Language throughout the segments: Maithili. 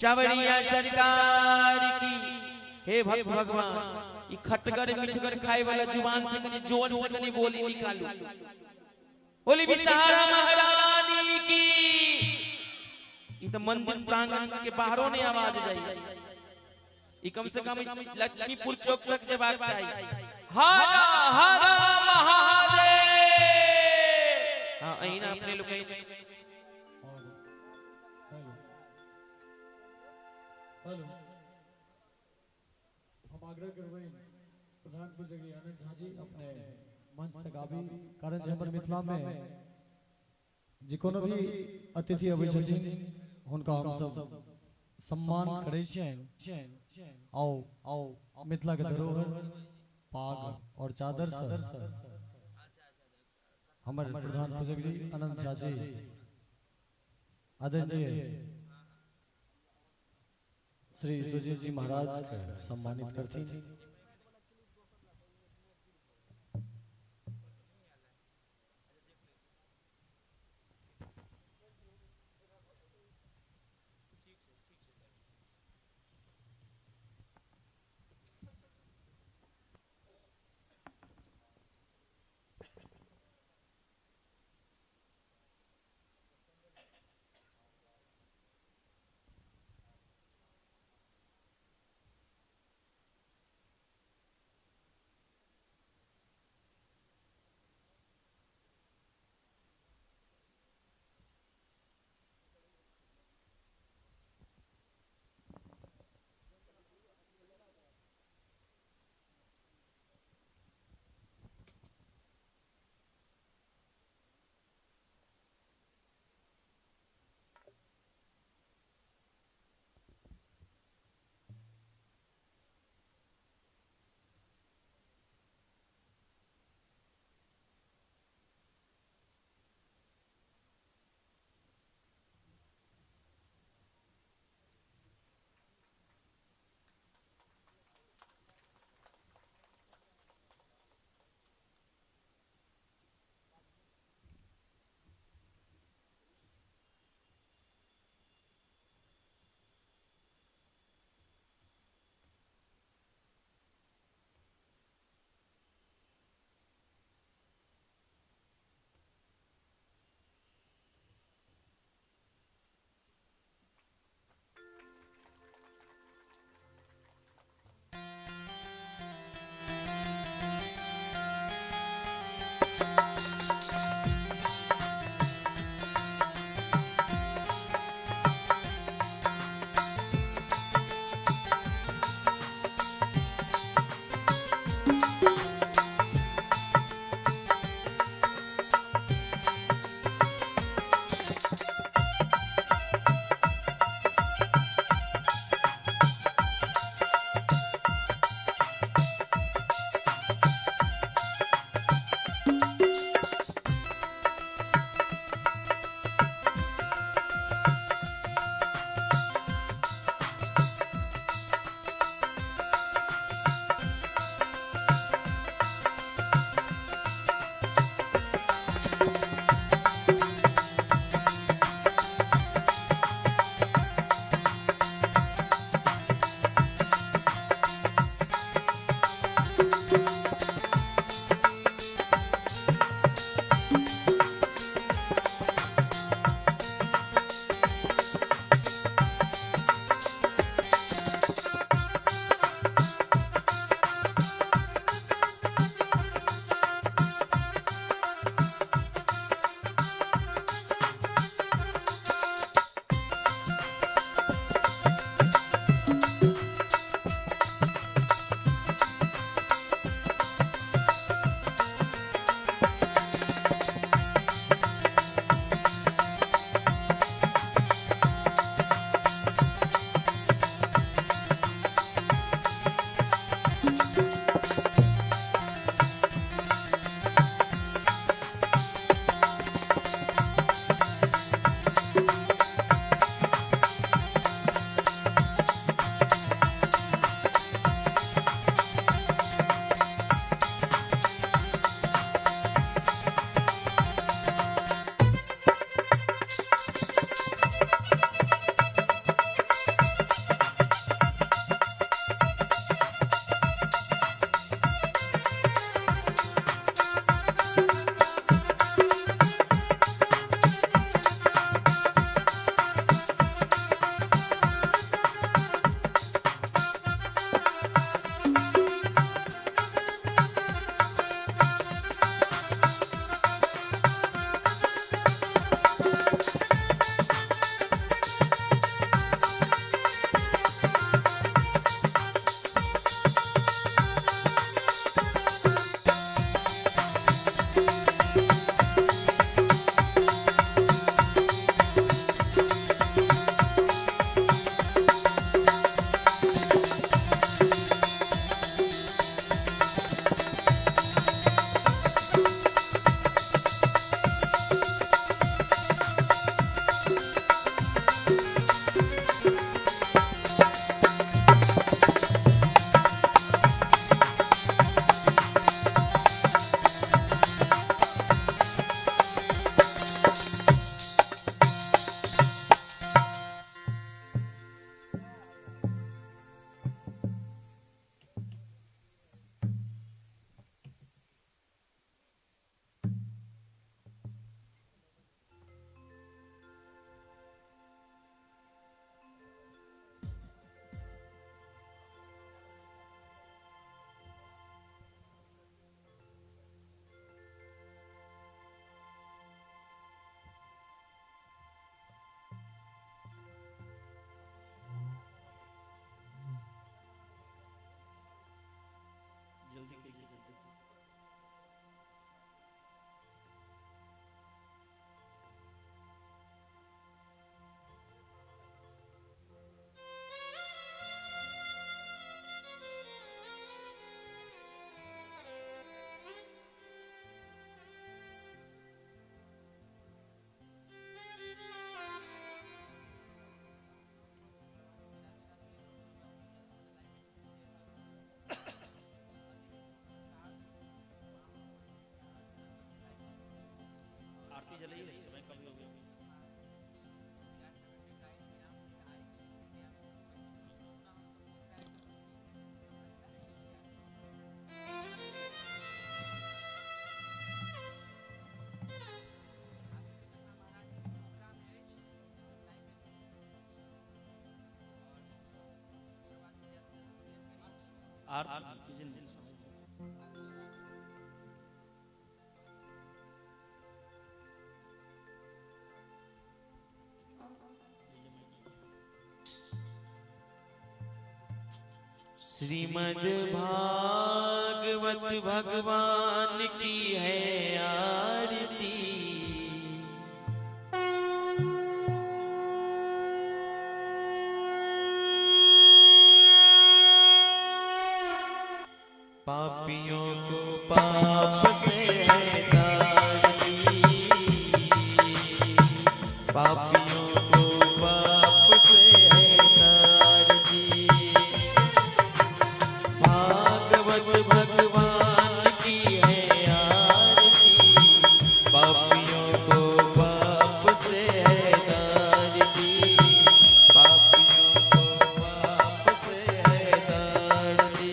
चावरिया सरकार की। हे भक्त भगवान, ई खटगर मिठगर खाए वाला जुबान से कनी जोर से कनी बोली निकालू। बोली विषहारा महारानी की। ई तो मंदिर प्रांगण के बाहरों नहीं आवाज जाई, ई कम से कम लक्ष्मीपुर चौक तक जेबाक चाही। हर हर महादेव। हाँ अहिना अपने लोग। हेलो, हम आग्रह करबै प्रधान पूजक आनंद झा जी अपने मंच तक आबी, कारण जे हमर मिथिला में जे कोनो भी अतिथि अबै छथिन हुनका हम सब सम्मान करै छियनि। आओ आओ मिथिला के धरोहर पाग और चादर से हमर प्रधान पूजक जी आनंद झा जी आदरणीय श्री सुजीत जी महाराज के सम्मानित करती। जलाई है, समय कम हो गया। श्रीमद् भागवत भगवान की है आरती, पापियों को पाप से है तारती, पापियों को पाप से है तारती। भागवत भगवान की है आरती, पापियों को पाप से है तारती, पापियों को पाप से है तारती।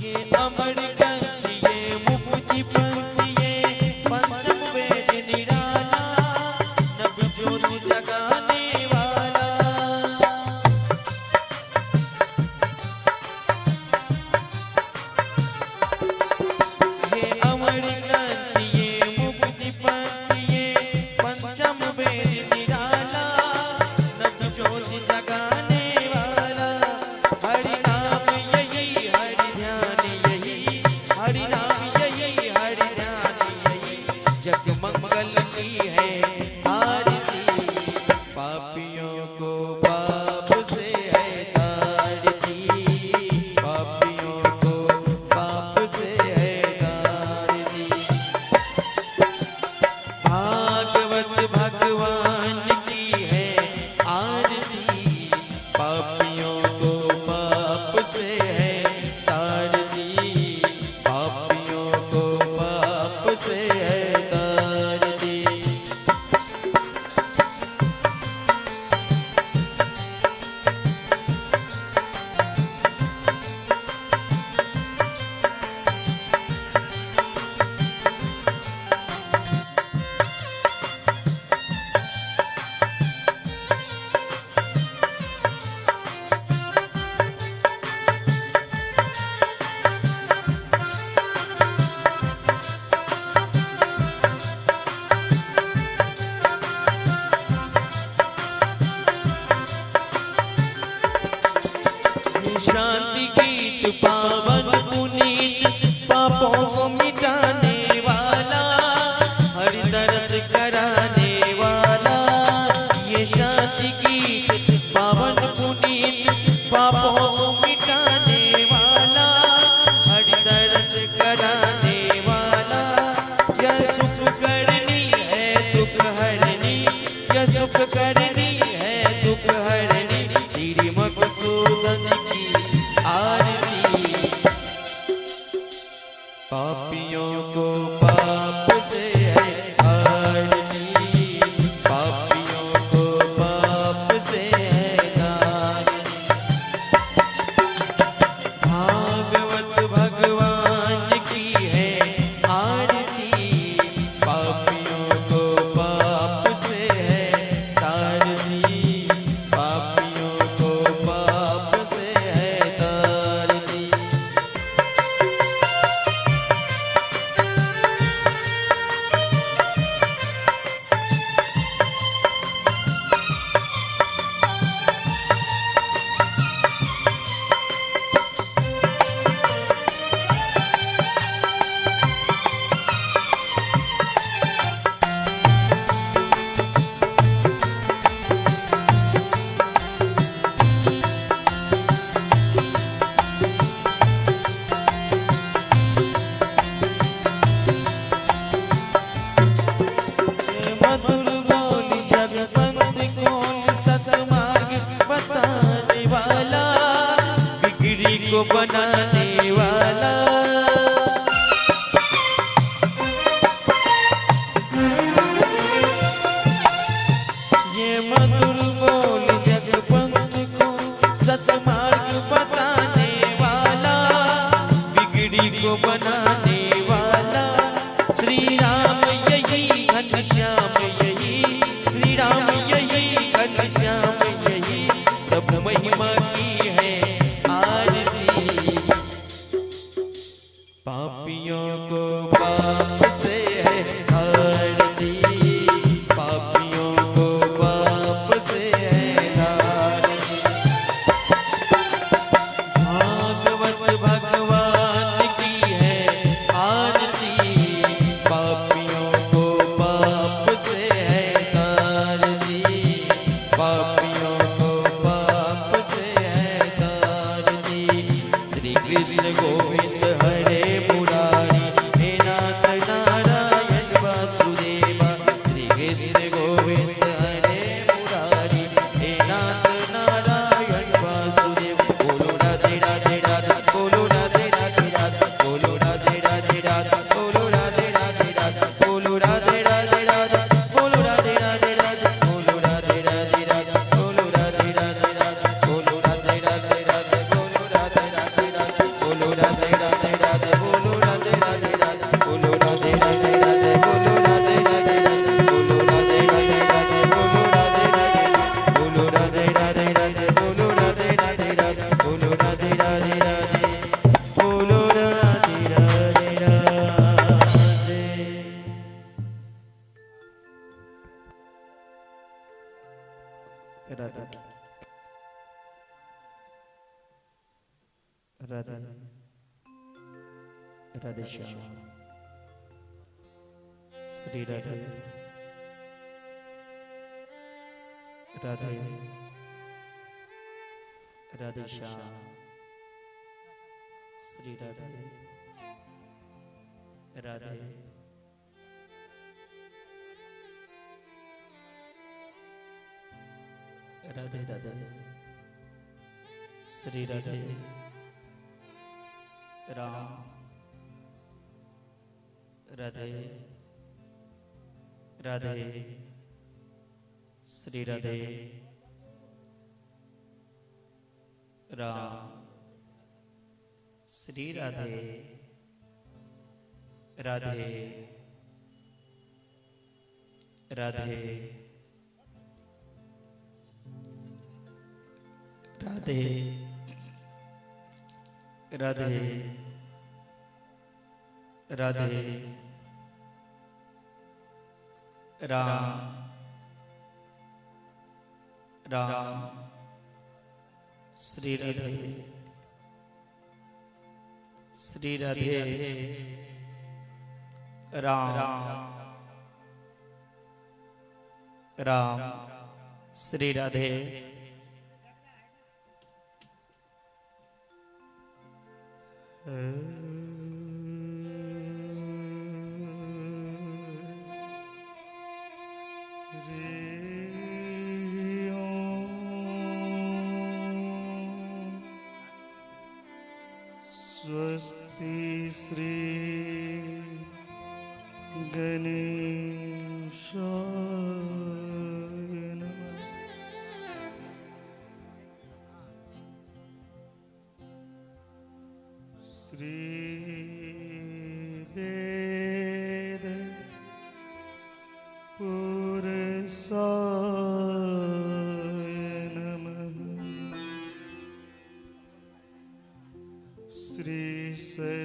ये अमर ग्रंथ ये मुक्ति पंथ ये पंचम वेद निराला, नव ज्योत जगाने वाला। ये अमर ग्रंथ ये मुक्ति पंथ ये पंचम वेद निराला, नव ज्योत जगाने वाला। हरि नाम यही हरि ध्यान यही, हरि नाम यही हरि ध्यान यही, जग मंगल की है आरती, पापियों को पाप से है तारती, पापियों को पाप से है तारती। भागवत भगवान की है आरती, पापियों को पाप से है तारती, पापियों को पाप से है तारती। शांति गीत पावन पुनीत, पापों को मिटाने वाला, हरि दर्श कराने वाला। ये शांति गीत पावन पुनीत, पापों को मिटाने वाला, हरि दर्श कराने वाला। यह सुख करनी है दुख हरनी, यह सुख करनी है दुख हरनी, श्री मधुसूदन की आरती, को बनाने वाला। ये मधुर बोल जगबंद को सतमार्ग बताने वाला, बिगड़ी को बनाने वाला। श्री राम यही घनश्याम यही, श्री राम यही घनश्याम यही, तब महिमा की है आरती। पापियों को पाप से है आरती, पापियों को पाप से है आरती। भागवत भगवान की है आरती, पापियों को पाप से है आरती, पापियों को पाप से है आरती। श्री कृष्ण गोविंद हरे मुरारी, हे नाथ नारायण वासुदेवा। श्री कृष्ण गोविंद हरे मुरारी, हे नाथ नारायण वासुदेव। बोलो राधे राधे राधे, बोलो राधे राधे राधे, बोलो राधे राधे राधे, बोलो राधे राधे राधे, बोलो राधे राधे राधे, बोलो राधे राधे राधे, बोलो राधे राधे राधे, बोलो राधे राधे राधे, बोलो राधे राधे राधे, बोलो राधे राधे राधे, बोलो राधे राधे राधे, बोलो राधे राधे राधे, बोलो राधे राधे राधे, बोलो राधे राधे राधे, बोलो राधे राधे राधे, बोलो राधे राधे, बोलो राधे राधे राधे, बोलो राधे राधे राधे, बोलो राधे राधे राधे, बोलो राधे राधे राधे। राधे राधे राधे श्याम, श्री राधे राधे राधे श्याम, श्री राधे राधे राधे राधे, श्री राधे राम राधे राधे, श्री राधे राम, श्री राधे राधे राधे राधे राधे राधे राम राम, श्री राधे श्री राधे राम राम, श्री राधे। स्वस्ति श्री गणेशाय नमः। श्री वेद पुरुषाय नमः। श्री सरस्वत्यै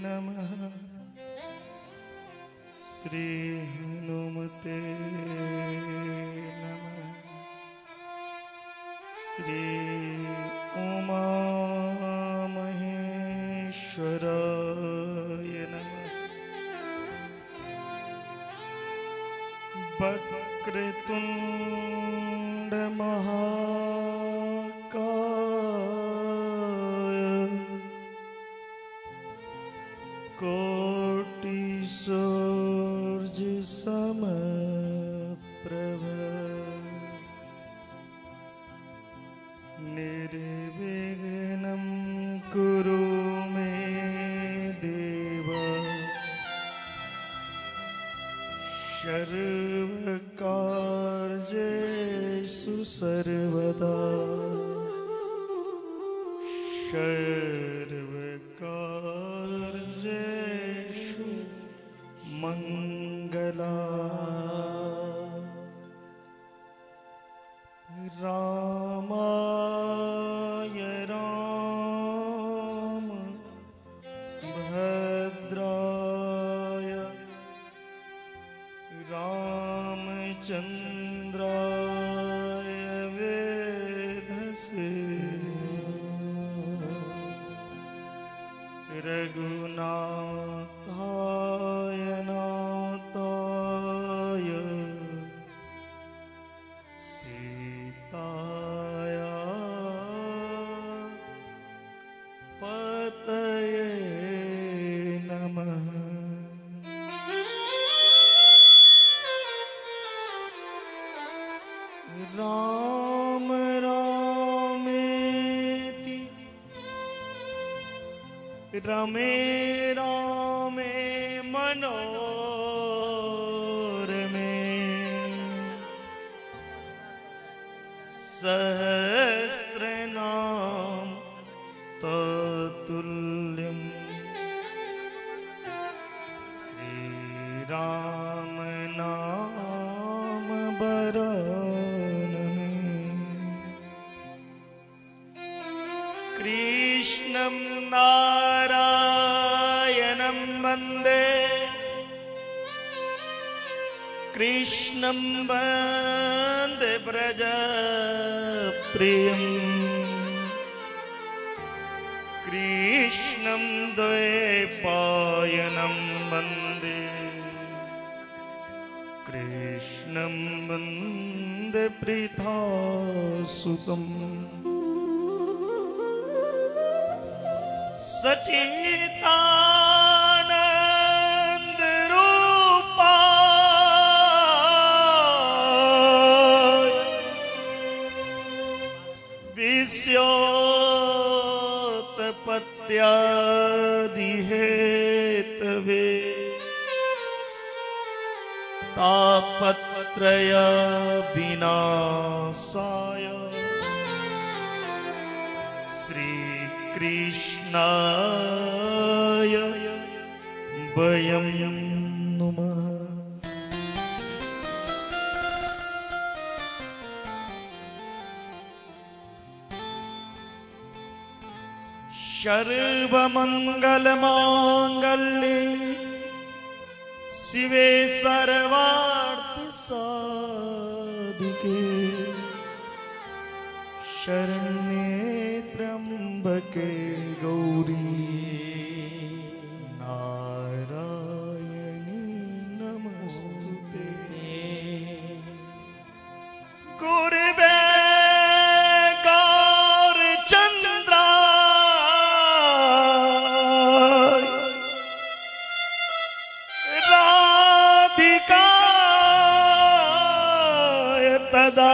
नमः। श्री हनुमते नमः। श्री उमा महेश्वराय नमः। वक्रतुंड महाकाय कोटि सूर्य समप्रभ। कुरु मे देव सर्वकार्येषु सर्वदा सर्वकार्येषु मंगला। रामाय राम भद्राय रामचंद्राय वेधसे रघुनाथाय नाथाय सीताया पतये नमः। राम रामेति रमे रामे मनोरमे सहस्रनाम ततुल्यं श्री राम नाम वरानने। कृष्णं नारायणं वन्दे कृष्णं वन्दे व्रजप्रियं कृष्णं द्वैपायनं वन्दे कृष्णं वन्दे पृथासुतम्। सचितानंद रूपा विश्योत्पत्त्यादिहेतवे तापत्रय विनाशाय श्री कृष्णाय वयं नुमः। सर्वमंगलमांगल्ये शिवे सर्वार्थ साधिके शरण्ये त्र्यंबके गौरी नारायणी नमस्तुते। गुरुवे गौर चंद्रा राधिकाय तदालये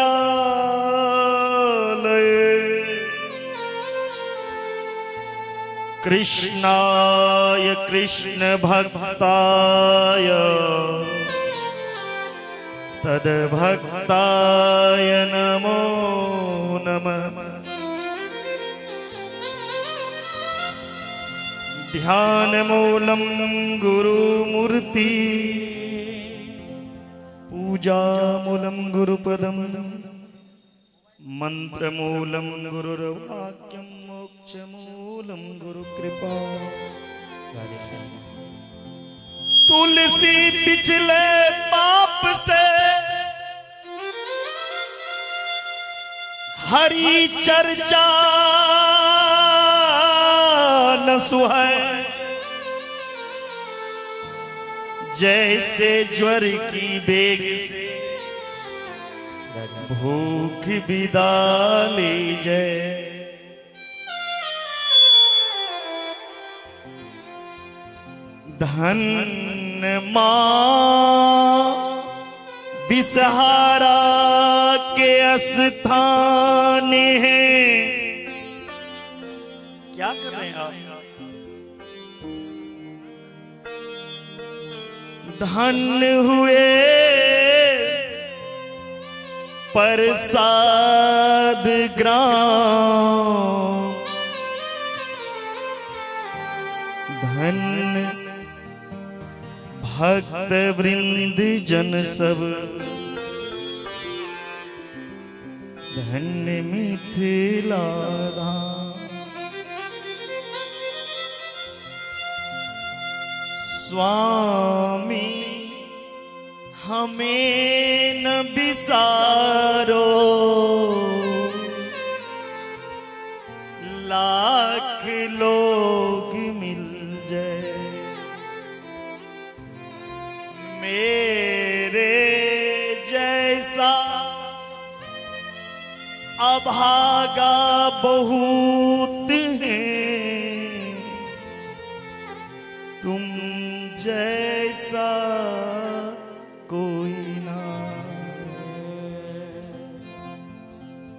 कृष्णाय कृष्ण भक्ताय तद्भक्ताय नमो नमः। ध्यानमूलं गुरुमूर्ति पूजामूलं गुरुपदं मंत्रमूलं गुरुर्वाक्यं मोक्षमूलं गुरुकृपा। तुलसी पिछले पाप से हरि चर्चा न सुहाए, जैसे ज्वर की बेग से भूख विदा ले जय। धन मां बिसहारा के स्थान है, क्या क्या कर रहे हैं आप? धन हुए प्रसाद ग्राम, धन भक्त वृंद जन सब, धन मिथिला धाम। स्वामी हमें न बिसारो, लाख लोग मिल जाए मेरे जैसा अभागा बहुत है, तुम जैसा कोई ना।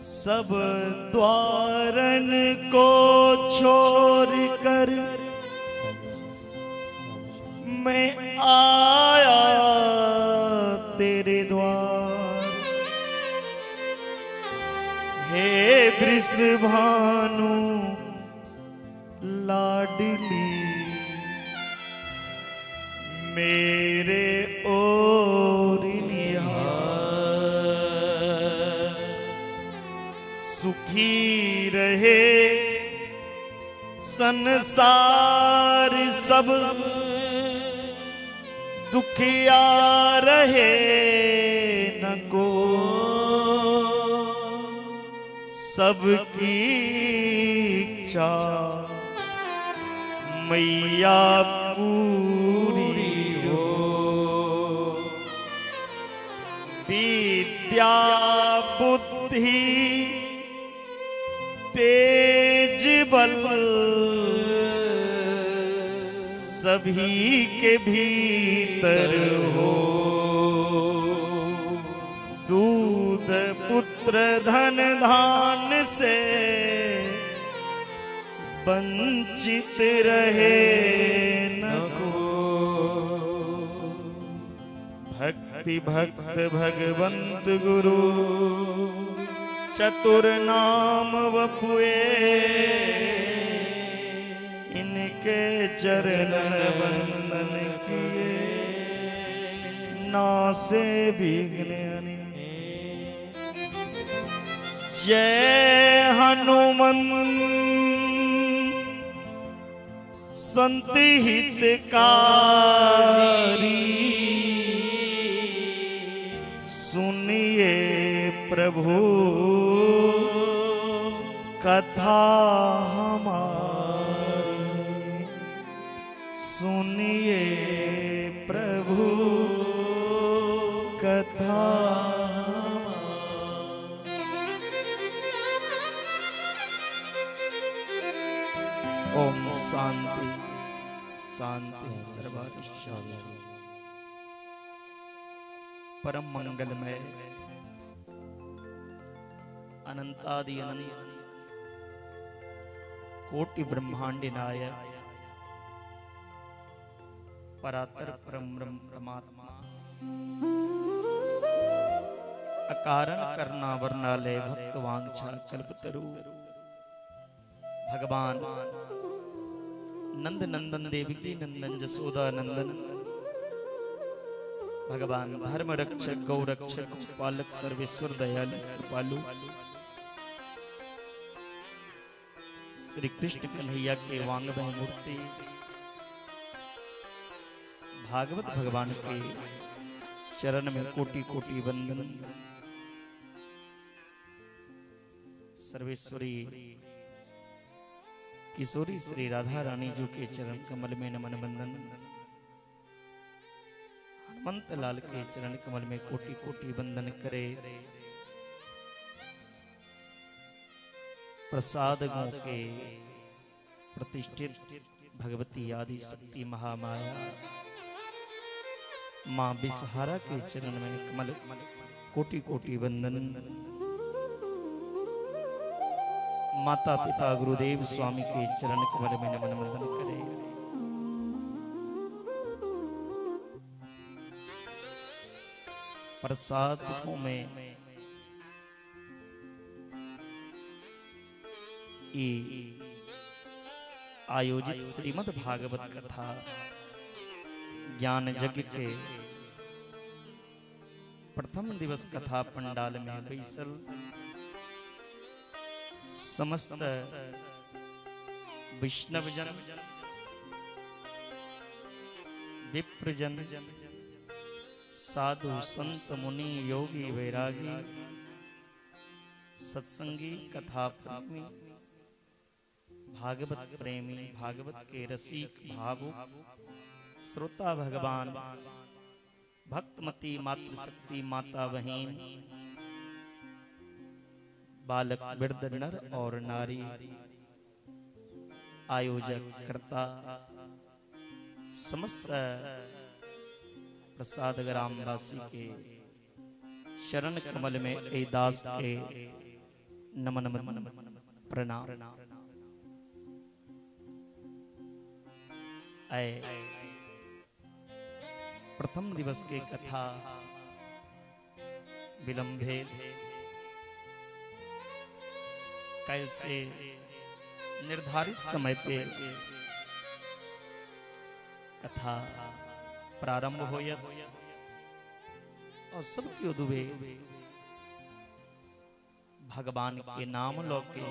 सब द्वारन को छोड़ कर मैं आया तेरे द्वार, हे वृषभानु लाडली मेरे ओर निहार। सुखी रहे संसार सब, दुखिया रहे न को, सबकी इच्छा मैया पूरी हो। विद्या बुद्धि तेज बल सभी के भीतर हो, दूध पुत्र धन धान से वंचित रहे न को। भक्ति भक्त भगवंत गुरु चतुर नाम वपुए, इनके चरण वंदन किए नासे विघ्न। जय हनुमान संत हितकारी, सुनिए प्रभु कथा हमारी, सुनिए प्रभु कथा। ओम शांति शांति सर्वारिष्य। परम मंगलमय अनंतादि अनंत कोटि ब्रह्मांड नायक परातर परम ब्रह्म परमात्मा अकारण करना वर्णालय भक्त वांछा कल्पतरु भगवान नंद नंदन देवकी नंदन जसोदा नंदन भगवान धर्म रक्षक गौरक्षक पालक सर्वेश्वर दयालु कृपालु श्री कृष्ण कन्हैया के वांगमय मूर्ति भागवत भगवान के चरण में कोटि कोटि वंदन। सर्वेश्वरी किशोरी श्री राधा रानी जी के चरण कमल में नमन वंदन। हनुमंत लाल के चरण कमल में कोटि कोटि वंदन करे। प्रसाद गो के प्रतिष्ठित भगवती आदि शक्ति महामाया मां बिसहारा के चरण में कमल कोटि कोटि वंदन। माता पिता गुरुदेव स्वामी के चरण कमल में नमन वंदन करे। प्रसाद में ई आयोजित श्रीमद् भागवत कथा ज्ञान यज्ञ के प्रथम दिवस कथा पंडाल में बैसल समस्त वैष्णवजन, विप्रजन, साधु संत मुनि योगी वैरागी, सत्संगी, कथा प्रेमी, भागवत प्रेमी, भागवत के रसिक भावुक श्रोता भगवान, भक्तमती मातृशक्ति माता बहिन, बालक वृद्ध नर और नारी, आयोजक कर्ता, समस्त प्रसाद ग्रामवासी के शरण कमल में ए दास के नमन नमन प्रणाम। आए प्रथम दिवस के कथा विलंब भेल। कल से निर्धारित समय पे कथा प्रारंभ होयत और सब क्यों दुबे भगवान के नाम लो के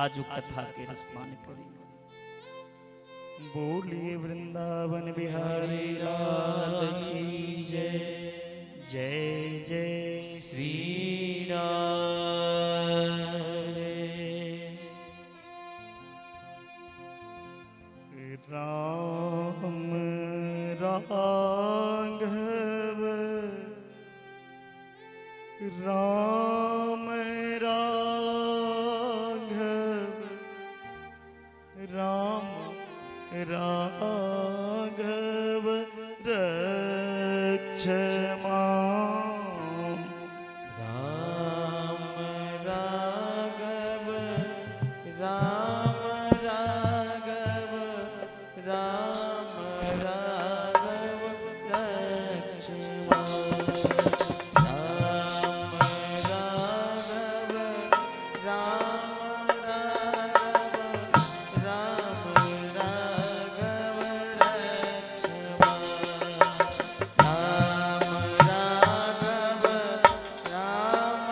आजू कथा के रसपान करी। बोलिए वृंदावन बिहारी लाल की जय। जय जय श्री राम। राम राघव राम राघव राम राघव रक्ष मां। राम राघव राम राघव राम राघव रक्ष मां। राम राघव राम राघव राम राघव रक्ष मां। राम राघव राम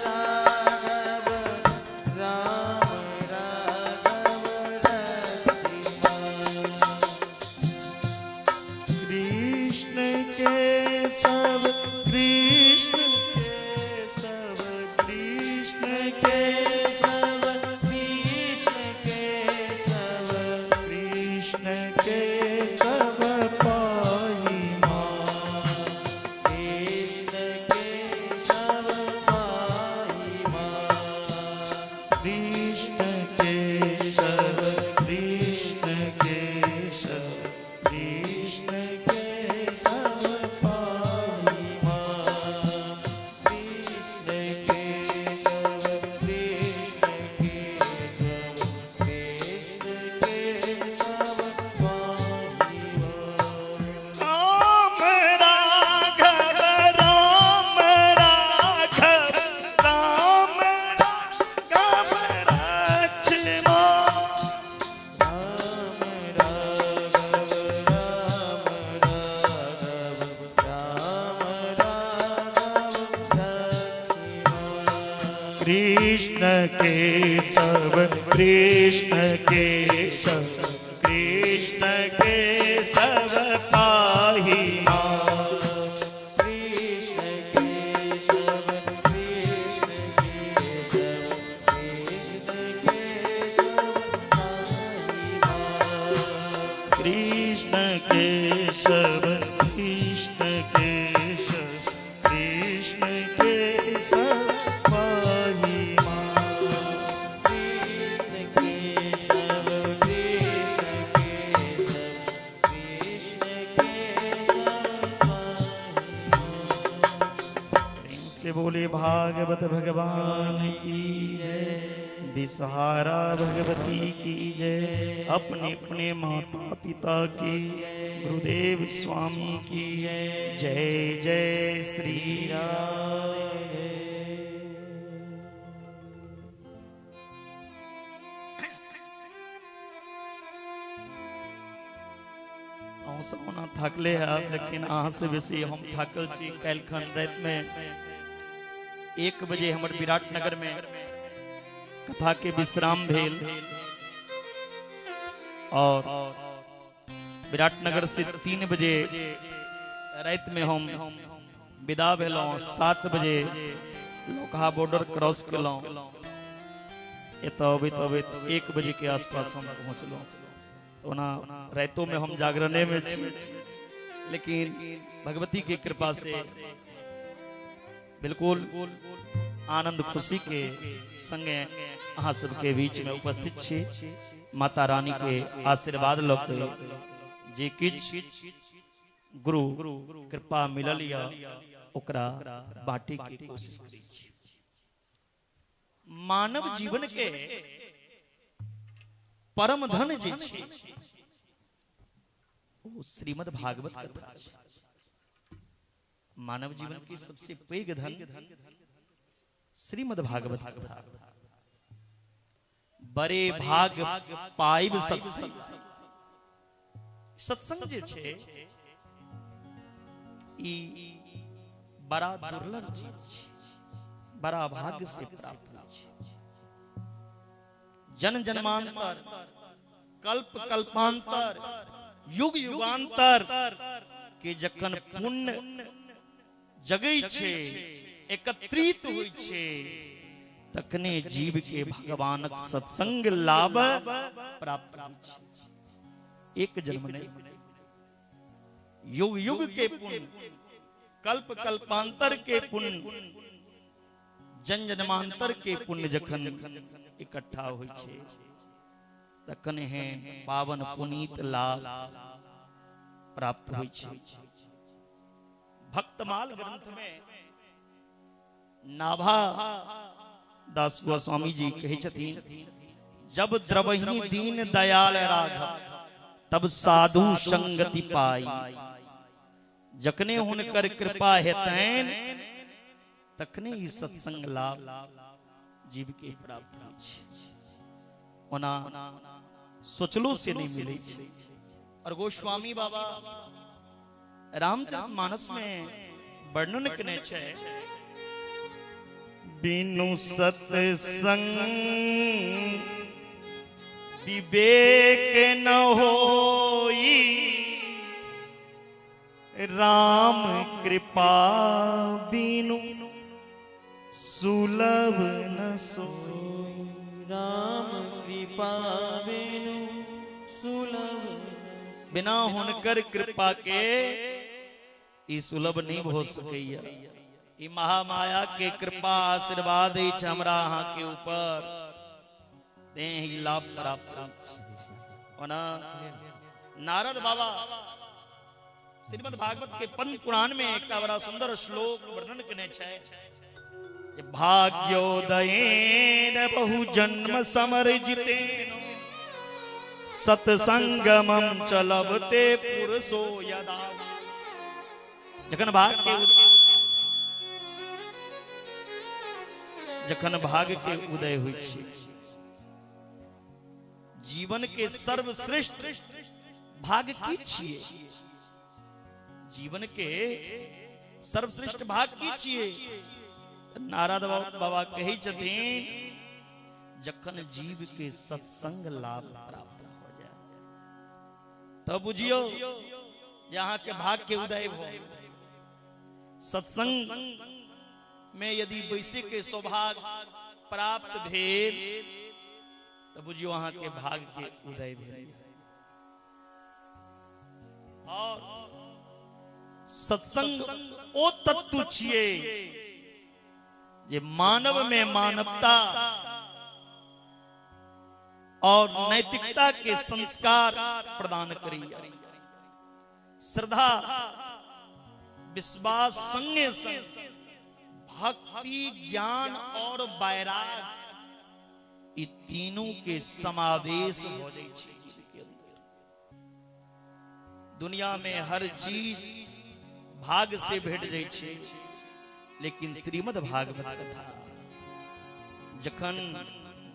राघव राम राघव रक्ष मां। कृष्ण केशव कृष्ण केशव कृष्ण केशव कृष्ण केशव कृष्ण केशव पाहि मां। कृष्ण केशव पाहि मां। कृष्ण केशव कृष्ण केशव कृष्ण केशव पाहि मां। कृष्ण केशव कृष्ण केशव कृष्ण केशव पाहि मां। राम राघव राम राघव राम राघव रक्ष मां। राम राघव राम राघव राम राघव रक्ष मां। कृष्ण केशव कृष्ण केशव कृष्ण केशव पाहि मां। कृष्ण केशव कृष्ण केशव कृष्ण केशव पाहि मां। कृष्ण केशव कृष्ण केशव कृष्ण केशव पाहि मां। कृष्ण केशव कृष्ण भागवत भगवान की जय, बिसहारा भगवती की जय, अपने अपने माता पिता की, गुरुदेव स्वामी की जय। जय श्री राम। सब ओना थाकले है, लेकिन अहाँ से बेसी हम थाकल छी। काल्हिखन राति में 1 बजे हमर विराटनगर में कथा के विश्राम भेल और विराटनगर से 3 बजे राति में हम विदा भेलहुँ। 7 बजे लोकहा बॉर्डर क्रॉस केलहुँ। एतऽ अबैत अबैत 1 बजे के आसपास हम पहुँचलहुँ। ओना रातों में हम जागरणे में छी, लेकिन भगवती के कृपा से बिल्कुल आनंद खुशी के संगे अहाँ सबके बीच में उपस्थित छी। माता रानी के आशीर्वाद लऽ के जे किछु गुरु कृपा मिलल या ओकरा बांटे के कोशिश करै छी। मानव जीवन के परम धन जे छै ओ श्रीमद् भागवत कथा छै। मानव जीवन के सबसे पैघ धन श्रीमद् भागवत कथा। बड़े भाग पाइब सत्संग। सत्संग जे छै ई बड़ा दुर्लभ चीज छै, बड़ा भाग्य से प्राप्त होइ छै। जन जन्मांतर, कल्प कल्पांतर, युग युगांतर के जखन पुण्य जगै छै, एकत्रित होइ छै, तखने जीव के भगवानक सत्संग लाभ प्राप्त होइ छै। एक जन्म नहीं, युग युग के पुण्य, कल्प कल्पांतर के पुण्य, जन जन्मांतर के पुण्य जखन इकट्ठा होइ छै तखन एहन पावन पुनीत लाभ प्राप्त होइ छै। भक्तमाल ग्रंथ में नाभा दास गोस्वामी जी कहै छथिन, जब द्रवही दीन दयाल राघव तब साधु संगति पाई। जखने हुनकर कृपा हेतैन तखने ई सत्संग लाभ जीव के प्राप्त होइ छै। ओना सोचलो से नहीं मिलै छै। और गोस्वामी बाबा रामचरित मानस में वर्णन केने छै, बिनु सत्संग विवेक न होई, राम कृपा बिनु सुलभ न सोई। राम कृपा बिनु सुलभ, बिना हुनकर कृपा के ई सुलभ नहीं हो सकैया। ई महामाया के कृपा आशीर्वाद अछि हमरा अहाँ के ऊपर, तें ही लाभ प्राप्त अछि। ओना नारद बाबा श्रीमद् भागवत के पंच पुराण में एकटा बड़ा सुंदर श्लोक वर्णन केने छै, भाग्योदयेन बहु जन्म समर्जितेन सत्संगमम चलबते पुरुषो यदा। जखन भाग के उदय होइ छै, जीवन के सर्वश्रेष्ठ भाग की छियै? जीवन के सर्वश्रेष्ठ भाग की छियै? नारद बाबा कहै छथिन, जखन जीव के सत्संग लाभ प्राप्त हो जाए तब बुझियो जे अहाँ के भाग के उदय हो। सत्संग में यदि बैसे के सौभाग्य प्राप्त भेल तो बुझियो अहाँ के भाग के उदय भेल। और सत्संग ओ तत्व छियै जे मानव में मानवता और नैतिकता के संस्कार प्रदान करिए। श्रद्धा विश्वास संगे संग भक्ति, ज्ञान और वैराग, ई तीनों के समावेश हो जाए छै जीव के अंदर। दुनिया में हर चीज भाग से भेट जाए छै, लेकिन श्रीमद् भागवत कथा जखन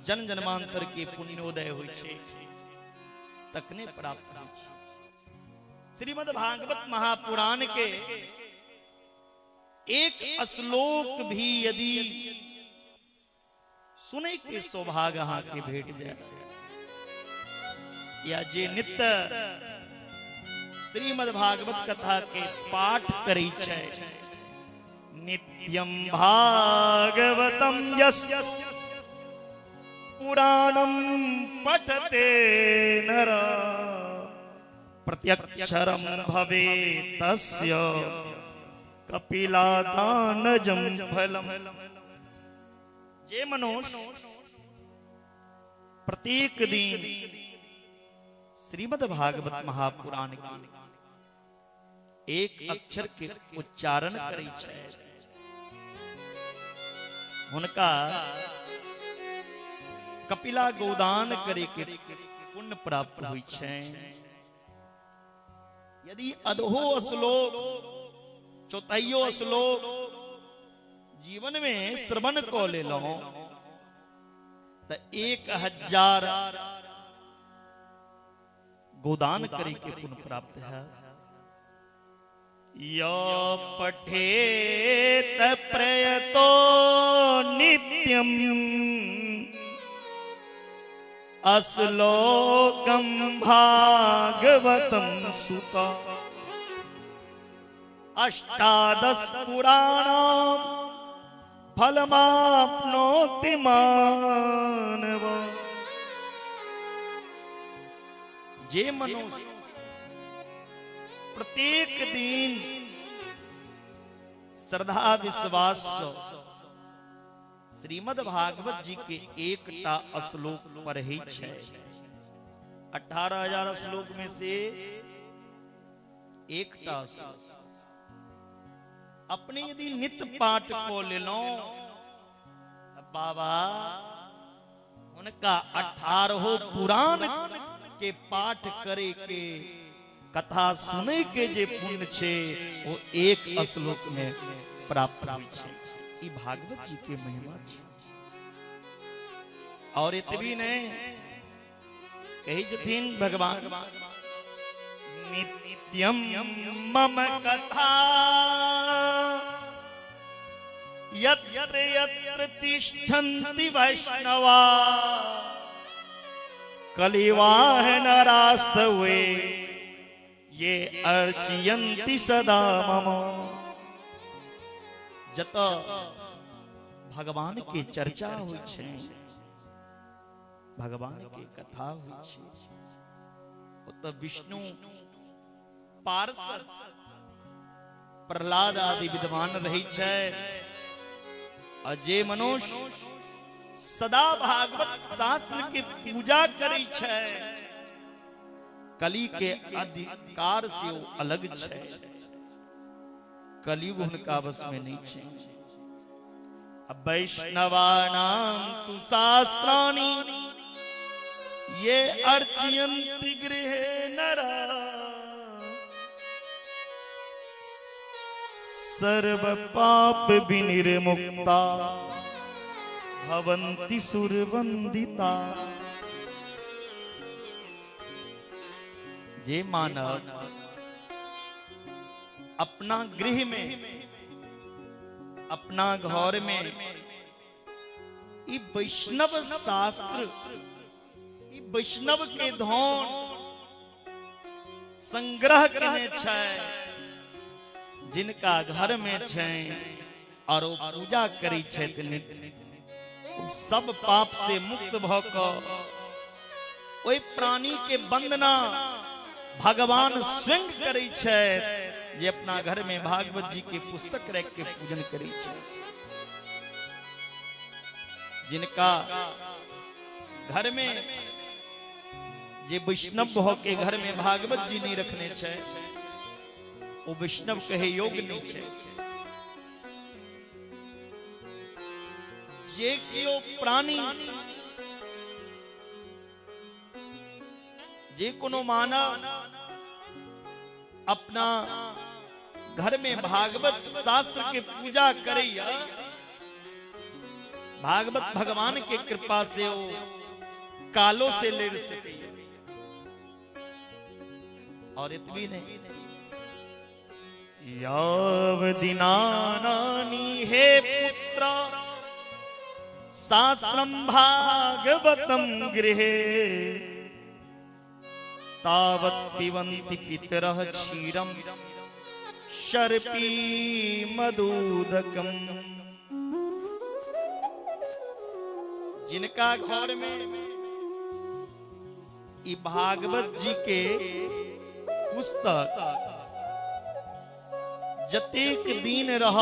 जन्म जन्मांतर के पुण्योदय होइ छै तखने प्राप्त होइ छै। श्रीमद् भागवत महापुराण के एक श्लोक भी यदि सुनै के सौभाग्य अहाँ के भेट जाए, या जे नित्य श्रीमद् भागवत कथा के पाठ करै छै, नित्यं भागवतम यस् पुराणं पठते नर प्रत्यक्षरं भवेत् तस्य कपिलादानजं फलम्। जे मनुष्य प्रत्येक दिन श्रीमद् भागवत महापुराण के एक अक्षर के उच्चारण करै छै, हुनका कपिला गोदान करे के पुण्य प्राप्त होइ छै। यदि अधो श्लोक, चौथाइयो श्लोक जीवन में श्रवण को लेलहुं त 1000 गोदान करे के पुण्य प्राप्त है। यो पठेत प्रयतो नित्यम अश्लोकम भागवतम सुत अष्टादश पुराणां फलमाप्नोति मानव। जे मनुष्य प्रत्येक दिन श्रद्धा विश्वास श्रीमद् भागवत जी के एकटा श्लोक पढ़ै छै, 18,000 श्लोक में से एकटा श्लोक अपने यदि नित्य पाठ को लेलहुं, बाबा उनका 18 पुराण के पाठ करे के, कथा सुने के जे पुण्य छे वो एक श्लोक में प्राप्त होइ छै। ई भागवत जी के महिमा छै। और एतबी नहीं, कही जथिन भगवान नित्यम मम कथा यत्र यत्र तिष्ठन्ति वैष्णवा कलिवाहनरास्तवे ये अर्चयन्ति सदा मम। जत भगवान के चर्चा होइ छै, भगवान के कथा होइ छै, ओत विष्णु पार्षद प्रहलाद आदि विद्वान रहै छै। और जे मनुष्य सदा भागवत शास्त्र के पूजा करै छै, कली के अधिकार से वो अलग छै, कलयुग हुनका वश में नहीं छै। वैष्णवानां तु शास्त्राणि ये अर्चयन्ति गृहे नरा सर्व पाप विनिर्मुक्ता भवन्ति सुरवंदिता। जे मानव अपना गृह में, अपना घर में ई वैष्णव शास्त्र, ई वैष्णव के धन संग्रह करने छै, जिनका घर में छै और वो पूजा करै छथि नित्य, सब पाप से मुक्त भ क ओहि प्राणी के वंदना भगवान स्वयं करै छै, जे अपना घर में भागवत जी के पुस्तक रख के पूजन करै छै। जिनका घर में जे वैष्णव भ के घर में भागवत जी नहीं रखने छै, वो वैष्णव कहे योग नहीं छै। जे कियो प्राणी जे कोनो मानव अपना घर में भागवत शास्त्र के पूजा करैया, भागवत भगवान के कृपा से वो कालो से ले सके। और इतनी नहीं, याव दिनानानि हे पुत्र शास्त्रं भागवतं गृहे तावत् पिबन्ति पितरः क्षीरं शर्पी मधुदकम। जिनका घर में ई भागवत जी के पुस्तक जतेक दिन रह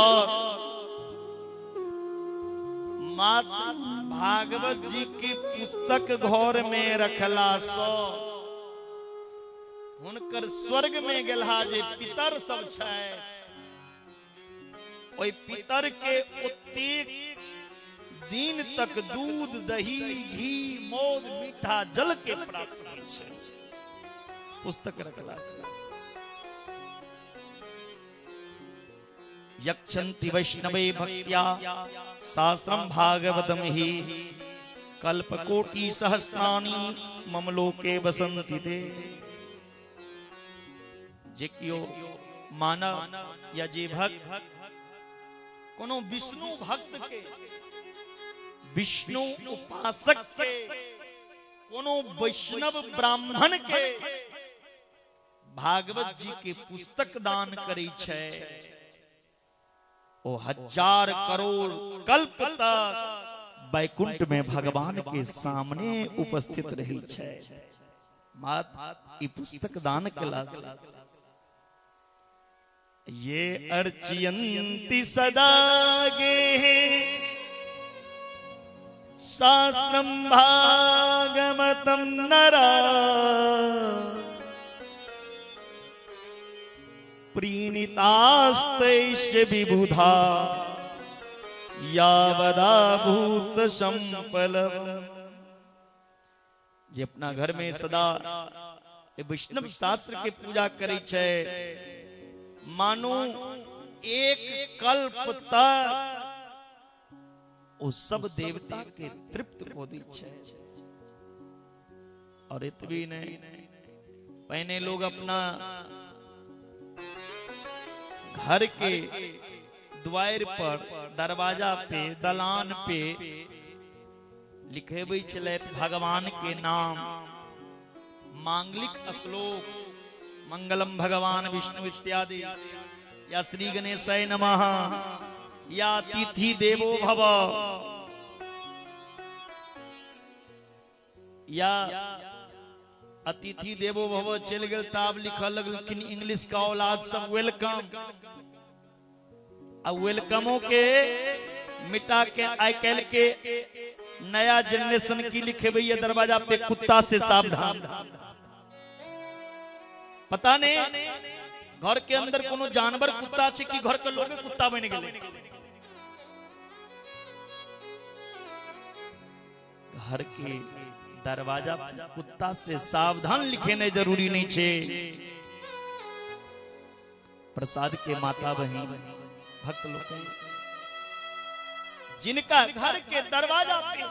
मात्र भागवत जी के पुस्तक घर में रखला सो हुनकर स्वर्ग में गेलहा जे पितर सब छै ओहि पितर के ओतेक दिन तक दूध दही घी मौध मीठा जल के प्राप्त होइ छै पुस्तक रखला से। यक्षन्ति वैष्णवे भक्त्या शास्त्रं भागवतम हि कल्पकोटि सहस्राणि मम लोके वसन्ति ते। जे कियो मानव या जे भक्त कोनो विष्णु भक्त के, विष्णु उपासक के, कोनो वैष्णव ब्राह्मण के भागवत जी के पुस्तक दान करै छै ओ 1000 करोड़ कल्प तक वैकुंठ में भगवान के सामने उपस्थित रही छै। मात्र ई पुस्तक दान केला से। ये अर्चयन्ति सदा गेहे शास्त्रं भागवतं नरा प्रीणितास्तैश्च विबुधा यावदा भूत संपलव। जे अपना घर में सदा वैष्णव शास्त्र के पूजा करै छै मानो एक कल्प तक ओ सब देवता के तृप्त को दै छै। और एतबी नहीं, पहले लोग अपना घर के द्वार पर, दरवाजा पे, दलान पे लिखेबै छलै भगवान के नाम, मांगलिक श्लोक, मंगलम भगवान विष्णु इत्यादि, या श्री गणेशाय नमः, या तिथि देवो भव, या अतिथि देवो भव। चल गेल ताब लिखल लगलखिन इंग्लिश का औलाद सब welcome. आ वेलकमो के मिटा के आइ काल्हि के नया जनरेशन की लिखेबै दरवाजा पे कुत्ता से सावधान। पता नहीं घर के अंदर कोनो जानवर कुत्ता छै कि घर के लोग कुत्ता बनि गेलै। घर के दरवाजा कुत्ता से सावधान लिखेने जरूरी नहीं छे। प्रसाद के माता बहन भक्त लोग जिनका घर के दरवाजा पे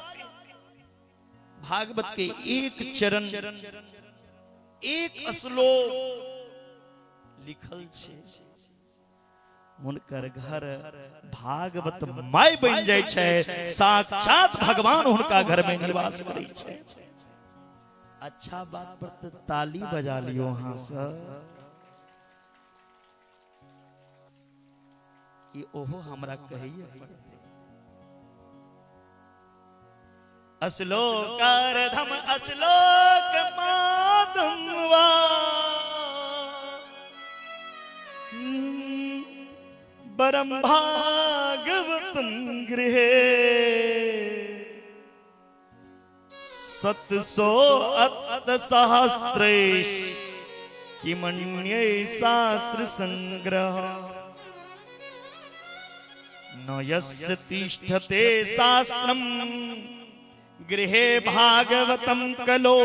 भागवत के एक चरण एक श्लोक लिखल छे हुनकर घर भागवत my बन जाय छै, साक्षात भगवान हुनका घर में निवास करै छै। अच्छा बात पर तो ताली बजा लियो हां सर कि ओहो हमरा कहिए अश्लोकारधम अश्लोक मादम वा बरम भागवतम गृहे 700 अत सहस्रेश किमन्ये शास्त्र संग्रह। न यस्य तिष्ठते शास्त्रम गृहे भागवतम कलो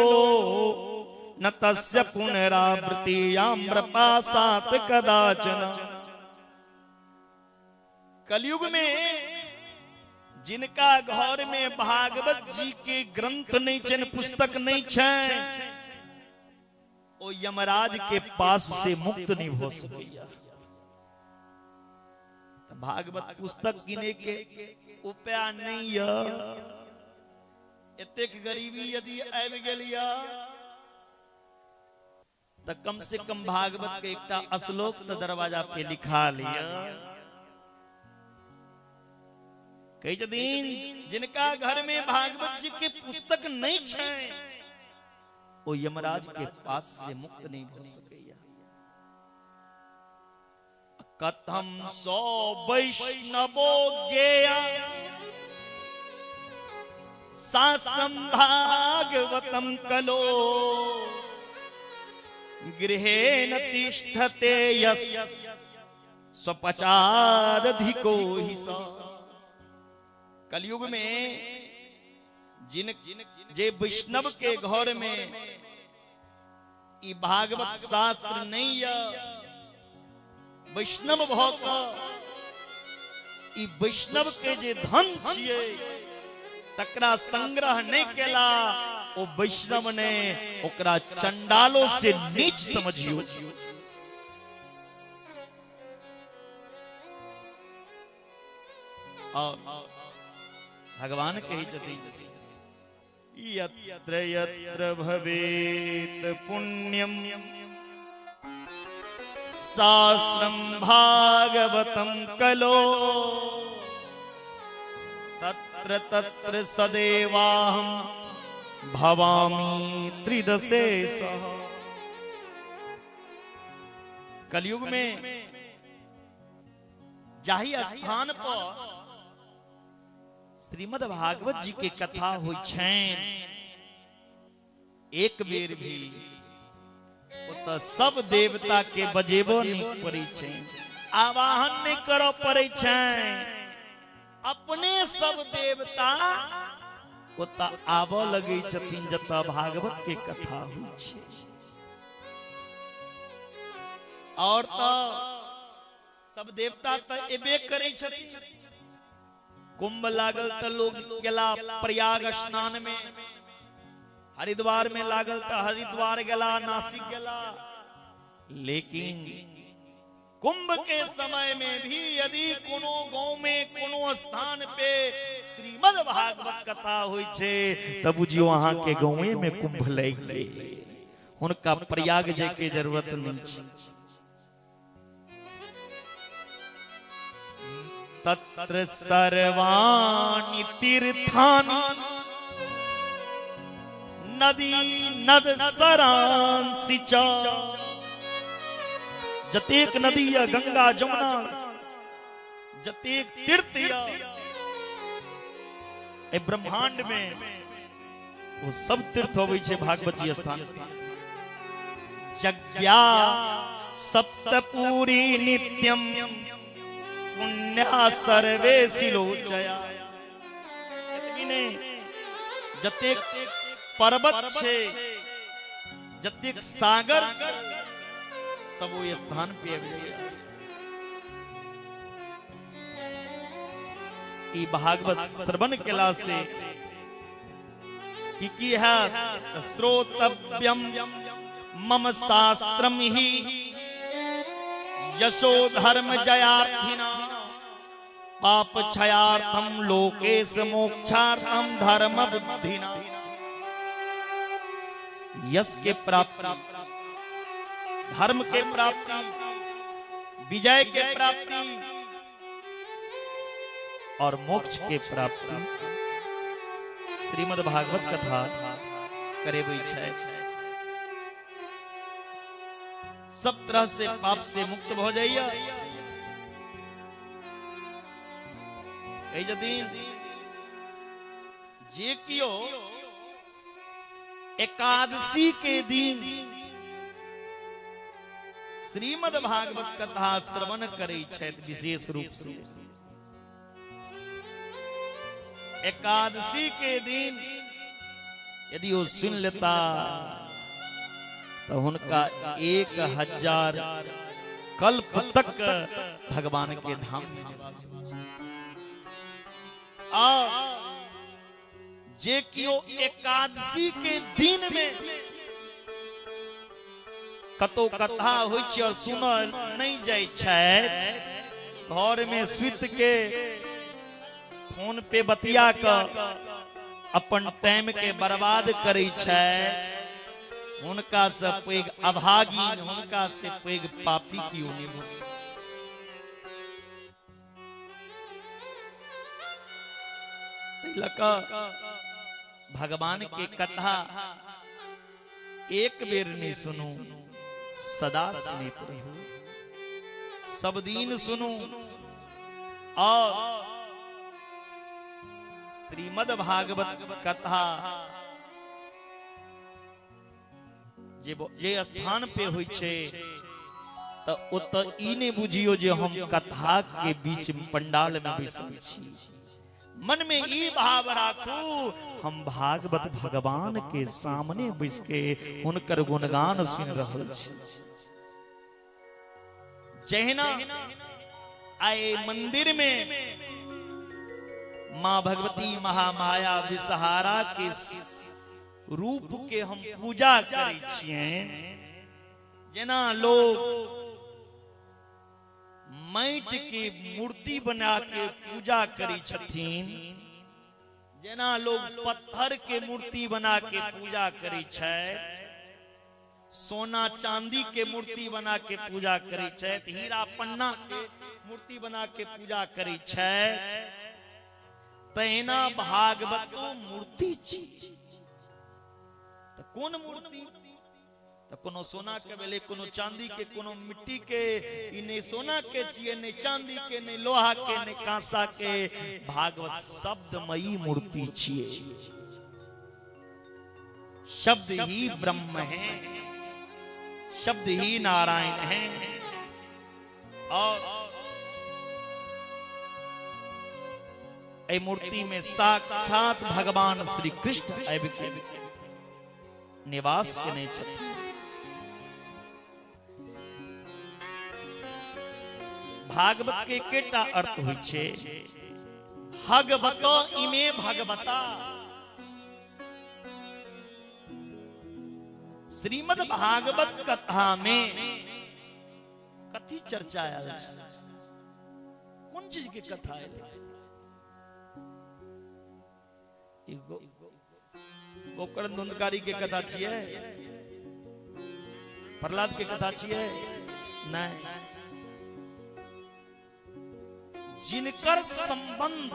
न तस्य पुनरावृत्ति आम्रपासात् कदाचन। कलयुग में जिनका घर में भागवत जी के ग्रंथ नहीं छन, पुस्तक नहीं छन, ओ यमराज के पास से मुक्त नहीं हो सके। भागवत पुस्तक किने के उपाय नहीं है। एतेक गरीबी यदि आबि गेल त कम से कम भागवत के एकटा श्लोक त दरवाजा पे लिखा लिया। कही छथिन जिनका घर में भागवत जी के पुस्तक नहीं छै ओ यमराज के पास से मुक्त नहीं हो सकैया। कथम सो वैष्णवो गेया शास्त्रम भागवतम कलो गृहे न तिष्ठते यस स्वपचादधिको हि स। कलयुग में जिन जे वैष्णव के घर में ई भागवत शास्त्र नहीं है, वैष्णव भक्त ई वैष्णव के जे धन छिए तकरा संग्रह नहीं केला, ओ वैष्णव ने ओकरा चंडालों से नीच समझियो। और भगवान कही छथिन यत्र यत्र भवेत् पुण्यम शास्त्रं भागवतं कलो तत्र तत्र सदैवाहं भवामि त्रिदशे सह। कलयुग में जाहि स्थान पर श्रीमद् भागवत जी के कथा होइ छैन, एक बेर भी ओतऽ सब देवता के बजेबो नहीं पड़ै छैन, आवाहन नहीं करऽ पड़ै छैन, अपने सब देवता ओतऽ आबऽ लगै छथिन जतऽ भागवत के कथा होइ छै। और तऽ सब देवता तऽ एबे करै छथिन। कुंभ लागल त लोग गेला प्रयाग स्नान में, हरिद्वार में लागल त हरिद्वार गेला, नासिक गेला। लेकिन कुंभ के समय में भी यदि कोनो गांव में कोनो स्थान पे श्रीमद् भागवत कथा होइ छै त बुझियो अहां के गांवे में कुंभ लागि गेल, हुनका प्रयाग जाय के जरूरत नहीं छै। तत्र सर्वाणि तीर्थानि नदी नद सरांसि च। जतेक नदी या गंगा जमुना, जतेक तीर्थ या ए ब्रह्मांड में वो सब तीर्थ होवे छे भागवत जी स्थान। जज्ञा सप्तपुरी नित्यम पुण्या सर्वे सिलोचया। एतबी नहीं, जतेक पर्वत छे, जतेक सागर, सब वो स्थान पे आबि ई भागवत श्रवण केला से की है श्रोतव्यम मम शास्त्रम ही यशो धर्म जयार्थिना पाप क्षयार्थम लोकेश मोक्षार्थम धर्म बुद्धिना। यश के प्राप्ति, धर्म के प्राप्ति, विजय के प्राप्ति और मोक्ष के प्राप्ति श्रीमद् भागवत कथा करेबै छै। सब तरह से पाप से मुक्त हो जाइए। जे कियो एकादशी के दिन श्रीमद् भागवत कथा श्रवण करै छथि विशेष रूप से, एकादशी के दिन यदि वो सुन लेता तो हुनका 1000 कल्प तक भगवान के धाम में निवास हो। आ जे कियो एकादशी के दिन में कतो कथा होइ छै और सुनल नहीं जाइ छै, घर में सुत के फोन पे बतिया क अपन टाइम के बर्बाद करै छै, हुनका से पैघ अभागी, हुनका से पैघ पापी कियो नहीं भऽ सकैत। ताहि लऽ कऽ भगवान के कथा एक बेर नहीं सुनू, सदा सुनैत रहू, सब दिन सुनू। और श्रीमद् भागवत कथा जे स्थान पे होइ छै त ओत ई नहीं बुझियो जे हम कथा के बीच पंडाल में बैसल छी। मन में ई भाव राखू, हम भागवत भगवान के सामने बैस के हुनकर गुणगान सुन रहल छी। जहिना आए मंदिर में मां भगवती महामाया विषहारा के रूप के हम पूजा करै छियै, जेना लोग माटि के मूर्ति बना के पूजा करै छथिन, जेना लोग पत्थर के मूर्ति बना के पूजा करै छै, सोना चांदी के मूर्ति बना के पूजा करै छै, हीरा पन्ना के मूर्ति बना के पूजा करै छै, तहिना भागवतो मूर्ति छी। कोन मूर्ति? तो कोनो सोना के भेलै, कोनो चांदी के, कोनो मिट्टी के। ई नहि सोना के छियै, नहि चांदी के, नहि लोहा के, नहि कांसा के। भागवत शब्दमयी मूर्ति छियै। शब्द ही ब्रह्म है, शब्द ही नारायण है। और एहि मूर्ति में साक्षात भगवान श्री कृष्ण आबि के निवास केने छथिन। भागवत के केटा अर्थ होइ छै, भगवतो इमे भगवता। श्रीमद् भागवत कथा में कथी चर्चा आयल छै, कोन चीज के कथा आयल? गोकर्ण धुंधकारी के कथा छियै, प्रहलाद के कथा छियै? नहीं। जिनकर संबंध,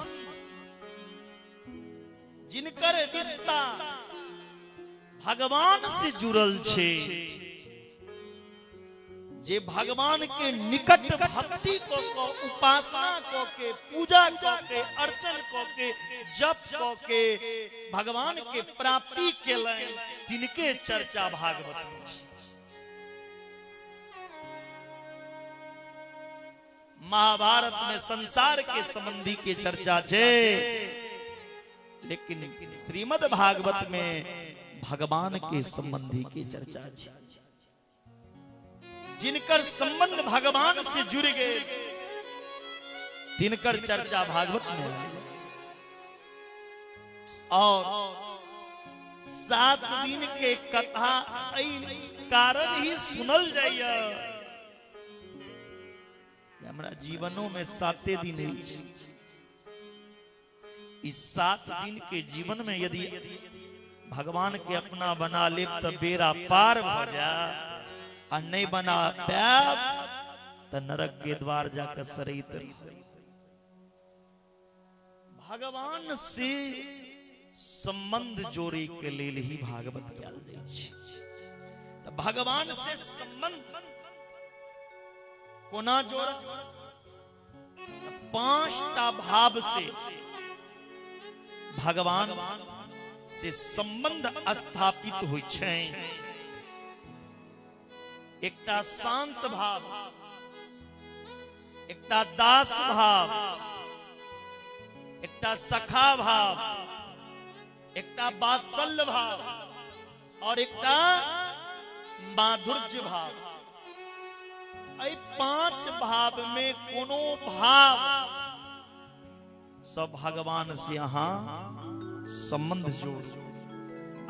जिनकर रिश्ता भगवान से जुड़ल छै, जे भगवान के निकट भक्ति को उपासना को के, पूजा को के, अर्चन को के, जप को के भगवान के प्राप्ति केलनि, तिनके चर्चा भागवत में छै। महाभारत में संसार के संबंधी के चर्चा छै, लेकिन श्रीमद् भागवत में भगवान के संबंधी के चर्चा छै। जिनकर संबंध भगवान से जुड़ गए तिनकर चर्चा भागवत में है। और 7 दिन के कथा कारण ही सुनल जाइए। हमरा जीवनों में 7 दिन अछि। इस 7 दिन के जीवन में यदि भगवान के अपना बना ले तो बेड़ा पार भ जाए, आ नहीं बना पायब तो नरक के द्वार जाकर सड़ैत। भगवान से संबंध जोड़े के लेल ही भागवत कयल जाइ छै। तो भगवान से संबंध कोना जोड़ब? 5टा भाव से भगवान से संबंध स्थापित होइ छै। एकटा शांत भाव, एकटा दास भाव, एकटा सखा भाव, एकटा वात्सल्य भाव और एकटा माधुर्य भाव। एहि 5 भाव में कोनो भाव सब भगवान से अहाँ संबंध जोड़।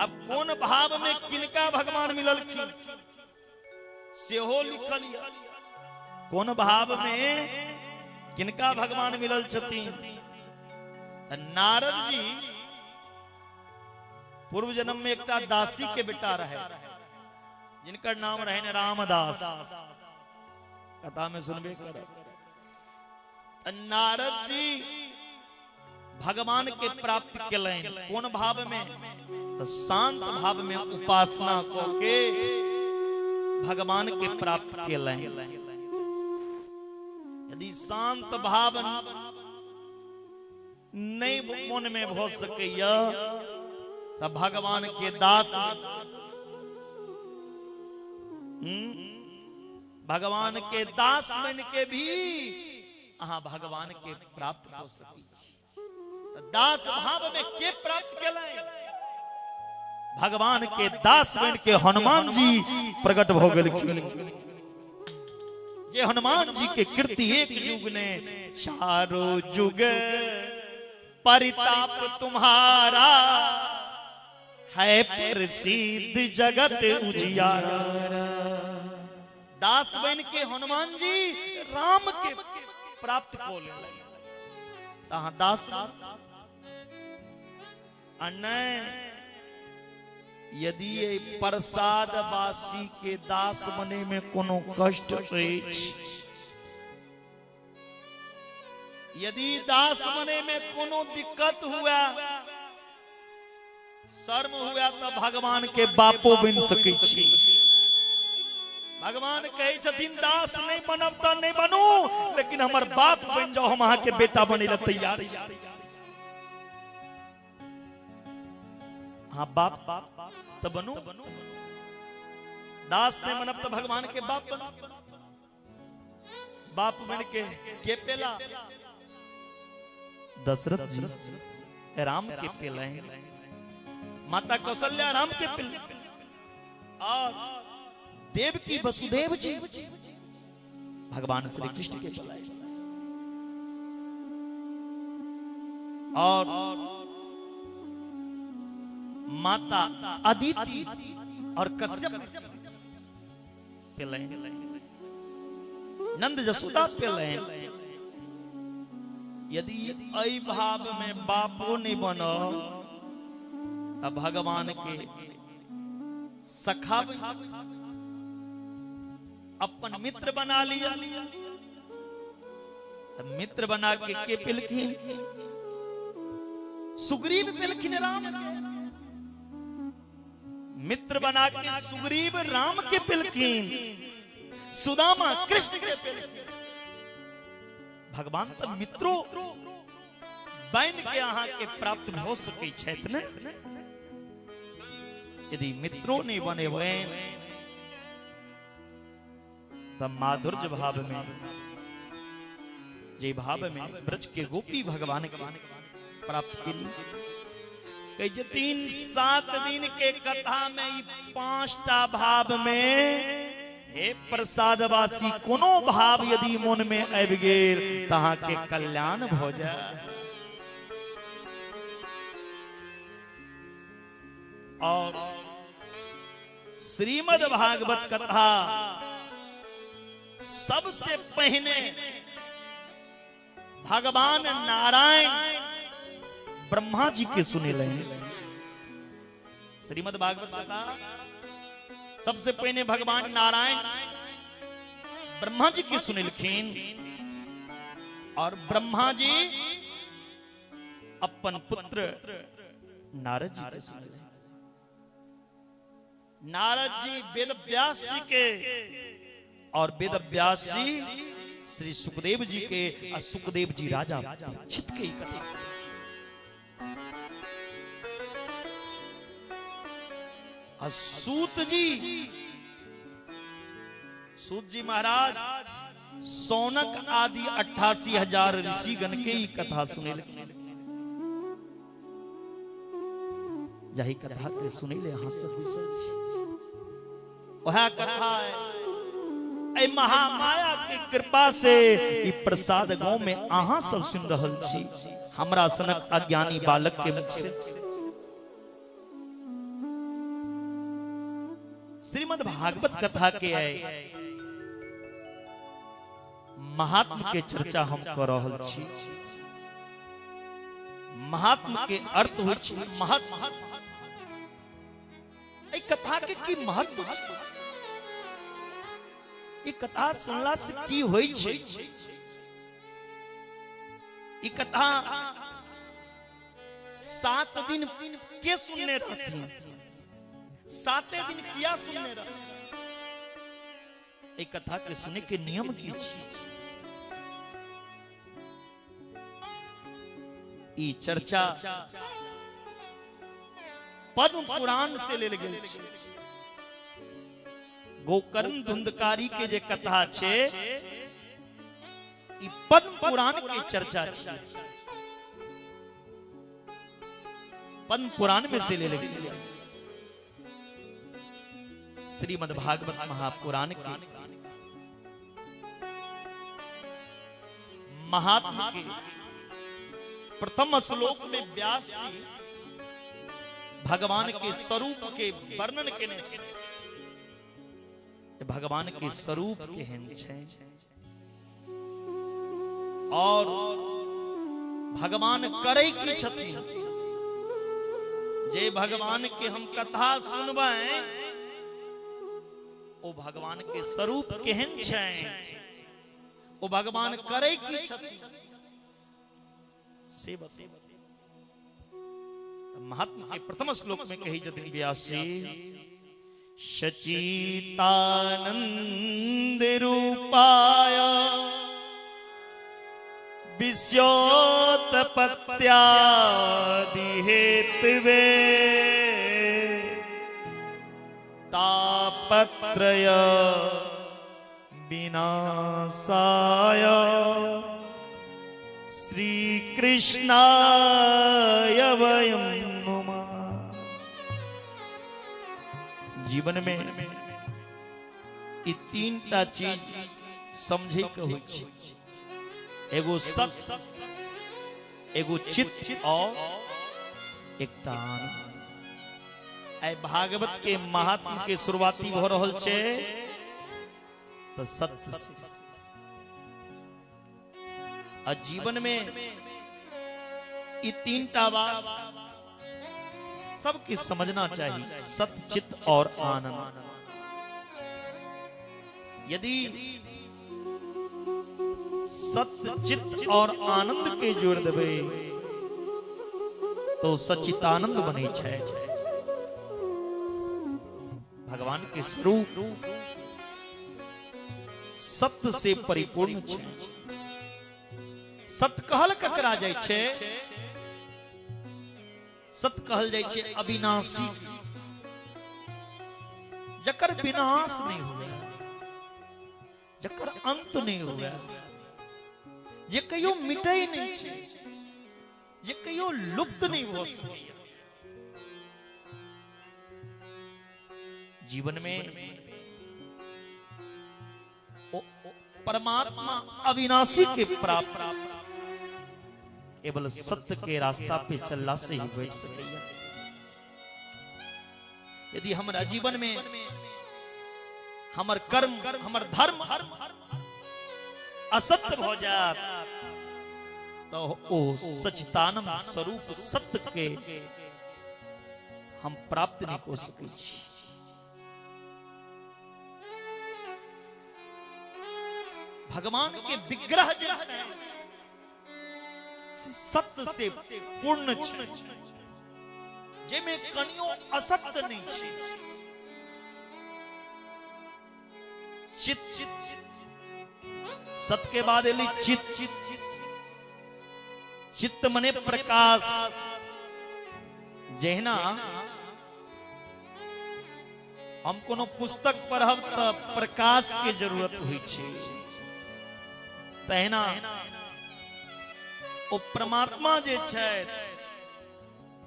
अब कोन भाव में किनका भगवान मिललखिन सेहो लिखल यऽ। कोन भाव में किनका भगवान मिलल छथिन। नारद जी पूर्व जन्म में एकटा दासी के बेटा रहे जिनकर नाम रहे रामदास। कथा में सुनबे करब। नारद जी भगवान के प्राप्त केलनि कोन भाव में? तो शांत भाव में उपासना क के भगवान के प्राप्त केलनि। यदि शांत भाव नहीं मन में भ सकैया तो भगवान के दास, भगवान के दास बन के भी अहाँ भगवान के प्राप्त हो सकै छी। दास भाव में के प्राप्त केलनि? भगवान के दास बन के हनुमान जी प्रकट भ गेलखिन। जे हनुमान जी के कीर्ति एक युग ने चारों युग परिताप तुम्हारा है प्रसिद्ध जगत उजियारा। दास बन के हनुमान जी राम के प्राप्त को लेलनि। तहाँ दास नहीं, यदि प्रसाद वासी के दास बने में कोनो कष्ट अछि, यदि दास बने में कोनो दिक्कत हुआ, शर्म हुआ, तो भगवान के बापो बन सकै छी। भगवान कहै छथिन दास नहीं बनब त नहीं बनू, लेकिन हमर बाप बन जाओ, हम अहाँ के बेटा बनै ला तैयार छी। हाँ बाप तो बनू, दास नहीं बनब तो भगवान के बाप बनू। बाप बन के पेला? दशरथ जी राम के पेले, माता कौशल्या राम के पेले, और देवकी वसुदेव जी भगवान श्री कृष्ण के पेले। और माता अदिति और कश्यप पेले, नंद जसोदा पेले। यदि एहि भाव में बापो नहीं बनो भगवान के सखा अपन मित्र बना लिया, मित्र बना के पेलखिन? सुग्रीव पेलखिन राम के। मित्र बना के सुग्रीव राम के पेलखिन, सुदामा कृष्ण के पेलखिन। भगवान तो मित्रों बन के अहाँ के प्राप्त हो सकै छथि ने। यदि मित्रों नहीं बनेबै तब माधुर्य भाव में, जे भाव में ब्रज के गोपी भगवान के प्राप्त केली। कहै छथिन 7 दिन के कथा में 5टा भाव में हे प्रसादवासी कोनो भाव यदि मन में आबि गेल त अहाँ के कल्याण भ जाए। और श्रीमद् भागवत कथा सबसे पहले भगवान नारायण ब्रह्मा जी के सुनेलनि। श्रीमद् भागवत कथा सबसे पहले भगवान नारायण ब्रह्मा जी के सुनेलखिन और ब्रह्मा जी अपन पुत्र नारद जी के सुनेलखिन। नारद जी वेद व्यास जी के और वेद व्यास जी श्री सुखदेव जी के और सुखदेव जी राजा परीक्षित के कथा। और सूत जी महाराज सौनक आदि 88,000 ऋषिगण के ही कथा सुनेलखिन। जाहि कथा के सुनै ले अहाँ सब बैसल छी, वएह कथा है। महामाया के कृपा से ई प्रसाद गांव में अहाँ सब सुन रहल छी, हमरा सनक अज्ञानी बालक के मुख से। श्रीमद् भागवत कथा के है महात्म के चर्चा हम कर रहल छी। महात्म के अर्थ होइ छै महत्व। एहि कथा के की महत्व छै, ई कथा सुनला से की होइ छै, ई कथा 7 दिन के सुनने रहथिन, 7 दिन किया सुनने रहथिन? ई कथा के सुने के नियम की छै? ई चर्चा पद्म पुराण से लेल गेल छै। गोकर्ण धुंधकारी के जे कथा छै, ई पद्म पुराण के चर्चा छै, पद्म पुराण में से लेल गेल। श्रीमद् भागवत महापुराण के महात्मा के प्रथम श्लोक में व्यास जी भगवान के स्वरूप के वर्णन केने छै। भगवान के स्वरूप केहन छै और भगवान करै की छथिन। जे भगवान के हम कथा सुनबै ओ भगवान के स्वरूप केहन छै, ओ भगवान करै की छथिन, से बताउ। महात्मा के प्रथम श्लोक में कही छथिन व्यास जी, सचितानंद रूपाय विश्योत्पत्त्यादि हेतवे तापत्रय विनाशाय श्री कृष्णाय वयं नमः। जीवन में ई 3 टा चीज समझे के होइ छै, एगो सत्य, एगो चित्त और एकटा आनंद। आइ भागवत के महात्म के शुरुआती भ रहल छै त सत्य से। आ जीवन में ई 3 टा बात सबके समझना चाहिए, सत्य, चित्त और आनंद। यदि सत्य, चित्त और आनंद के जोड़ देबै तो सच्चिदानंद बनै छै। भगवान के स्वरूप सत्य से परिपूर्ण छै। सत्य कहल ककरा जाइ छै? सत्य कहल जाइ छै अविनाशी, जकर विनाश नहीं हुए, जकर अंत नहीं हुए, जे कहियो मिटै नहीं छै, जे कहियो लुप्त नहीं हो सके। जीवन में परमात्मा अविनाशी के प्राप्त केवल सत्य के रास्ता पे चलला से ही बैठ सके। यदि हमारा जीवन में हमर कर्म, हमर धर्म असत्य हो जात तो ओ सचितानंद स्वरूप सत्य के हम प्राप्त नहीं कर सके। भगवान के विग्रह जे छै से सत्य से पूर्ण छै, जेमे कनियो असत्य नहीं छै। चित्त, सत्य के बाद एली चित्त, चित्त मने प्रकाश। जहिना हम कोनो पुस्तक पढ़ब त प्रकाश के जरूरत होइ छै, तहिना ओ परमात्मा जे छै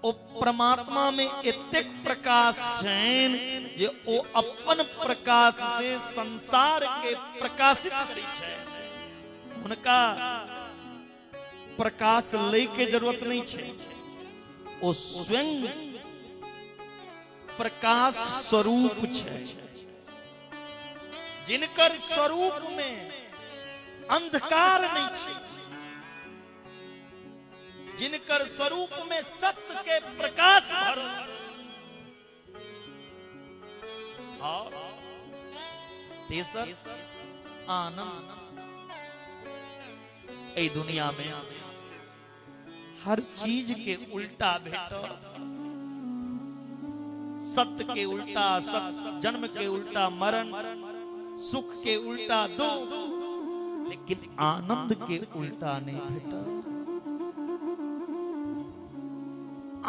ओ परमात्मा में एतेक प्रकाश छनि जे ओ अपन प्रकाश से संसार के प्रकाशित करै छै। हुनका प्रकाश लै के जरूरत नहीं छै, ओ स्वयं प्रकाश स्वरूप छै। जिनकर स्वरूप में अंधकार नहीं छै, जिनकर स्वरूप में सत्य के प्रकाश भरल। और तेसर आनंद। एहि दुनिया में हर चीज के उल्टा भेटल, सत्य के उल्टा सत्य, जन्म के उल्टा मरण, सुख के उल्टा दुख, लेकिन आनंद के उल्टा नहीं भेटल।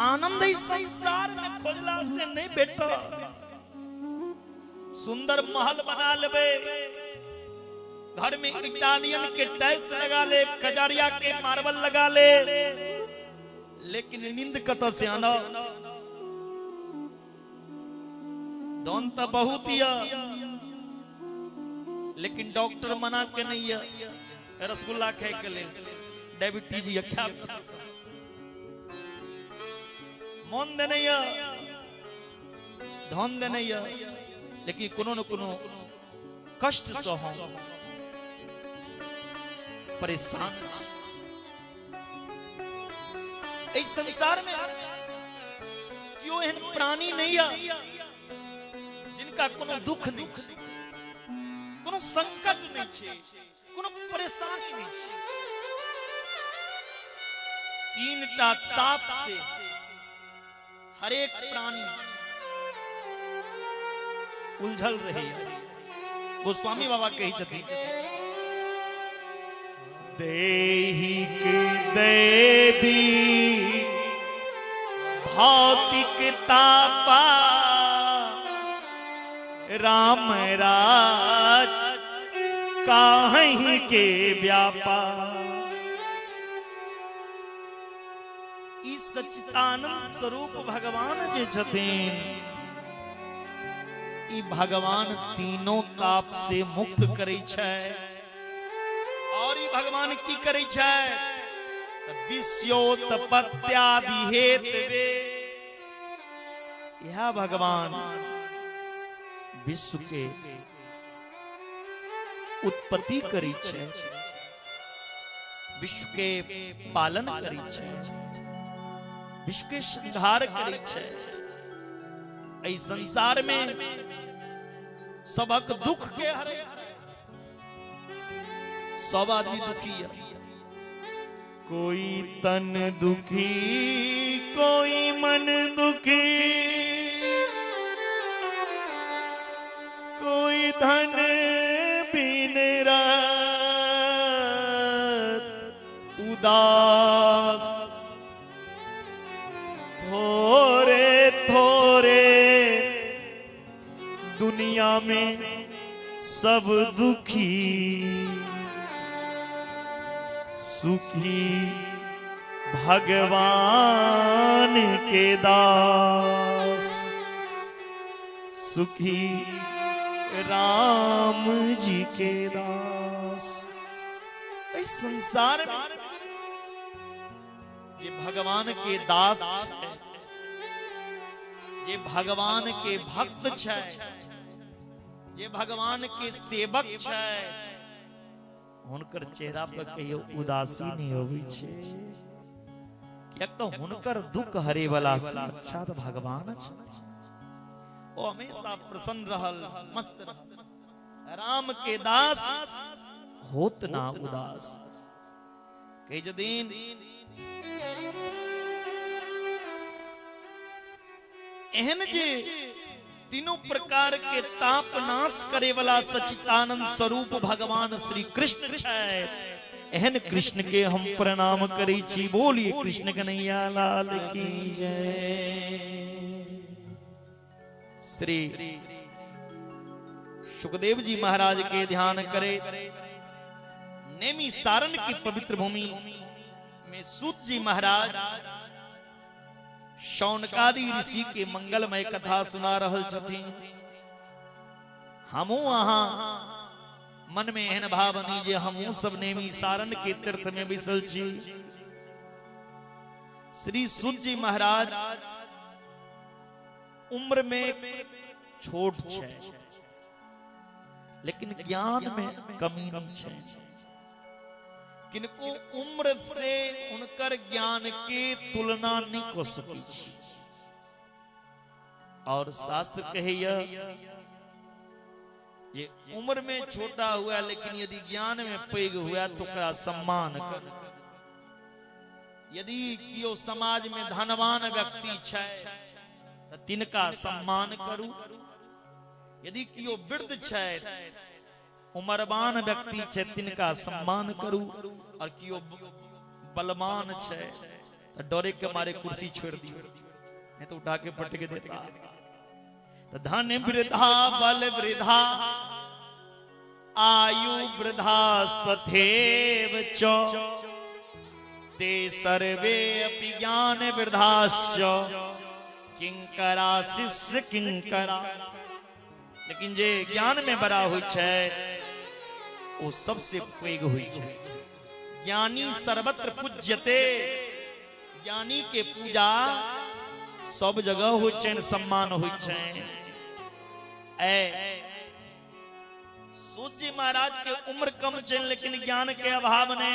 आनंद इस संसार में खोजला से नहीं भेटल। सुंदर महल बना लेबे, घर में इटालियन के टाइल्स लगा ले, कजारिया के मार्बल लगा ले, लेकिन नींद कत से आना? धन तो बहुत ही, लेकिन डॉक्टर मना के नहीं है रसगुल्ला खाए के लिए, डायबिटीज या मन देने है, धन देने है, लेकिन कोनो न कोनो कष्ट से हम परेशान। इस संसार में क्यों एहन प्राणी नहीं है जिनका कोनो दुख नहीं, कोनो संकट नहीं छे, कोनो परेशानी नहीं छे। तीन टा ताप से हरेक प्राणी उलझल रहे। गोस्वामी बाबा कही छथिन, देहिक देवी भौतिक तापा, राम राज काहे के व्यापा। ई सच्चिदानंद स्वरूप भगवान जे छथिन, ई भगवान तीनों ताप से मुक्त करै छै। और ई भगवान की करै छै? विश्वोत्पत्त्यादि हेतवे। यह भगवान विश्व के उत्पत्ति करै छै, विश्व के पालन करै छै, विश्व के संहार करै छै। एहि संसार में सबक दुख के हरे, सब आदमी दुखी है। कोई तन दुखी, कोई मन दुखी, कोई धन बिन रात उदास। थोड़े थोड़े दुनिया में सब दुखी, सुखी भगवान के दास, सुखी राम जी के दास। इस संसार में जे भगवान के दास छै, जे भगवान के भक्त छै, जे भगवान के सेवक छै, हुनकर चेहरा पर कहियो उदासी नहीं होवे छै। कियाक तो हुनकर दुख हरे वाला साक्षात भगवान छै। ओ हमेशा प्रसन्न रहल, मस्त रहल। राम के दास होत ना उदास। कही जदीन एहन जे तीनों प्रकार के ताप नाश करे वाला सच्चिदानंद स्वरूप भगवान श्री कृष्ण है, एहन कृष्ण के हम प्रणाम करै छी। बोलिए कृष्ण कन्हैया लाल की जय। श्री सुखदेव जी महाराज के ध्यान करे नेमी सारण की पवित्र भूमि में सूत जी महाराज शौनकादि ऋषि के मंगलमय कथा सुना रहल छथिन। हमहूँ अहाँ मन में एहन भाव बनी जे हमहूँ सब नेमी सारण के तीर्थ में बैसल छी। श्री सूत जी महाराज उम्र में छोट छै लेकिन ज्ञान में कमी नहीं छै। किनको उम्र से उनकर ज्ञान के तुलना नहीं कर सकै छी। और शास्त्र कहैया जे उम्र में छोटा हुआ लेकिन यदि ज्ञान में पैघ हुआ तो ओकरा सम्मान कर। यदि कियो समाज में धनवान व्यक्ति छै त तिनका सम्मान करू। यदि कियो वृद्ध छै, उम्रवान व्यक्ति छै, तिनका सम्मान करू। और कियो बलवान छै त डरे के मारे कुर्सी छोड़ दियो, नहीं तो उठा के पटक देता। त धन वृद्धा बल वृद्धा आयु वृद्धास्तथैव च ते सर्वे अपि ज्ञान वृद्धाश्च किंकरा शिष्य किंकरा। लेकिन जे ज्ञान में बड़ा होइ छै ओ सबसे पैघ होइ छै। ज्ञानी सर्वत्र पूज्यते, ज्ञानी के पूजा सब जगह होइ छै, सम्मान होइ छै। ए सूत जी महाराज के उम्र कम छै लेकिन ज्ञान के अभाव ने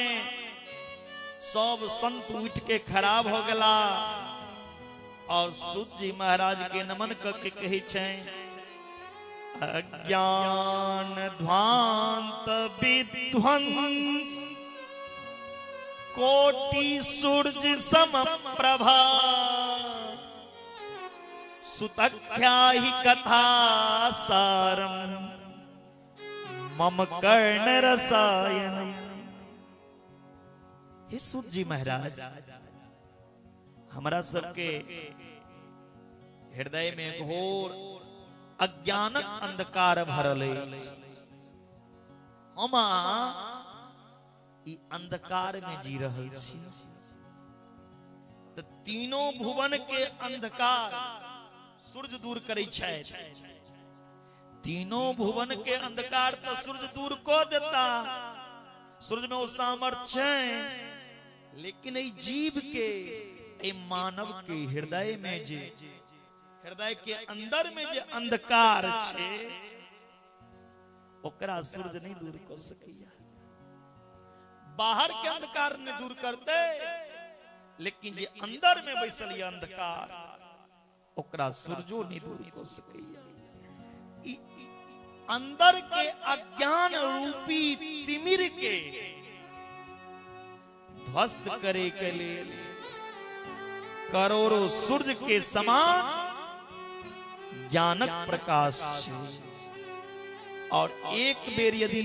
सब संत उठ के खराब हो गला। और सूत जी महाराज के नमन करके कहै छै, अज्ञान ध्वांत विध्वंस कोटि सूरज सम प्रभा सुतख्या ही कथा सारम मम कर्ण रसायन। हे सूत जी महाराज, हमरा सबके हृदय में घोर अज्ञानक अंधकार भरल अछि। हम ई अंधकार में जी रहल छी। त तीनों भुवन के अंधकार सूर्य दूर करै छै। तीनों भुवन के अंधकार त सूर्य दूर क देता, सूर्य में ओ सामर्थ्य छै। लेकिन एहि जीव के, एहि मानव के हृदय में जे, हृदय के अंदर में जे अंधकार छै ओकरा सूर्य नहीं दूर कर सकैया। बाहर के अंधकार नहीं दूर करते लेकिन जे अंदर में बैसल ये अंधकार ओकरा सूर्यो नहीं दूर कर सकैया। अंदर के अज्ञान रूपी तिमिर के ध्वस्त करे के लिए करोड़ों सूर्य के समान ज्ञानक प्रकाश। और एक बेर यदि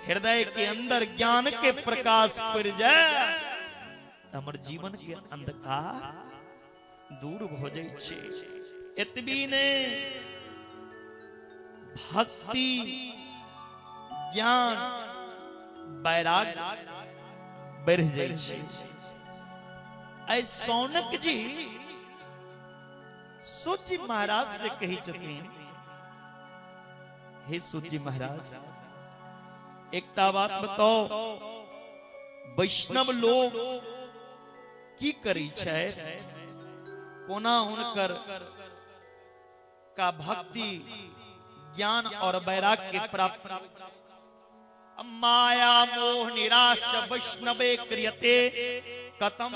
हृदय के अंदर ज्ञान के प्रकाश पड़ जाए तो हमर जीवन के अंधकार दूर हो जाए छे। एतबी ने भक्ति ज्ञान वैराग्य बढ़ जाए छे। ऐ सौनक जी सूत जी महाराज से कही छथिन, हे सूत जी महाराज, एकटा बात बताओ, वैष्णव लोग की करी छै, कोना हुनकर का भक्ति ज्ञान और वैराग्य के प्राप्त। माया मोह निराश वैष्णवे क्रियते कतम।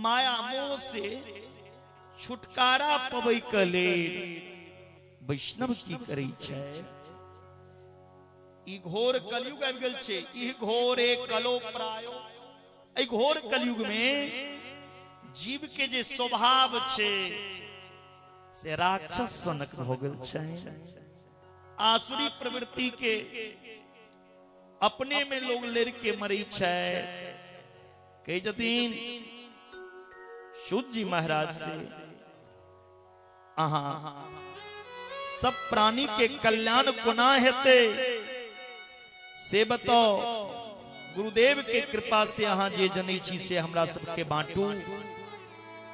माया मोह से छुटकारा पबै के लेल वैष्णव की करै छै। ई घोर कलयुग आबि गेल छै, ई घोरे कलो प्रायो। एहि घोर कलयुग में जीव के जे स्वभाव छै से राक्षस सनक हो गेल छै। आसुरी प्रवृत्ति के अपने में लोग लड़ के मरै छै। कहै छथिन सूत जी महाराज से, अहाँ सब प्राणी के कल्याण कोना हेतै से बताओ। गुरुदेव के कृपा से अहाँ जे जनै छी से हमरा सबके बांटू।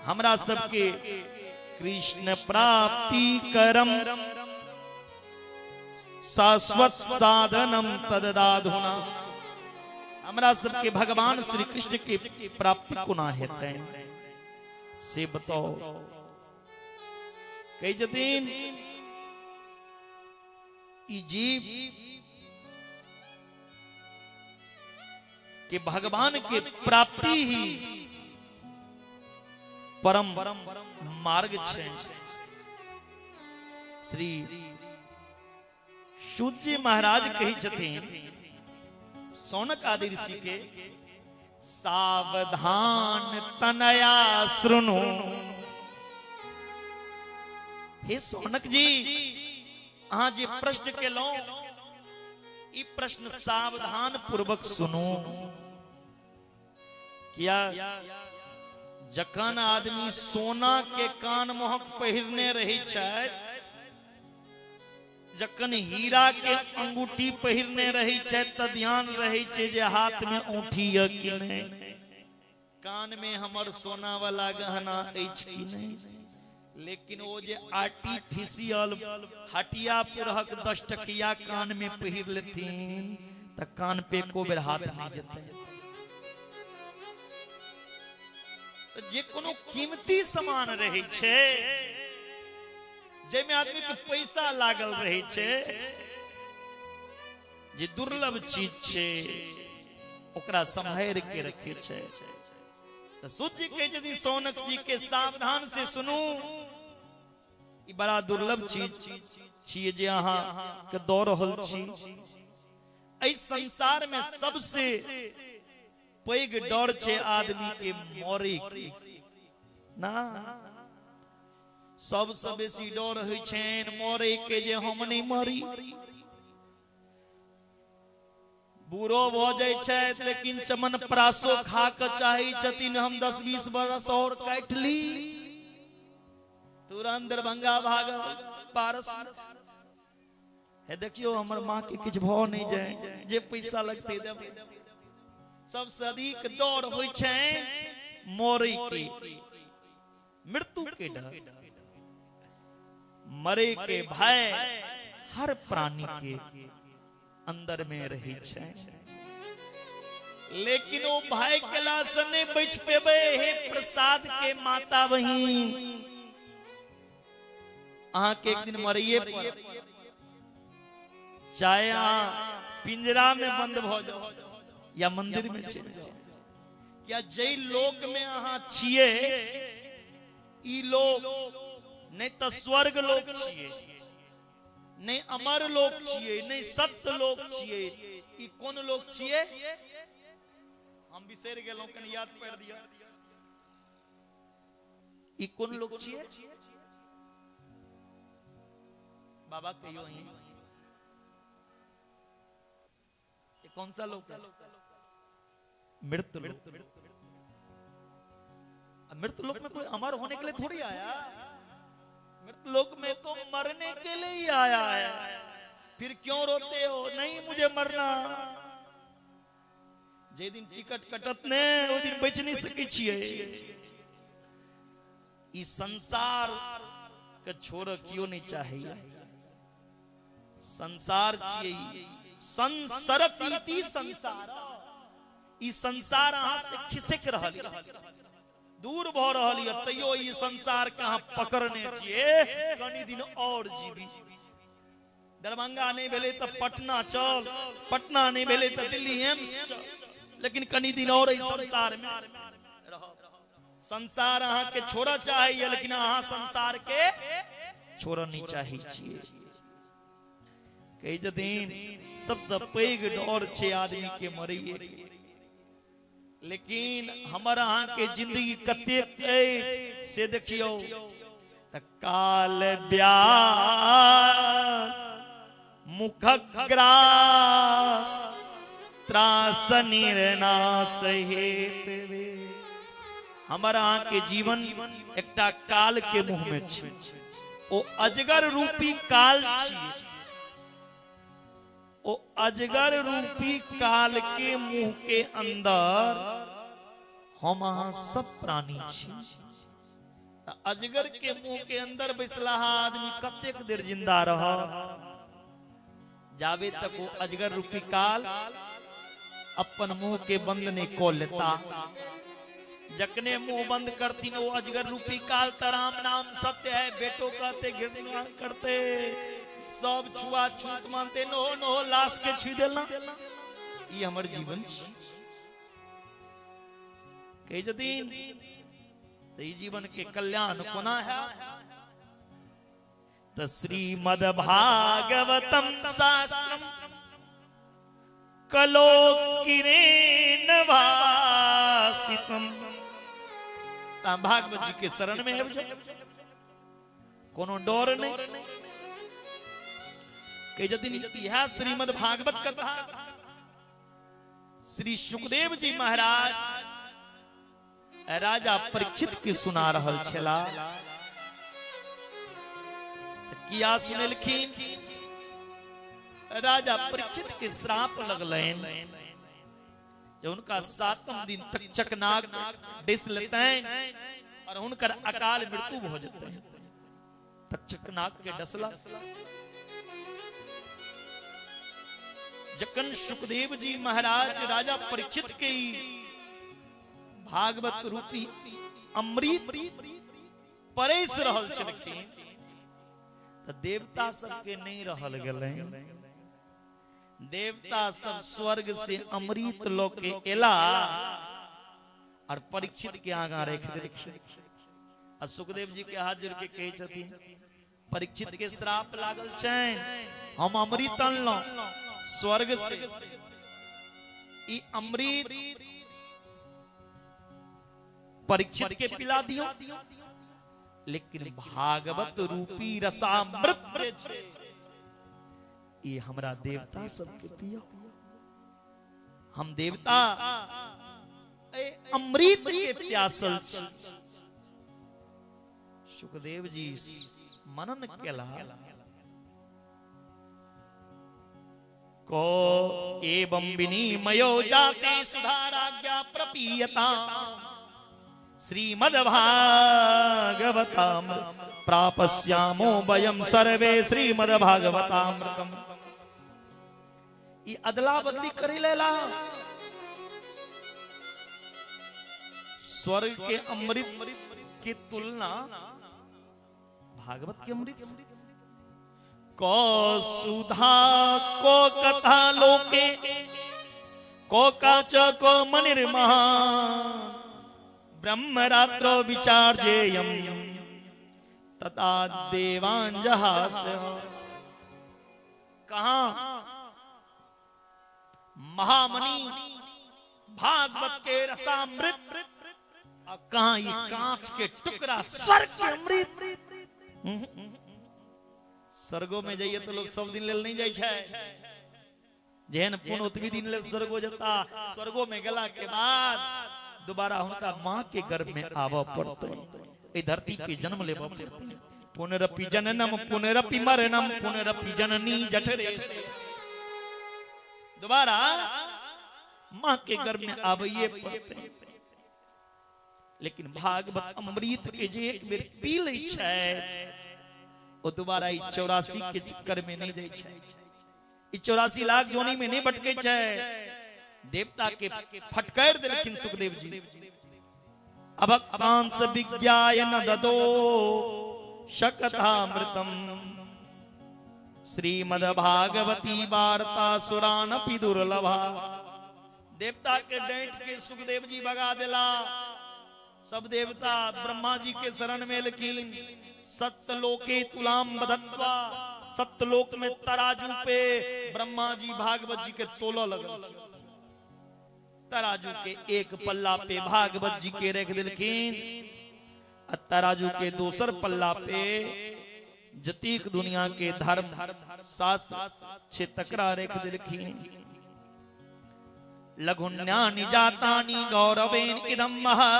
हमरा सबके कृष्ण प्राप्ति करम शाश्वत साधनम तददाधुना। हमरा सबके भगवान श्री कृष्ण के प्राप्ति कोना हेतै से बताओ। कहै छथिन ई जीव के भगवान के प्राप्ति ही परम मार्ग छै। श्री सूर्य महाराज कहै छथिन सौनक आदि ऋषि के, सावधान तनया सुनु। हे सौनक जी, अहाँ जे प्रश्न केलहुं ई प्रश्न सावधान पूर्वक सुनू। किया जखन आदमी सोना के कान मोहक पहिरने रहे छै, जखन हीरा के अंगूठी पहिरने रहे छै, त ध्यान रहे छै जे हाथ में औंठी य कि नहीं, कान में हमर सोना वाला गहना अछि कि नहीं। लेकिन वो जे आर्टिफिशियल हटिया पुरहक 10 टकिया कान में पहिर लेथिन त कान पे एको बेर हाथ नहीं जेतै। जे कोनो कीमती सामान रहे छै, जाहिमे आदमी के पैसा लागल रहे छै, जे दुर्लभ चीज छै ओकरा सम्हारि के रखे छै। त सूत जी कहै छथिन सौनक जी के सावधान से सुनू, ई बड़ा दुर्लभ चीज छियै जे अहाँ के दऽ रहल छी। एहि संसार में सबसे पैघ डर छै आदमी के मरे के ना। सबसे बेसी डर होइ छनि मरे के, जे हम नहीं मरी। बूढ़ो भऽ जाइ छथि लेकिन चमन प्रासो खा के चाहै छथिन हम 10-20 बरस और काटि ली। तुरंत दरभंगा भागल पारस। हे देखियो हमर माँ के किछु भऽ नहीं जाए, जे पैसा लगतै देबै। सबसे अधिक डर होइ छै मरे के, मृत्यु के डर, मरे के भय हर प्राणी के अंदर में रहे छै। लेकिन ओ भय केला से नहीं बच पेबै। हे प्रसाद के माता बहिन, अहाँ के एक दिन मरैये पड़त, चाहे अहाँ पिंजरा में बंद भ जाओ या मंदिर में चलि जाओ। क्या जै लोक में अहाँ छियै ई लोक नहीं तो स्वर्ग लोक छियै, नहीं अमर लोक छियै, नहीं सत्य लोक छियै, ई कोन लोक छियै? हम बिसरि गेलहुं, कनि याद पारि दिअ। ई कोन लोक छियै बाबा? कहियो अहीं, ये कौन सा लोक है? मृत लोक। मृत लोक में कोई अमर होने के लिए थोड़ी आया, मृत लोक में तो मरने के लिए ही आया है। फिर क्यों रोते हो? नहीं मुझे मरना। जे दिन टिकट कटत ने ओ दिन बच नहीं सकै छियै। ई संसार के छोड़ क्यों नहीं चाहिए? संसार छियै, संसरती संसार। ई संसार अहाँ से खिसक रहल, दूर भ रहल यऽ, तैयो ई संसार के अहाँ पकड़ने छियै। कनि दिन और जीवी। दरभंगा नहीं भेलै तऽ पटना चल, पटना नहीं भेलै तऽ दिल्ली एम्स चल, लेकिन कनि दिन और एहि संसार में रह। संसार अहाँ के छोड़ऽ चाहैया, लेकिन अहाँ संसार के छोड़ऽ नहीं चाहै छियै। कहै छथिन सबसँ पैघ डर छै आदमी के मरैये। लेकिन हमर अहाँ के जिंदगी कतेक अछि से देखियौ त काल ब्याल मुखक ग्रास त्रास निर्नाश हेतवे। हमर अहाँ के जीवन एकटा काल के मुंह में छै, ओ अजगर रूपी काल छी। ओ अजगर रूपी काल के मुंह के अंदर हम अहाँ सब प्राणी छी। अजगर के मुंह के अंदर बैसलाहा आदमी कतेक देर जिंदा रह? जाबे तक वो अजगर रूपी काल अपन मुंह के बंद नहीं को लेता। जकने मुंह बंद करती वो अजगर रूपी काल त राम नाम सत्य है बेटो कहते घृणा करते सब छुआ छूत मानते नो नो लाश के छू देला। ई हमर जीवन कहे जदीन त ई जीवन के कल्याण कोना है? त श्रीमद् भागवतम शास्त्रम कलोकिरेण भासितम। भागवत जी के शरण में आबि जाओ, कोनो डर नहीं। कहे जदीन इएह श्रीमद् भागवत कथा श्री सुखदेव जी महाराज राजा परीक्षित के सुना रहल छला। किया सुनेलखिन? राजा परीक्षित के श्राप लगलनि जब उनका 7वां दिन तक्षक नाग डस लेतनि और हुनकर अकाल मृत्यु भ जेतनि। तक्षक नाग के डसला जखन सुखदेव जी महाराज राजा परीक्षित के भागवत रूपी अमृत परसि रहल छलखिन त देवता सबके नहीं रहल गेलनि। देवता सब स्वर्ग से अमृत ल के एला और परीक्षित के आगा रखि देलखिन। आ सुखदेव जी के हाथ जोड़ के कहै छथिन परीक्षित के श्राप लागल छनि, हम अमृत अनलहुं स्वर्ग से, ई अमृत परीक्षित के पिला दियो, लेकिन भागवत रूपी रसामृत ये हमरा देवता सबके पियो। हम देवता अमृत के प्यासल छी। सुखदेव जी मनन केला को एवं विनिमयो जाते सुधाराज्ञा प्रपीयता श्रीमद्भागवतम प्रापस्यामो वयम सर्वे श्रीमद्भागवतामृतम। ई अदला बदली करी लेला। स्वर्ग के अमृत की तुलना भागवत के अमृत से। को सुधा को कथा लोके को काच को मनिर्महा ब्रह्म रात्रो विचार्जेयम तथा देवांजहास। कहा महामणि भागवत के रसामृत, कहा ये कांच के टुकड़ा स्वर्ग के अमृत। स्वर्गो में जाइए तो लोग सब दिन लेल नहीं जाय छै, जेहन पुण्य ओतबी दिन लेल स्वर्गो जता। स्वर्गो में गेला के बाद दोबारा हुनका माँ के गर्भ में आबऽ पड़तै, एहि धरती पे जन्म लेबऽ पड़तै। पुनरपि जननम पुनरपि मरणम पुनरपि जननी जठरे। दोबारा माँ के गर्भ में आबैये पड़तै। लेकिन भागवत अमृत के जे एक बेर पी लै छै ओ दोबारा ई 84 के चक्कर में नहीं जाइ छै, ई 84 लाख जोनी में नहीं भटकै छै। देवता के फटकार देलखिन सुखदेव जी। अभक्तांस विज्ञाय न ददो शकथामृतम श्रीमद्भागवती वार्ता सुरानपि दुर्लभा। देवता के डांट के सुखदेव जी भगा देला। सब देवता ब्रह्मा जी के शरण में एलखिन। सत्यलोके तुलाम बधत्वा, सत्यलोक में तराजू पे ब्रह्मा जी भागवत जी के तोलऽ लगल। तराजू के एक पल्ला पे भागवत जी के रख देलखिन, तराजू के दोसर पल्ला पे जतीक दुनिया के धर्म शास्त्र छे तकरा रख देलखिन। लघुन्यानि जातानि गौरवेन इदं महा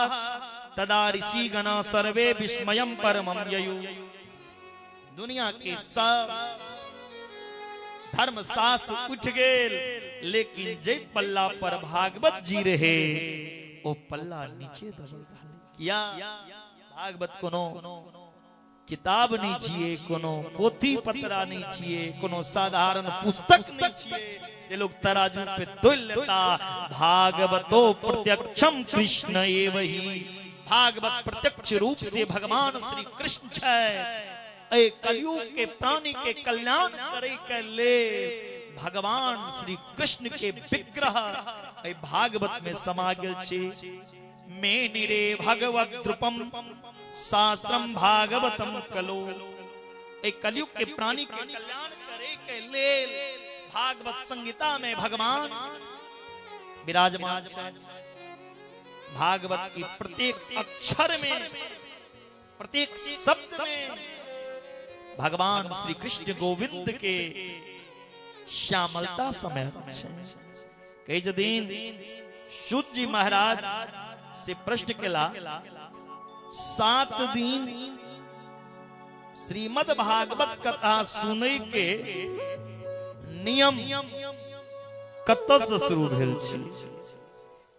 तदा ऋषिगण सर्वे विस्मयं परमं ययु। दुनिया के सब धर्म शास्त्र उठ गेल, लेकिन जे पल्ला पर भागवत जी रहे ओ पल्ला नीचे दबल रहलै। किया? भागवत कोनो किताब नहीं छिए, कोनो पोथी पतरा नहीं छिए, कोनो साधारण पुस्तक नहीं छिए जे लोग तराजू पे तोल लेता। भागवतो प्रत्यक्षम कृष्ण एव ही, भागवत प्रत्यक्ष रूप से भगवान श्री कृष्ण छै। ए कलयुग के प्राणी के कल्याण करे के ले भगवान श्री कृष्ण के विग्रह ए भागवत में समा गेल छै। मेनिरे भगवत द्रुपम शास्त्रम भागवतम कलो। ए कलयुग के प्राणी के कल्याण करे के लेल भागवत संहिता में भगवान विराजमान छै। भागवत की प्रत्येक अक्षर में, प्रत्येक शब्द में भगवान श्री कृष्ण गोविंद के श्यामलता समय छै। कई दिन शुद्ध जी महाराज से प्रश्न केला, 7 दिन श्रीमद् भागवत कथा सुनै के नियम कतऽ से शुरू भेल छै?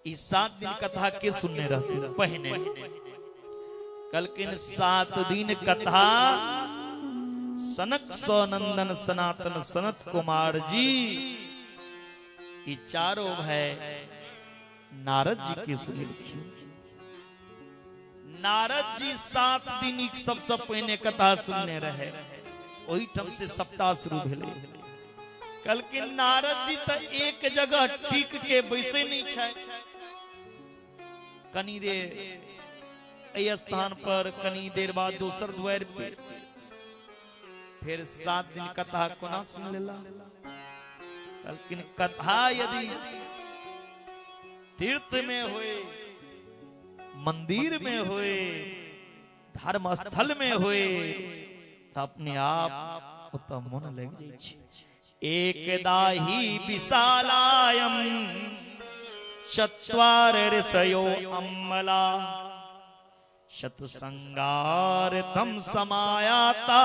ई 7 दिन कथा के सुनने रहते पहिने? कहलखिन 7 दिन कथा सनक सनंदन सनातन सनत कुमार जी, ई चारों भाई नारद जी के सुनेलखिन। नारद जी 7 दिन सबसे पहिने कथा सुनने रहे, ओहिठाम से सप्ताह शुरू भेलै। कहलखिन नारद जी तऽ एक जगह टिक के बैसे नहीं छै, कनी देर एहि स्थान पर, कनी देर बाद दोसर द्वार पे, फिर 7 दिन कथा कोना सुन लेला? कहलखिन कथा यदि तीर्थ में होए, मंदिर में होए, धर्म स्थल में होए, तो अपने आप ओतऽ मन लग जाइ छै। एकदा ही विशालायम चत्वार ऋषयो अम्मला शतसंगारथम समायाता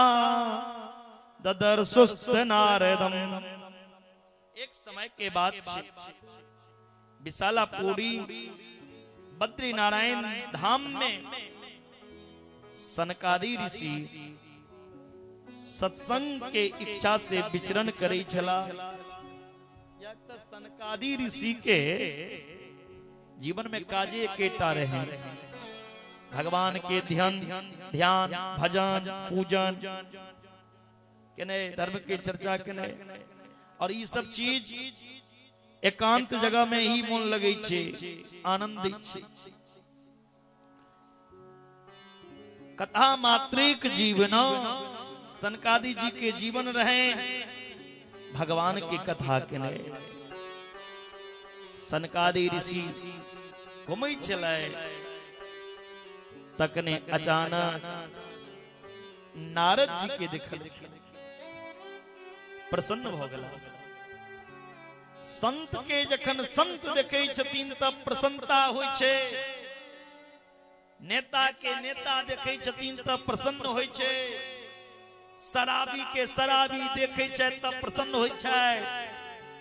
ददर्शुस्त नारदम। एक समय के बाद विशालापुरी बद्री नारायण धाम में सनकादि ऋषि सत्संग के इच्छा से विचरण करे छला। सनकादि ऋषि के जीवन में काजे एकेटा रहे, भगवान के ध्यान ध्यान भजन पूजन केने, धर्म के चर्चा केने, और ये सब चीज एकांत जगह में ही मन लगे छे, आनंद दै छे। कथा मात्रिक जीवन सनकादि जी के जीवन रहे भगवान के कथा केने। सनकादि ऋषि घुमै छलै, तकने अचानक नारद जी के देखलखिन, प्रसन्न भ गेला। संत के जखन संत देखै छथिन तब प्रसन्नता होइ छै, नेता के नेता देखै छथिन तब प्रसन्न होइ छै, शराबी के शराबी देखै छै तब प्रसन्न होइ छै,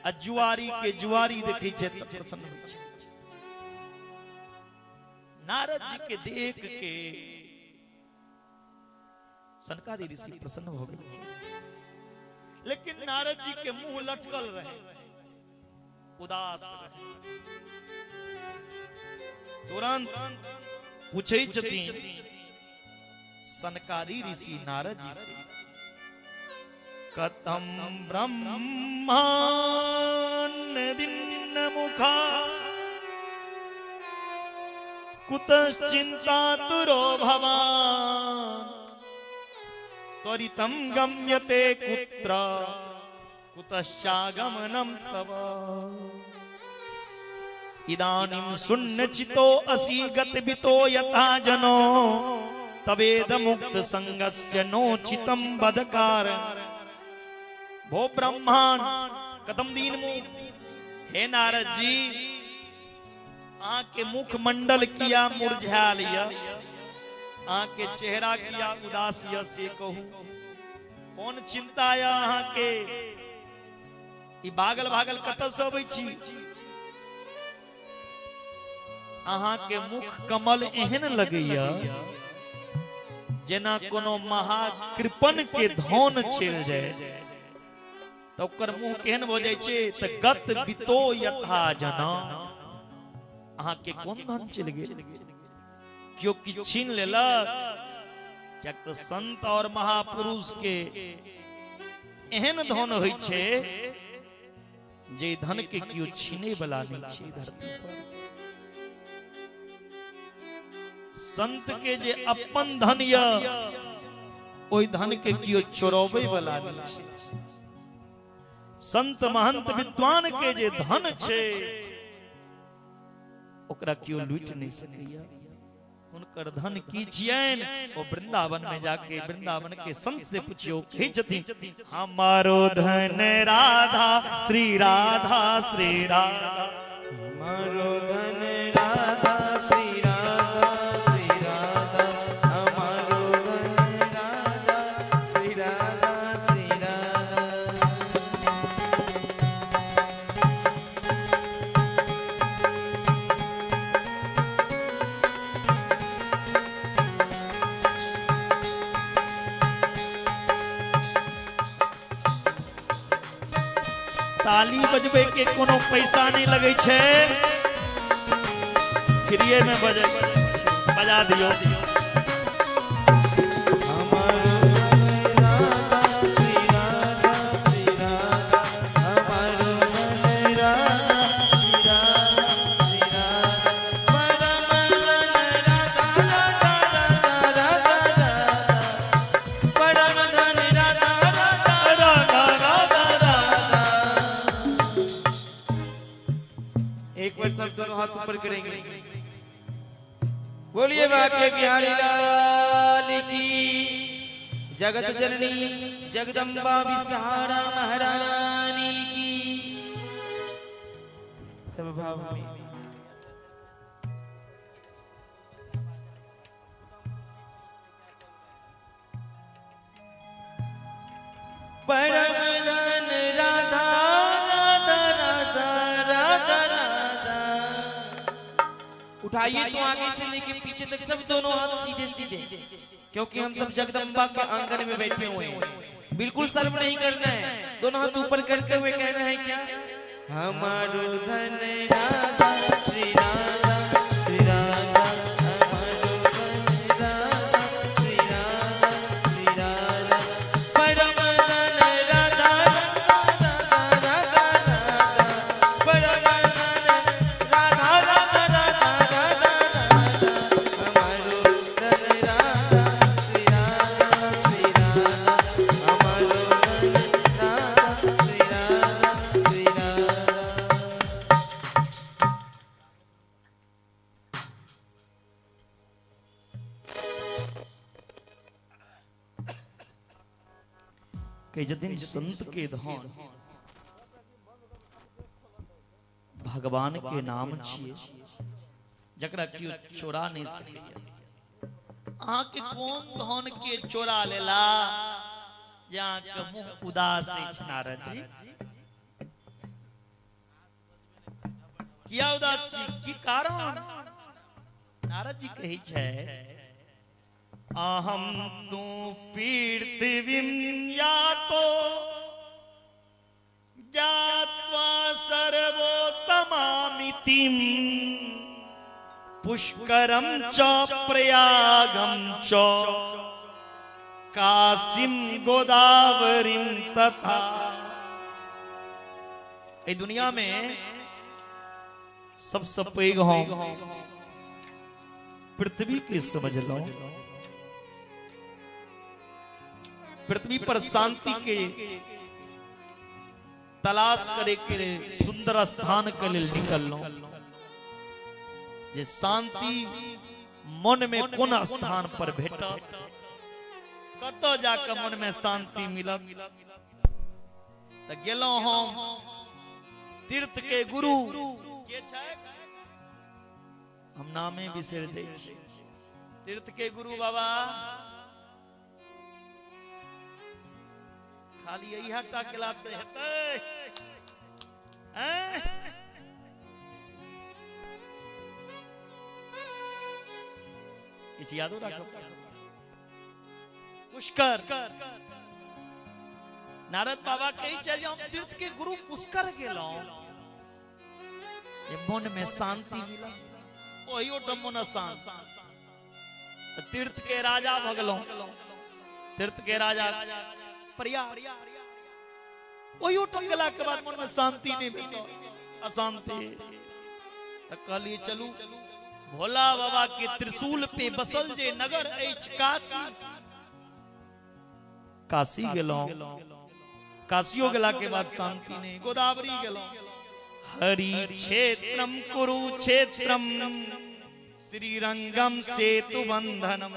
आ जुआरी के जुआरी देखै छै तब प्रसन्न होइ छै। नारद जी के देख के सनकादि ऋषि प्रसन्न हो गए, लेकिन नारद जी के मुंह लटकल रहे, उदास रहे। तुरंत पूछै छथिन सनकादि ऋषि नारद जी से, कथम ब्रह्माण्ड दिन मुखा कुतश्चिंतातुरो भवान त्वरितं गम्यते कुत्र कुतश्चागमनं तव। इदानीं शून्यचितो असि गतवितो यथा जनो तवेदमुक्त संगस्य नोचितं बदकार। भो ब्रह्मांड कदम दीन मुख, हे नारद जी, आके मुख मंडल किया मुरझायल या, आके चेहरा किया उदास या, से कहू कौन चिंता या अहाँ के? ई भागल भागल कतऽ से अबै छी? अहाँ के मुख कमल एहन लगैया जेना कोनो महाकृपण के धन चलि जाय तऽ ओकर मुंह केहन भऽ जाइ छै? तऽ गत बितो यथा जना। अहाँके कोन धन चलि गेल? केओ किछु छीन लेलक? किएक तऽ संत और महापुरुष के एहन धन होइ छै जे धन के केओ छीने वाला नहीं छै धरती पर। संत के जे अपन धन य ओहि धन के केओ चोरबै वाला नहीं छै। संत महंत विद्वान के जे धन छै ओकरा केओ लूटि नहीं सकैया। हुनकर धन की छियनि? ओ वृंदावन में जाके वृंदावन के संत से पूछियो, कहै छथिन हमारो धन राधा श्री राधा श्री राधा, हमारो धन राधा श्री राधा श्री राधा, हमारो धन राधा श्री राधा श्री राधा। ताली बजबे के कोनो पैसा नहीं लगे छै, फ्रीए में बजे बजा दियो। हमारो धन राधा श्री राधा श्री राधा, हमारो धन राधा श्री राधा श्री राधा, परम धन राधा राधा राधा राधा राधा, परम धन राधा राधा राधा राधा राधा। एक बार सब दोनों हाथ ऊपर करेंगे, बोलिए बाके बिहारी लाल की जगत जननी जगदम्बा विसहारा महारानी की। सब भाव में परम धन राधा राधा राधा राधा राधा। उठाइए तो आगे से लेके पीछे तक सब दोनों हाथ सीधे सीधे, क्योंकि हम सब जगदम्बा के आंगन में बैठे हुए हैं। बिल्कुल शर्म नहीं करना है, दोनों हाथ ऊपर करते हुए कहना है क्या? हमारो धन राधा श्री राधा श्री राधा, हमारो धन राधा श्री राधा श्री राधा, परम धन राधा राधा राधा राधा, परम धन राधा राधा राधा राधा राधा, हमारो धन राधा श्री राधा श्री राधा, हमारो धन राधा श्री राधा श्री राधा। कहै छथिन संत के धन भगवान के नाम छियै, जकरा केओ चोरा नहीं सकैया। अहाँके कोन धन के चोरा लेला जे अहाँके मुँह उदास अछि नारद जी? किया उदास छी? की कारण? नारद जी कहै छै अहम तू पृथ्वीं यातो ज्ञात्वा सर्वोत्तमामितिं पुष्करं च प्रयागं च काशीं गोदावरीं तथा। एहि दुनिया में सबसे पैघ हम पृथ्वी के समझलहुं। पृथ्वी पर शांति के तलाश करे के सुंदर स्थान के लिए निकललहुं, जे शांति मन में कोन स्थान पर भेटत, कतऽ जाके मन में शांति मिलत। तऽ गेलहुं हम तीर्थ के गुरु के छै, हम नामे बिसरि दै छी। तीर्थ के गुरु बाबा खाली इएह टा केला से हेतै? किछु यादो राखब। पुष्कर। नारद बाबा कहै छै जे हम तीर्थ के गुरु पुष्कर गेलहुं, मन में शांति मिलल, ओहियो ठाम मन अशांत। तीर्थ के राजा भऽ गेलहुं, तीर्थ के राजा प्रयाग, ओहियो ठाम गेला के बाद मन में शांति नहीं भेटल, अशांति। तऽ कहलियै चलू भोला बाबा के त्रिशूल पे बसल जे नगर अछि काशी, काशी गेलहुं। काशियो गेला के बाद शांति नहीं, गोदावरी गेलहुं। हरि क्षेत्रम कुरुक्षेत्रम श्रीरंगम सेतु बंधनम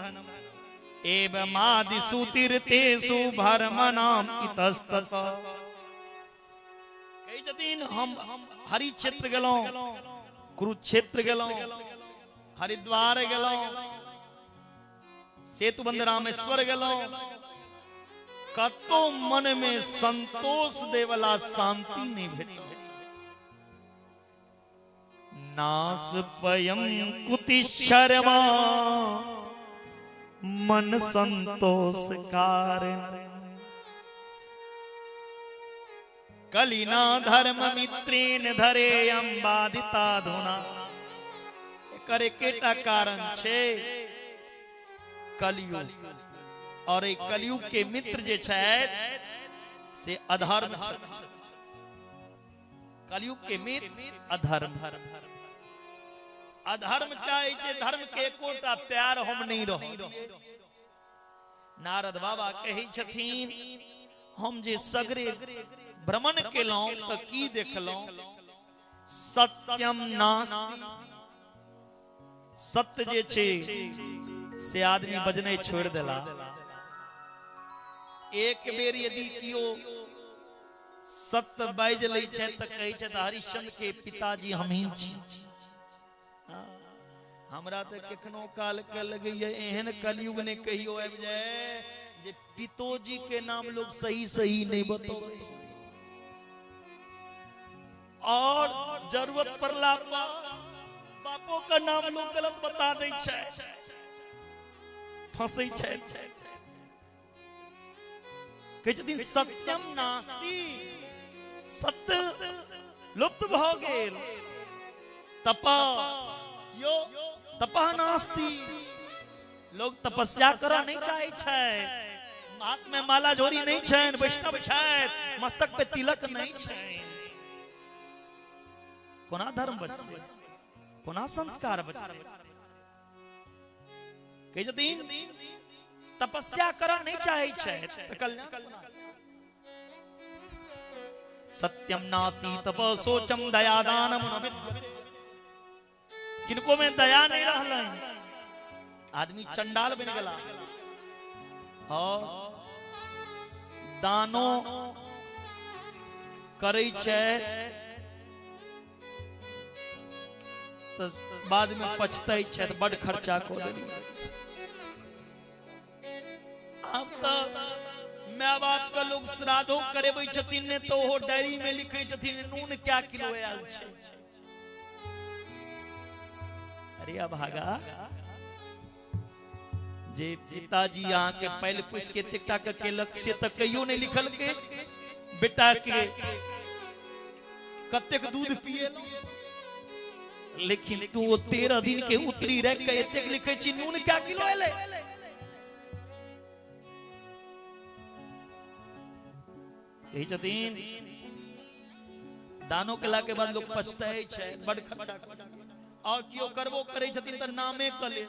एवमादिषु तीर्थेषु भ्रमणाम इतस्ततः। कहै छथिन हम हरि क्षेत्र गेलहुं, कुरुक्षेत्र गेलहुं, हरिद्वार गेलहुं, सेतुबंध रामेश्वर गेलहुं, कतौ मन में संतोष देवला शांति नहीं भेटल। नास पयम कुति शर्मा मन संतोष कारण, कलिना धर्म मित्रेन धरेयम बाधिता धुना। एकर एकेटा कारण छै कलयुग, और एक कलयुग के मित्र जे छथि से अधर्म छथि। कलयुग के मित्र अधर्म, अधर्म चाहे छै धर्म के एकोटा प्यार हम नहीं रह। नारद बाबा कहै छथिन हम जे सगरे भ्रमण केलहुं तऽ की देखलहुं, सत्यम नास्ति। सत्य जे छै से आदमी बजने छोड़ देला। एक बेर यदि कियो सत्य बाजि लै छै तऽ कहै छै हरिश्चंद्र के पिताजी हमही छी। हमरा तऽ कखनो काल के लगैया एहन कलयुग ने कहियो आबि जाय जे पितोजी के नाम लोग सही सही नहीं बतबै, और जरूरत पड़ला पर बापो का नाम लोग गलत बता दै छै, फंसै छै। कहै छथिन सत्यम नास्ति, सत्य लुप्त भऽ गेल। तप यो तपः नास्ति, लोग तपस्या करऽ नहीं चाहे छै, हाथ में माला झोरी नहीं छैन, वैष्णव छथि, मस्तक पे तिलक नहीं छैन। कोना धर्म बचतै, कोना संस्कार बचतै? कहै छथिन तपस्या करऽ नहीं चाहे छै तऽ कल्याण। सत्यम नास्ति तप शोचम दयादानम न, किनको में दया नहीं रहलनि, आदमी चंडाल बनि गेला। और दानो करै छै तऽ बाद में पछतै छै, बड खर्चा कऽ देली। आब तऽ my बाप के लोग श्राद्धो करेबै छथिन ने तऽ ओहो डायरी में लिखै छथिन नून क्या किलो आयल छै। अरे अभागा, जे पिताजी अहाँ के पालि पोसि के एतेक टा के केलक से तऽ कहियो नहीं लिखलकै बेटा के कतेक दूध पिएलहुं, लेकिन तू 13 दिन के उतरी रख के एतेक लिखै छी नून क्या किलो एलै। कहै छथिन दानो केला के बाद लोग पछताइ छै, बड खर्चा, और कियो करबो करै छथिन तऽ नामे कऽ ले।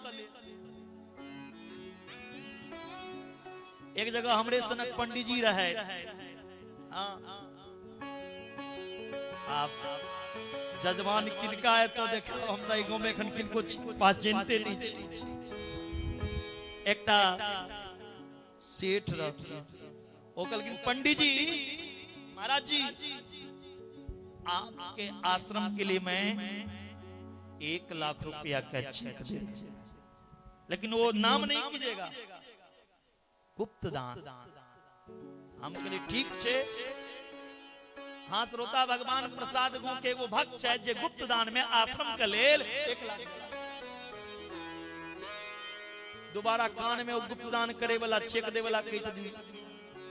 एक जगह हमरे सनक पंडित जी रहे, आप जजमान किनका एतऽ देखल, हम तऽ गाँव में एखन किनको पास चिन्हते नहीं छी। एकटा सेठ रहथिन, ओ कहलखिन पंडित जी महाराज जी आपके आश्रम के लिए मैं 1 लाख रुपया का चेक दे, लेकिन वो नाम नहीं कीजिएगा, गुप्त दान। हम कहलिए ठीक छे। हाँ श्रोता भगवान प्रसाद गो के एगो भक्त छै जे गुप्त दान में आश्रम के लेल 1 लाख। दोबारा कान में ओ गुप्तदान करे वाला चेक दे वाला कहै छथिन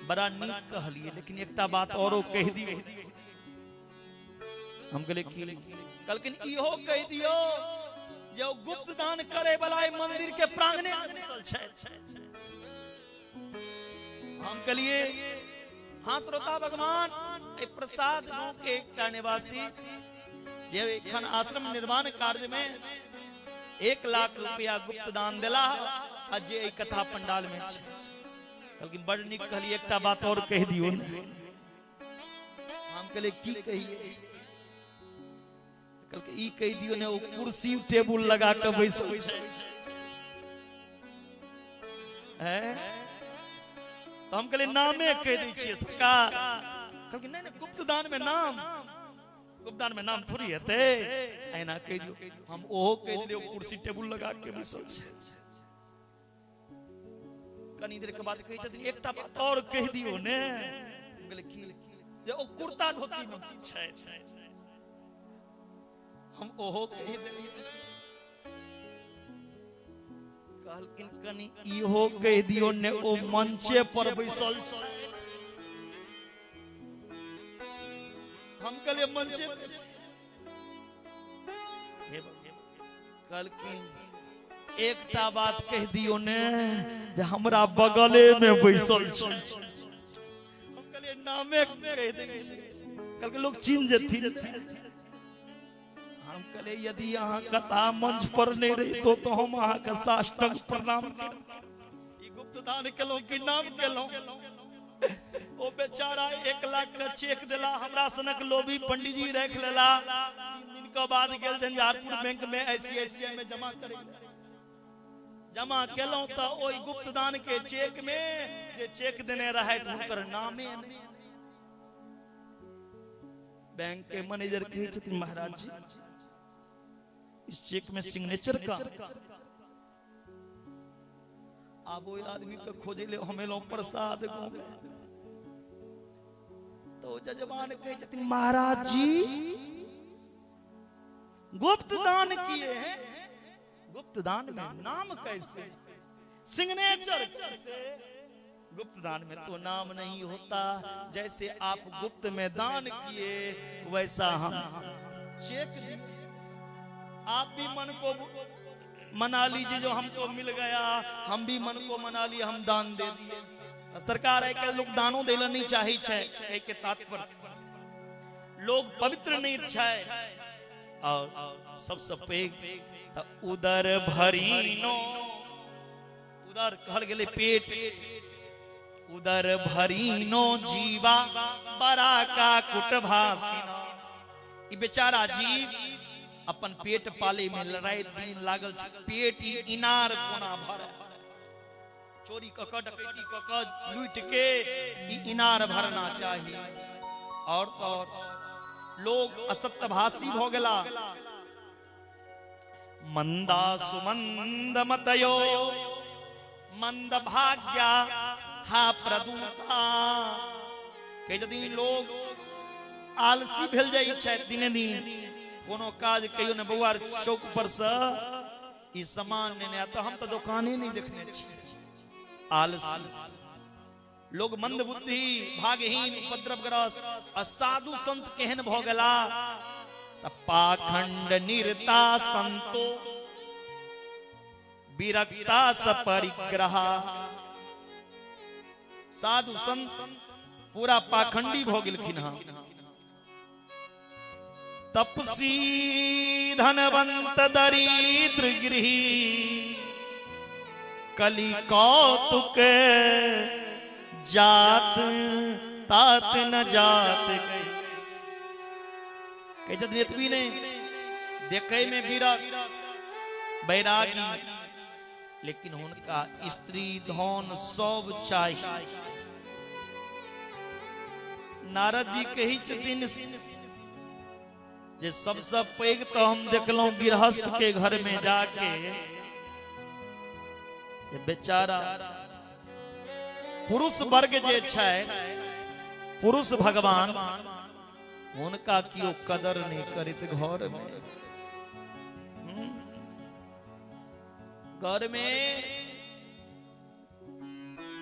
बड़ा नीक कहलिए, लेकिन एकटा बात औरो कहि दियौ। हम कहलिए की? कहलखिन इहो कहि दियौ जे ओ गुप्तदान करे वाला एहि मंदिर के प्रांगणे में बैसल छै। हम कहलिए हाँ श्रोता भगवान, एहि प्रसाद गांव के एकटा निवासी जे एखन आश्रम निर्माण कार्य में 1 लाख रुपया गुप्त दान देला आ जे एहि कथा पंडाल में छै। कहलखिन बड़ नीक कहलिए, एकटा बात और कहि दियौ ने। हम कहलिए की कहिए? कहलकै ई कहि दियौ ने ओ कुर्सी टेबुल लगा के बैसल छै। हैं? तो हम कहलिए नामे कहि दै छियै सरकार। कहलखिन नहीं नहीं, गुप्तदान में नाम, गुप्तदान में नाम थोड़ी हेतै, एना कहि दियौ। हम ओहो कहि देलियै, ओ कुर्सी टेबुल लगा के बैसल छै। कनी देर के बाद कहै छथिन एकटा बात और कहि दियौ ने। हम कहलिए की? जे ओ कुर्ता धोती में छै। हम ओहो कहि देलियै। कहलखिन कनी इहो कहि दियौ ने ओ मंचे पर बैसल छै। हम कहलिए मंचे पर? कहलखिन एकटा बात कहि दियौ ने जे हमरा बगले में बैसल छै। हम कहलिए नामे कहि दै छियै। कहलखिन लोग चिन्ह जेथिन। हम कहलिए यदि अहाँ कथा मंच पर नहीं रहितो तो हम अहाँ के साष्टांग प्रणाम करितौं। ई गुप्तदान केलहुँ कि नाम केलहुँ? ओ बेचारा 1 लाख के चेक देला, हमरा सनक लोभी पंडितजी राखि लेला। 3 दिन के बाद गेल झंझारपुर बैंक में ICICI में जमा करे। जमा केलहुँ तऽ ओहि गुप्तदान के चेक में जे चेक देने रहथि हुनकर नामे नहि। बैंक के मैनेजर कहै छथिन महाराज जी इस चेक में सिग्नेचर का। आब ओहि आदमी के खोजे ले हम एलहुँ प्रसाद गाँव में। तो जजमान कहै छथिन महाराज जी गुप्त दान किए हैं, गुप्त दान में नाम कैसे, सिग्नेचर कैसे? गुप्त दान में तो नाम नहीं होता, जैसे आप गुप्त में दान किए वैसा हम चेक दिए। आप भी मन को मना लीजिए जो हमको मिल गया, हम भी मन को मना लिए, हम दान दे दिए। सरकार आइ काल्हि लोग दानो दै लए नहीं चाहै छै, एहि के तात्पर्य लोग पवित्र नहीं छै। और सबसे पैघ तऽ उदर भरीनो, उदर कहल गेलै पेट, उदर भरीनो जीवा बड़ा का कुटभासिना। ई बेचारा जीव अपन पेट पाले में राति दिन लागल छै, पेट ई इनार कोना भरे, चोरी कऽ कऽ डकैती कऽ कऽ लूटि के ई इनार भरना चाही। और तो और लोग असत्यभाषी भऽ गेला। मंदा सुमंद मतयो मंद भाग्या हा प्रदूता। कहै छथिन लोग आलसी भेल जाइ छै दिने दिन, कोनो काज कहियो ने बौआ चौक पर से ई सामान नेने आ, तऽ हम तऽ दोकाने नहीं देखने छी। आलसी लोग मंद बुद्धि भागहीन उपद्रवग्रस्त। आ साधु संत केहन भऽ गेला तऽ पाखंड निरता संतो विरक्ता सपरिग्रह। साधु संत पूरा पाखंडी भऽ गेलखिन हँ। तपसी धनवंत दरिद्र गृही कलि कौतुक जात तात न जात। कहै छथिन एतबी नहि, देखै में विरक्त बैरागी, लेकिन हुनका स्त्री धन सब चाही। नारद जी कहै छथिन जे सबसे पैघ तो हम देखलहुं गृहस्थ के घर में जाके बेचारा पुरुष वर्ग जे छै, पुरुष भगवान, हुनका कियो कदर नहीं करत घर में। घर में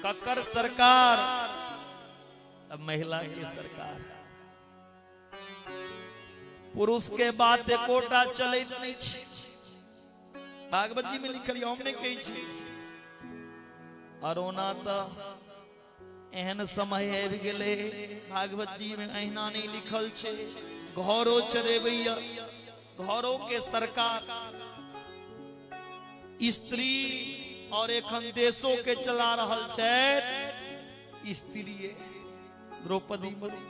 ककर सरकार? महिला के सरकार। पुरुष के बात एकोटा चलैत नहीं छै। भागवत जी में लिखल हम नहीं कहै छी। और ओना त एहन समय आबि गेलै, भागवत जी में एहिना नहीं लिखल छै, घरो चलेबैया, घरों के सरकार स्त्री, और एखन देशों के चला रहल छै स्त्री द्रौपदी मुर्मू।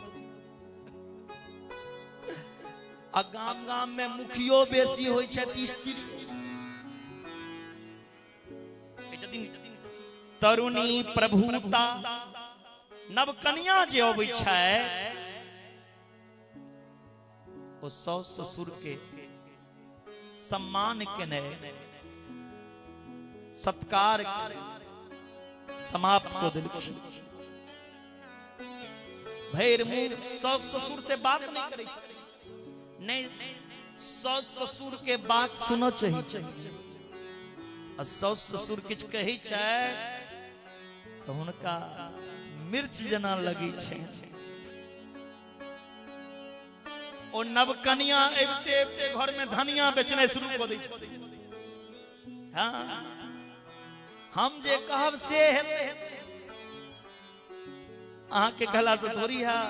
आ गाम गाम में मुखियो बेसी होइ छै स्त्री। तरुणी प्रभुता नवकनिया जे अबै छै ओ सास ससुर के सम्मान केने, सत्कार समाप्त कऽ देलखिन। भरि मुंह सास ससुर से बात नहीं करै छै, नहीं सास ससुर के बात सुनऽ चाही। आ सास ससुर किछु कहै छै तऽ हुनका मिर्च जेना लगै छै। ओ नवकनिया अबिते अबिते घर में धनिया बेचनाइ शुरू कऽ दै छै। हाँ, हम जे कहब से हेतै, अहाँके कहला से थोड़ी है।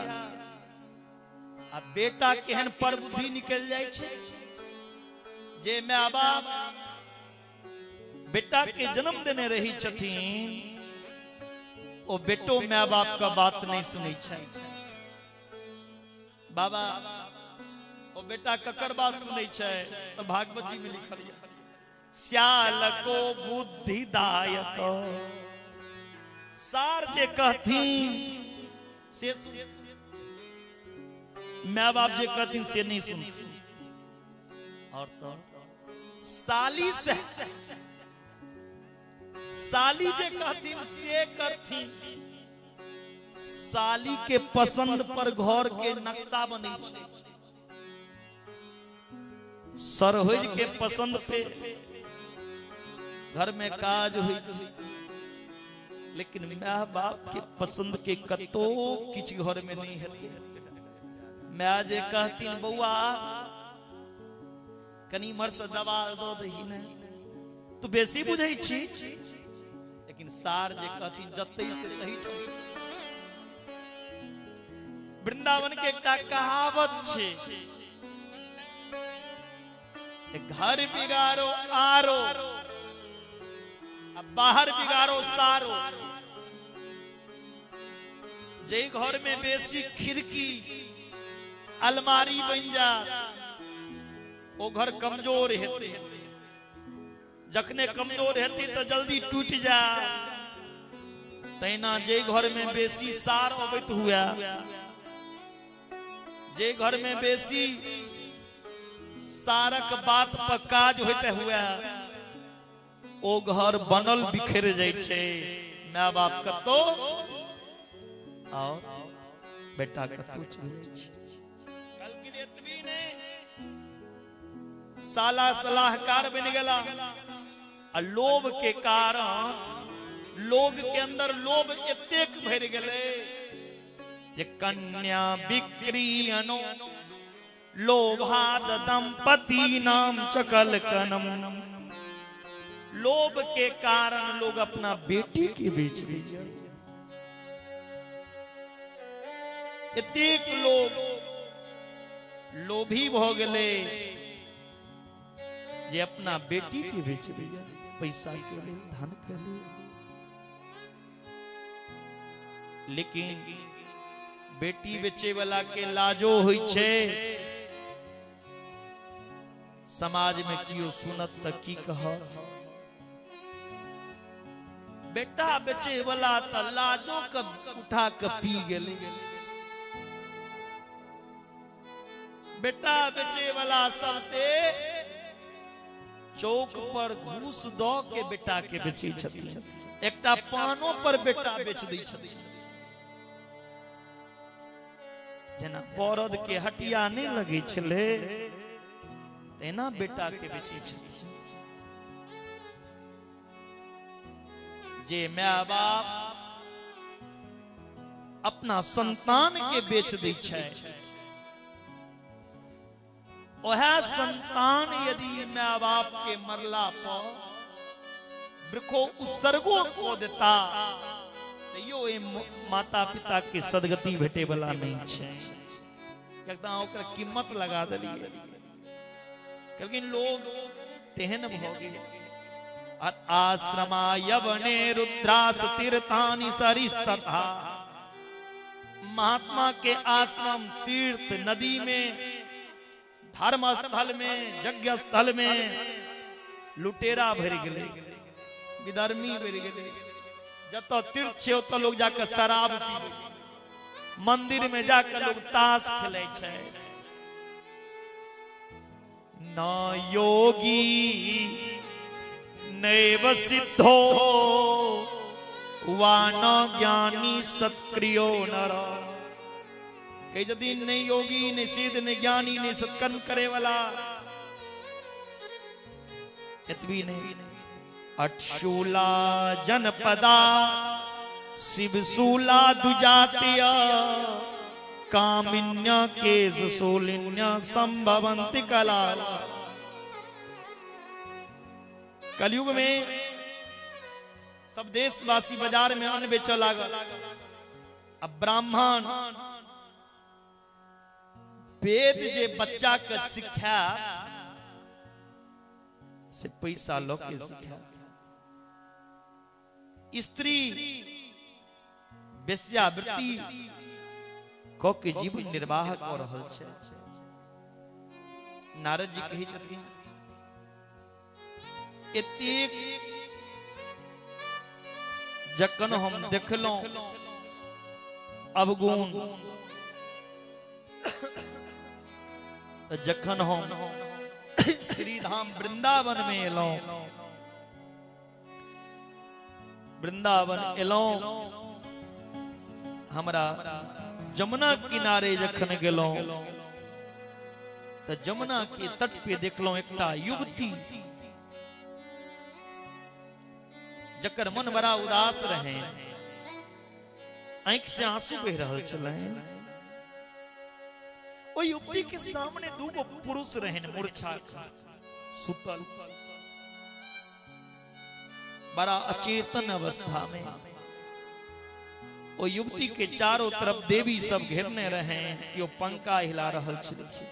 आ बेटा केहन परबुद्धि निकलि जाइ छै जे my बाप बेटा के जन्म देने रही छथिन, ओ बेटो my बाप का बात नहीं सुनै छै। बाबा ओ बेटा ककर बात सुनै छै? तो भागवत जी में लिखल है, श्यालको बुद्धिदायक। सार जे कहथिन से, my बाप जे कहथिन से नहीं सुनथिन। और तो साली से, साली जे कहथिन से करथिन। साली के पसंद पर घर के नक्शा बनै छै, सरहोज के पसंद पे घर में काज होइ छै। लेकिन my बाप के पसंद के कतो किछ घर में नहीं हेतै। My जे कहथिन बौआ कनी इम्हर से दवा दऽ दही ने, तू बेसी बुझै छी। लेकिन सार जे कहथिन जतै से तही। वृंदावन के एकटा कहावत छै, घर बिगाड़ो आरो, बाहर बिगाड़ो सारो। जे घर में बेसी खिड़की अलमारी बन जा, ओ घर कमजोर हेतै। जखने कमजोर हेतै तो जल्दी टूट जा। तहिना जे घर में बेसी सार अबैत हुए, जे घर में बेसी सारक बात पर काज होते हुए, ओ घर बनल बिखर जाइ छै। My बाप कतौ और बेटा कतौ चलि जाइ छै। साला सलाहकार बन गेला। आ लोभ के कारण लोग के अंदर लोभ एतेक भरि गेलै जे कन्या विक्रियनो लोभाद दंपति नाम चकल कनम। लोभ के कारण लोग अपना बेटी के बेच दिए। एतेक लोग लोभी भ गेलै जे अपना बेटी के बेच दिए, पैसा के लिए, धन के लिए। लेकिन बेटी बेचे वाला के लाजो होइ छै। समाज में कियो सुनत त की कह, बेटा बेचे वाला त लाजो के उठा के पी गेलै। बेटा बेचे वाला सबसे चौक पर घूस the के बेटा के बेचै छथिन, एकटा पानो पर बेटा बेच दै छथिन। जेना बरद के हटिया नहीं लगै छलै तेना बेटा के बेचै छथिन। जे my बाप अपना संतान के बेच दै छै, ओहे संतान यदि my बाप के मरला पर वृक्षो उत्सर्गो को देता तैयो ए माता पिता के सदगति भेटे वाला नहीं छै। कियाक तऽ ओकर कीमत लगा देलियै। लेकिन लोग तेहन भऽ गेल। आश्रमा यवने रुद्रास तीर्थानि सरिस्तथा, महात्मा के आश्रम तीर्थ नदी में, धर्म स्थल में, यज्ञ स्थल में लुटेरा भरि गेलै, विधर्मी भरि गेलै। जतऽ तीर्थ छै ओतऽ लोग जाके शराब पीबै, मंदिर में जाके लोग ताश खेलै छै। न योगी नैव सिद्धो वा न ज्ञानी सत्क्रियो नर। कही जदि नहीं योगी नहीं सिद्ध नहीं ज्ञानी नहीं सत्कर्म करे वाला, एतबी नहीं अटशूला जनपदा शिवशूला दुजातीय कामिन्य केश शूलिन्य संभवंति कला। कलयुग में सब देशवासी बाजार में अन्न बेचऽ लागल। अब ब्राह्मण वेद जे बच्चा के सिखा से पैसा लऽ के सिखा, स्त्री वेश्यावृत्ति क के जीवन निर्वाह कऽ रहल छै। नारद जी कहै छथिन एतेक जखन हम देखलहुं अवगुण, जखन हम श्रीधाम वृंदावन में एलहुं, वृंदावन एलहुं, हमरा जमुना किनारे जखन गेलहुं तऽ जमुना के तट पे देखलहुं एकटा युवती जकर मन बड़ा उदास रहे, आंखि से आंसू बहि रहल छलै। ओहि युवती के सामने दूगो पुरुष रहन मूर्छा सुतल, बड़ा अचेतन अवस्था में। ओ युवती के चारों तरफ देवी सब घेरने रहे, केओ पंखा हिला रहल छलखिन।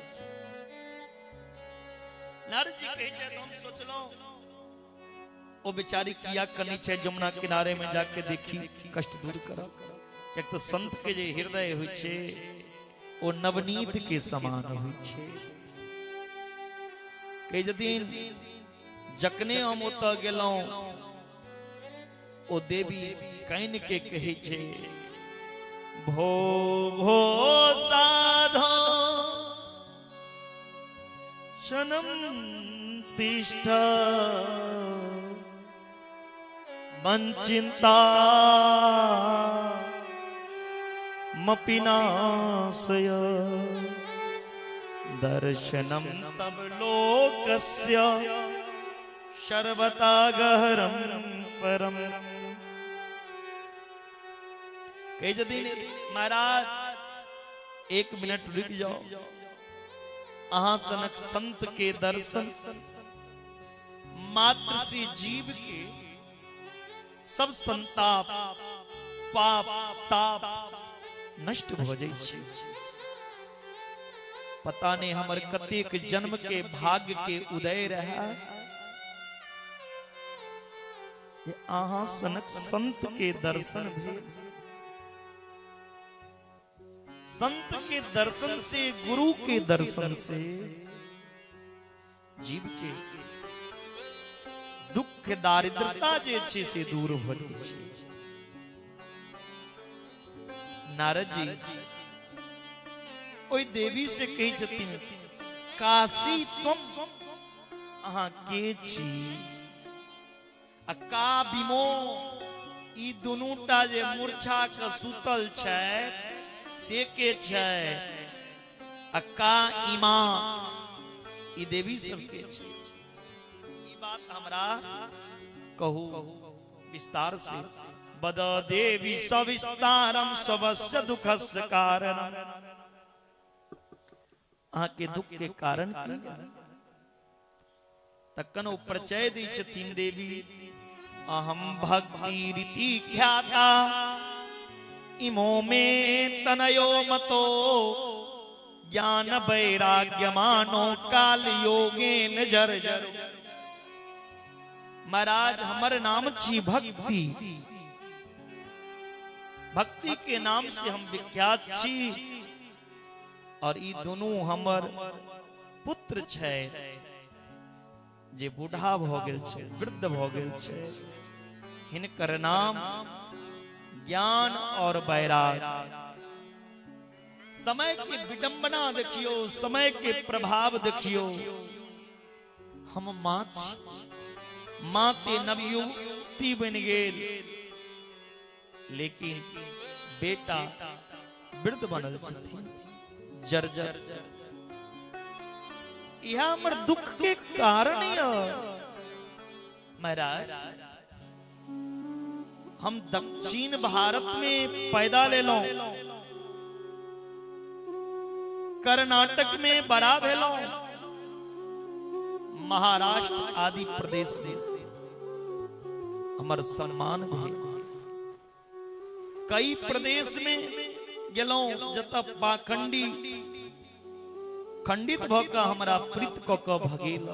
नारद जी कहै छै हम सोचलहुं ओ बेचारी किया कनी छै, जमुना किनारे में जाके देखी कष्ट दूर करब। कियाक तऽ संत के जे हृदय होइ छै ओ नवनीत के समान होइ छै। कहै छथिन जखने हम ओतऽ गेलहुं ओ देवी कानि के कहै छै भो भो साधो शनम तिष्ठ मन चिंता मपिनाशय दर्शनम तब लोकस्य सर्वता गहरम परम। कही छथिन महाराज एक मिनट रुक जाओ, अहाँ सनक संत के दर्शन मात्र से जीव के सब संताप पाप ताप नष्ट भऽ जाइ छै। पता नहीं हमर कतेक जन्म के भाग्य के उदय रहा, अहाँ सनक संत के दर्शन भेल। संत के दर्शन से, गुरु के दर्शन से जीव के दुख दारिद्रता जे छै से दूर भऽ जाइ छै। नारद जी ओहि देवी से कहै छथिन काशी तुम अहाँ के छी आ का बिमो, ई दुनूटा जे मूर्छा के सुतल छै से के छै, आ का इमा ई देवी सबके छै। ई बात हमरा कहू विस्तार से बद देवी सविस्तारम सबस्य दुखस्य कारण। अहाँ के दुख के कारण की? तखन ओ परिचय दै छथिन देवी, अहम भक्ति रीति ख्याता इमो मे तनयो मतो ज्ञान वैराग्य मानो काल योगेन जर्जर। महाराज हमर नाम छी भक्ति, भक्ति के नाम से हम विख्यात छी और ई दोनों हमर पुत्र छै जे बूढ़ा भ गेल छै, वृद्ध भ गेल छै। हिनकर नाम ज्ञान और वैराग। समय के विडंबना देखियो, समय के प्रभाव देखियो। हम माँ छी, माँ ते नवयुवती बनि गेल, लेकिन बेटा वृद्ध बनल छथिन, जर्जर। यह हमर दुख के कारण यह। महाराज हम दक्षिण भारत में पैदा लेलहुं, कर्नाटक में बड़ा भेलहुं, महाराष्ट्र आदि प्रदेश में हमर सम्मान भेल। कई प्रदेश में गेलहुं जतऽ पाखंडी खंडित भ क हमरा प्रीत क क भगेल।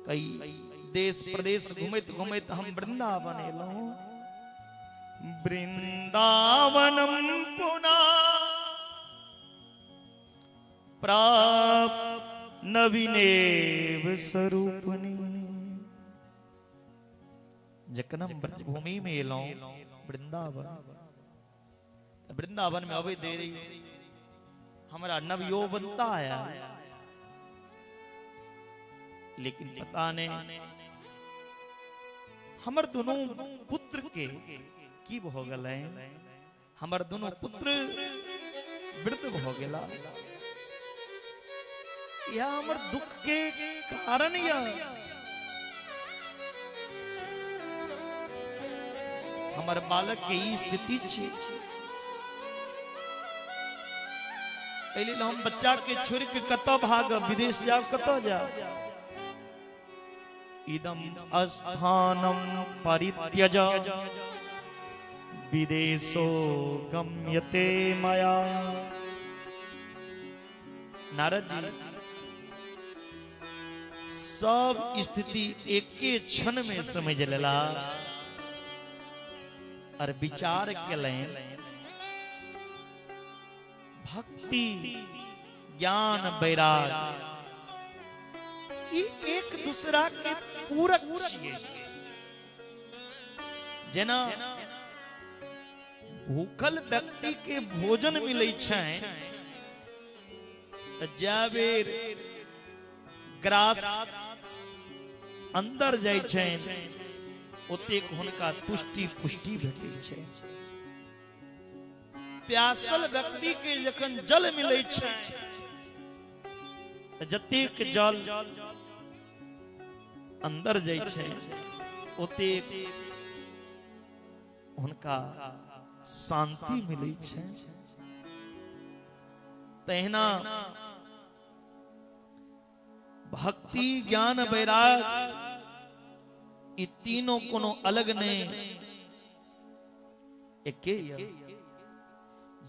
कई देश प्रदेश घुमैत घुमैत हम वृंदावन एलहुं। वृंदावनम पुनः प्राप्त नवीनेव स्वरूपणी। जखन हम ब्रजभूमि में एलहुं वृंदावन, वृंदावन में अबै देरी हमरा नवयौवनता आया, लेकिन पता नहीं हमर दोनों पुत्र के की भ गेलै। हमर दोनों पुत्र वृद्ध भ गेला। यह हमर दुख के कारण यह। हमर बालक के ई स्थिति छै, एहि लेल हम बच्चा के छोड़ के कतऽ भागब, विदेश जाब, कतऽ जाब। इदम स्थानम परित्यज विदेशो गम्यते मया। नारद जी सब स्थिति एके क्षण में समझ लेला और विचार केलनि भक्ति ज्ञान वैराग ई एक दूसरा के पूरक छियै। जेना भूखल व्यक्ति के भोजन मिलै छै त जै बेर ग्रास अंदर जाइ छै ओतेक हुनका तुष्टि पुष्टि भेटै छै। प्यासल व्यक्ति के जखन जल मिलै छै जतेक जल अंदर जाइ छै ओतेक हुनका शांति मिलै छै। तहिना भक्ति ज्ञान वैराग ई तीनों कोनो अलग नहीं, एके।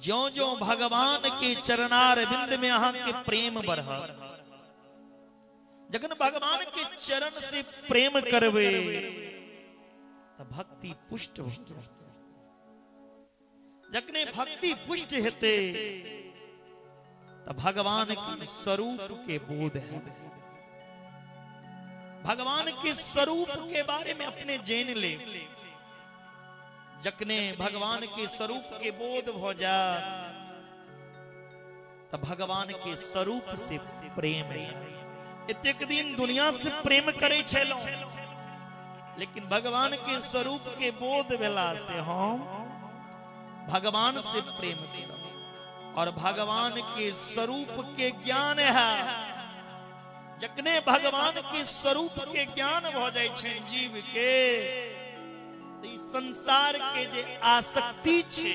ज्यों ज्यों भगवान के चरणार बिंद में अहाँ के प्रेम बढ़त, जखन भगवान के चरण से प्रेम करबे त भक्ति पुष्ट हो जात। जखने भक्ति पुष्ट हेते त भगवान के स्वरूप के बोध है। भगवान के स्वरूप के बारे में अपने जान ले। जखने भगवान के स्वरूप के बोध हो जा त भगवान के स्वरूप से प्रेम है। एतेक दिन दुनिया से प्रेम करे छलहुं, लेकिन भगवान के स्वरूप के बोध भेला से हम भगवान से प्रेम करब और भगवान के स्वरूप के ज्ञान है। जखने भगवान के स्वरूप के ज्ञान भ जाइ छै जीव के, संसार के जे आसक्ति छै,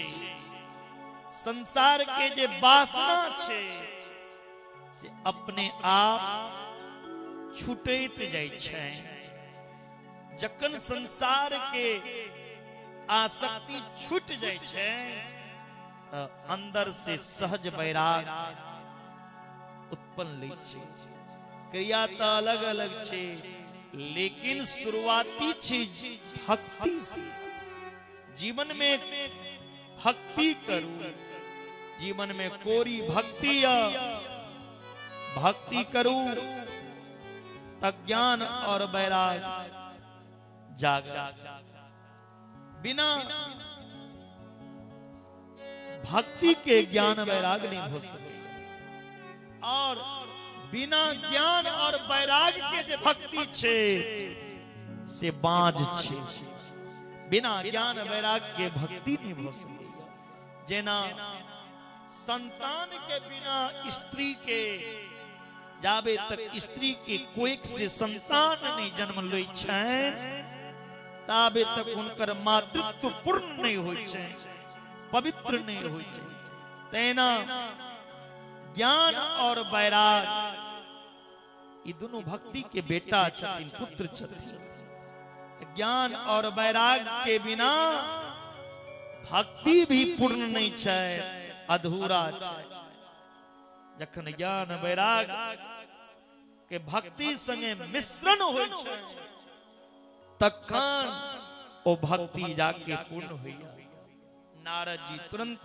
संसार के जे वासना छै, से अपने आप छूटैत जाइ छै। जखन संसार के आसक्ति छूट जाइ छै त अंदर से सहज वैराग उत्पन्न लै छै। क्रिया त अलग अलग छै, लेकिन शुरुआती चीज भक्ति से। जीवन में भक्ति करू, जीवन में कोरी भक्ति या भक्ति करू त ज्ञान और वैराग जाग। बिना भक्ति के ज्ञान वैराग नहीं हो सके, और बिना ज्ञान और वैराग के जे भक्ति छे से बाँझ छे। बिना ज्ञान वैराग के भक्ति नहीं हो सके। जेना संतान के बिना स्त्री के, जाबे तक स्त्री के कोख से संतान नहीं जन्म लै छै ताबे तक हुनकर मातृत्व पूर्ण नहीं होइ छै, पवित्र नहीं होइ छै। तेना ज्ञान और वैराग ये दोनों भक्ति के बेटा छथिन, पुत्र छथिन। ज्ञान और वैराग के बिना भक्ति भी पूर्ण नहीं छै, अधूरा छै। जखन ज्ञान वैराग के भक्ति संगे मिश्रण होइ छै तखन ओ भक्ति जाके पूर्ण होइया। नारद जी तुरंत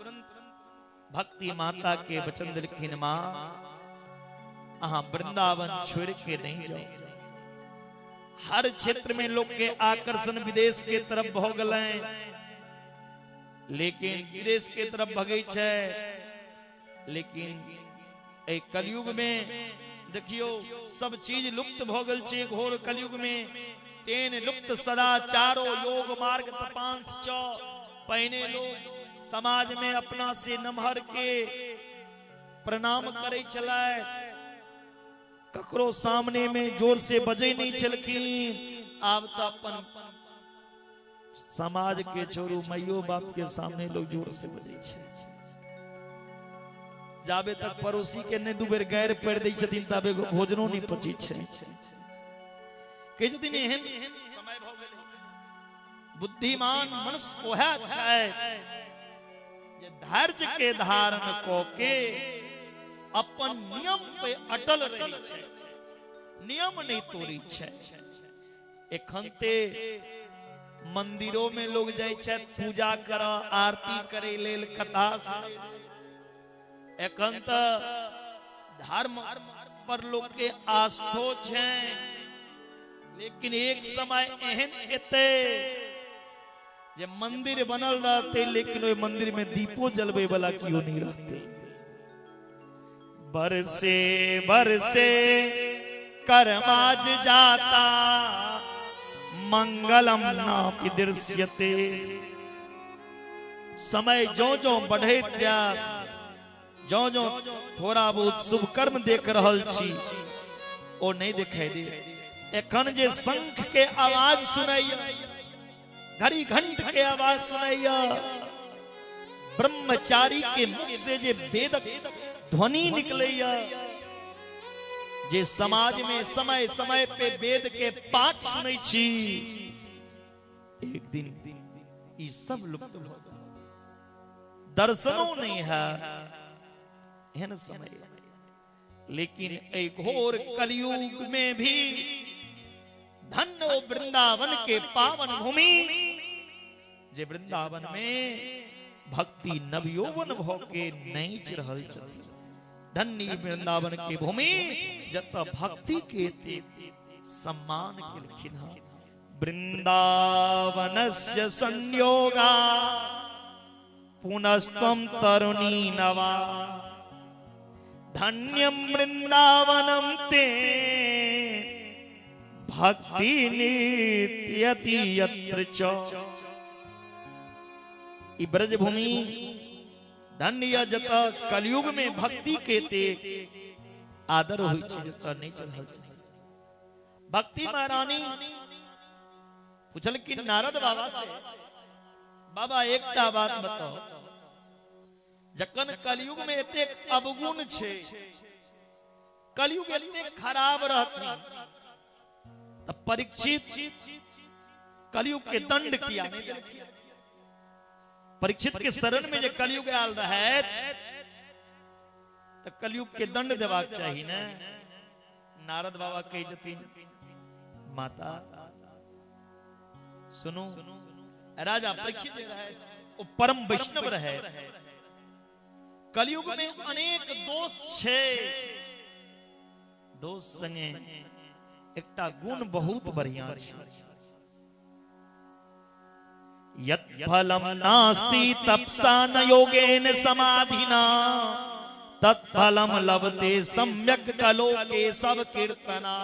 भक्ति माता के वचन देलखिन, मां अहाँ वृंदावन छोड़ के नहीं जाओ। हर क्षेत्र में लोग के आकर्षण विदेश के तरफ भ गेलै, लेकिन विदेश के तरफ भगै छै। लेकिन एहि कलयुग में देखियो सब चीज लुप्त भ गेल छै। घोर कलयुग में तेन लुप्त सदाचारो योग मार्ग तपांस च। पहिने लोग समाज में अपना से नमहर के प्रणाम करे छलै, ककरो सामने में जोर से बजै नहीं छलखिन। आब त अपन समाज के छोड़ू, माइयो बाप के सामने लोग जोर से बजै छै। जाबे तक पड़ोसी के नहीं दू बेर गैर पैर दै छथिन ताबे भोजनो नहीं पचै छै। कहै छथिन एहन समय भ गेलै। बुद्धिमान मनुष्य ओएह छै जे धैर्य के धारण क के अपन नियम पे अटल रहै छै, नियम नहीं तोड़ै छै। एखन ते मंदिरों में लोग जाइ छै पूजा कर, आरती करे लेल, कथा सुनै। एखन त धर्म पर लोग के आस्थो छै, लेकिन एक समय एहन एतै जे मंदिर बनल रहते लेकिन ओहि मंदिर में दीपो जलबै वाला केओ नहीं रहते। बरसे बरसे कर्माज जाता मंगलम नापि दृश्यते। समय जो जो बढ़ैत जात, जो जो थोड़ा बहुत शुभ कर्म देख रहल छी ओ नहीं दिखाई दे। एखन जे शंख के आवाज सुनैया, घड़ी घंट के आवाज सुनैया, ब्रह्मचारी के मुख से जे वेदक ध्वनि निकलैया, जे समाज में समय समय पे वेद के पाठ सुनै छी, एक दिन ई सब लुप्त भ जायत, दर्शनो नहीं है एहन समय। लेकिन एक घोर कलयुग में भी धन्य ओ वृंदावन के पावन भूमि, जे वृंदावन में भक्ति नवयौवन भ के नाचि रहल छथिन। धन्य वृंदावन के भूमि जत भक्ति के सम्मान केलखिन हँ। वृंदावनस्य संयोगा पुनस्त्वं तरुणी नवा, धन्यं वृंदावनं ते भक्ति नित्यति यत्र च। ई ब्रजभूमि धन्य जत कलयुग में भक्ति के ते आदर होइ छै, जत नहीं चढ़ल छै। भक्ति महारानी पूछलखिन नारद बाबा से बाबा एकटा बात बताओ, जखन कलयुग में एतेक अवगुण छे, कलयुग एतेक खराब रहती, तब परीक्षित कलयुग के दंड किया नहीं देलखिन। परीक्षित के शरण में जे कलयुग आयल रहे तो कलयुग के दंड देबाक चाही ने। नारद बाबा कहै छथिन माता सुनू, राजा परीक्षित जे रहे ओ परम वैष्णव रहे। कलयुग में अनेक दोष छे, दोष संगे एकटा गुण बहुत बढ़िया छे। यत् फलम नास्ति तपसा न योगेन समाधिना तत्फलम लभते सम्यक कलो के सब कीर्तना।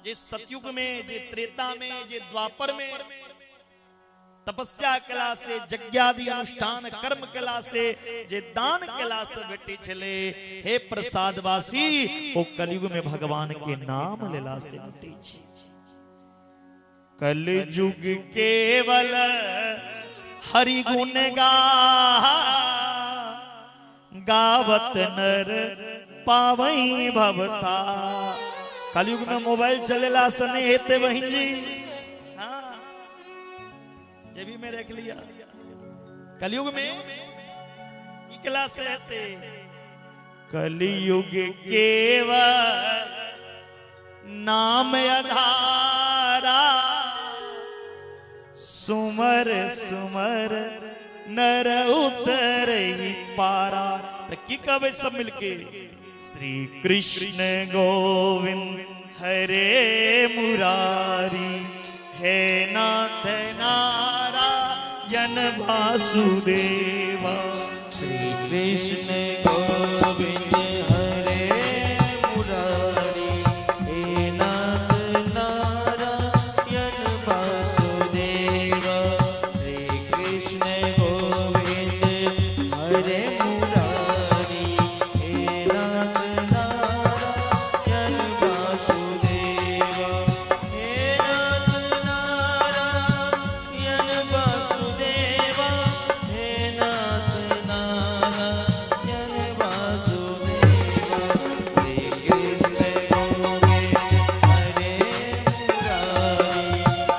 जे सतयुग में, जे त्रेता में, जे द्वापर में तपस्या कला से, यज्ञादि अनुष्ठान कर्म कला से, जे दान कला से भेटे छले, हे प्रसादवासी ओ कलयुग में भगवान के नाम लेला से भेटे छे। कलयुग केवल हरि गुण गा गावत नर पावई भवता। कलयुग में मोबाइल चलेला से नहीं हेते बहिन जी। हाँ, जेबी में रख लिया। कलयुग में इकला से हेते। कलयुग केवल नाम आधारा सुमर सुमर नर उतर पारा। तो की कहबै सब मिलके? श्री कृष्ण गोविंद हरे मुरारी हे नाथ नारायण वासुदेवा। श्री कृष्ण गोविंद हरे मुरारी हे नाथ नारायण वासुदेवा। श्री कृष्ण गोविंद हरे मुरारी हे नाथ नारायण वासुदेवा। हे नाथ नारायण वासुदेवा। हे नाथ नारायण वासुदेवा। श्री कृष्ण गोविंद हरे मुरारी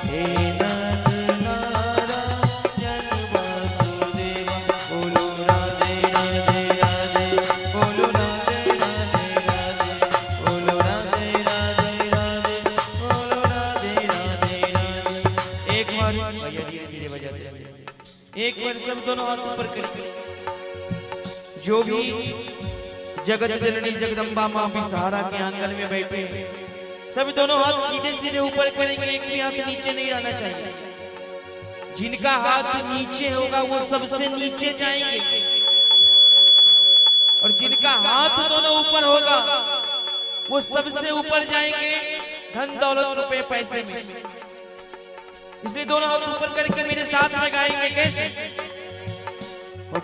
हे नाथ नारायण वासुदेवा। बोलो राधे राधे राधे, बोलो राधे राधे राधे, बोलो राधे राधे राधे, बोलो राधे राधे राधे। एक बार भैया धीरे धीरे बजाते, एक बार सब दोनों हाथ ऊपर करिए। जो भी जगत जननी जगदम्बा माँ विषहारा के आंगन में बैठे हैं, सभी दोनों हाथ सीधे सीधे ऊपर करेंगे, एक भी हाथ नीचे नहीं रहना चाहिए। जिनका हाथ नीचे होगा वो सबसे नीचे जाएंगे, और जिनका हाथ दोनों ऊपर होगा वो सबसे ऊपर जाएंगे धन दौलत रुपए पैसे में। इसलिए दोनों हाथ ऊपर करके मेरे साथ में गाएंगे। कैसे?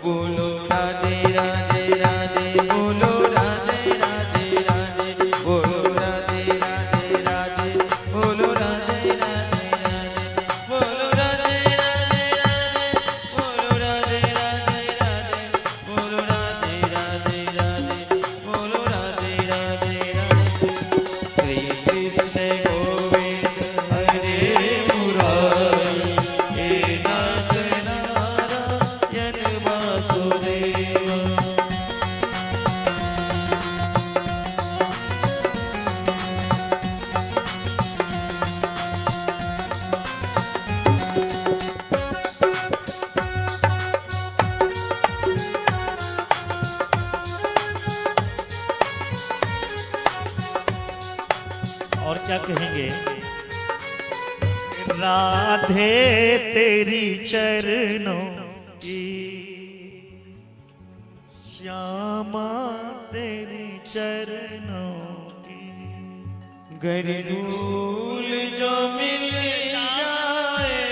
बोलो राधे राधे राधे, बोलो राधे राधे राधे, बोलो राधे राधे राधे, बोलो राधे राधे राधे, बोलो राधे राधे राधे, बोलो राधे राधे राधे, बोलो राधे राधे राधे, बोलो राधे राधे राधे। श्री कृष्ण गोविंद हरे मुरारी हे नाथ नारायण वासुदेवा। और क्या कहेंगे? राधे तेरी चरणों की, श्यामा तेरी चरणों की, गरधूल जो मिल जाए,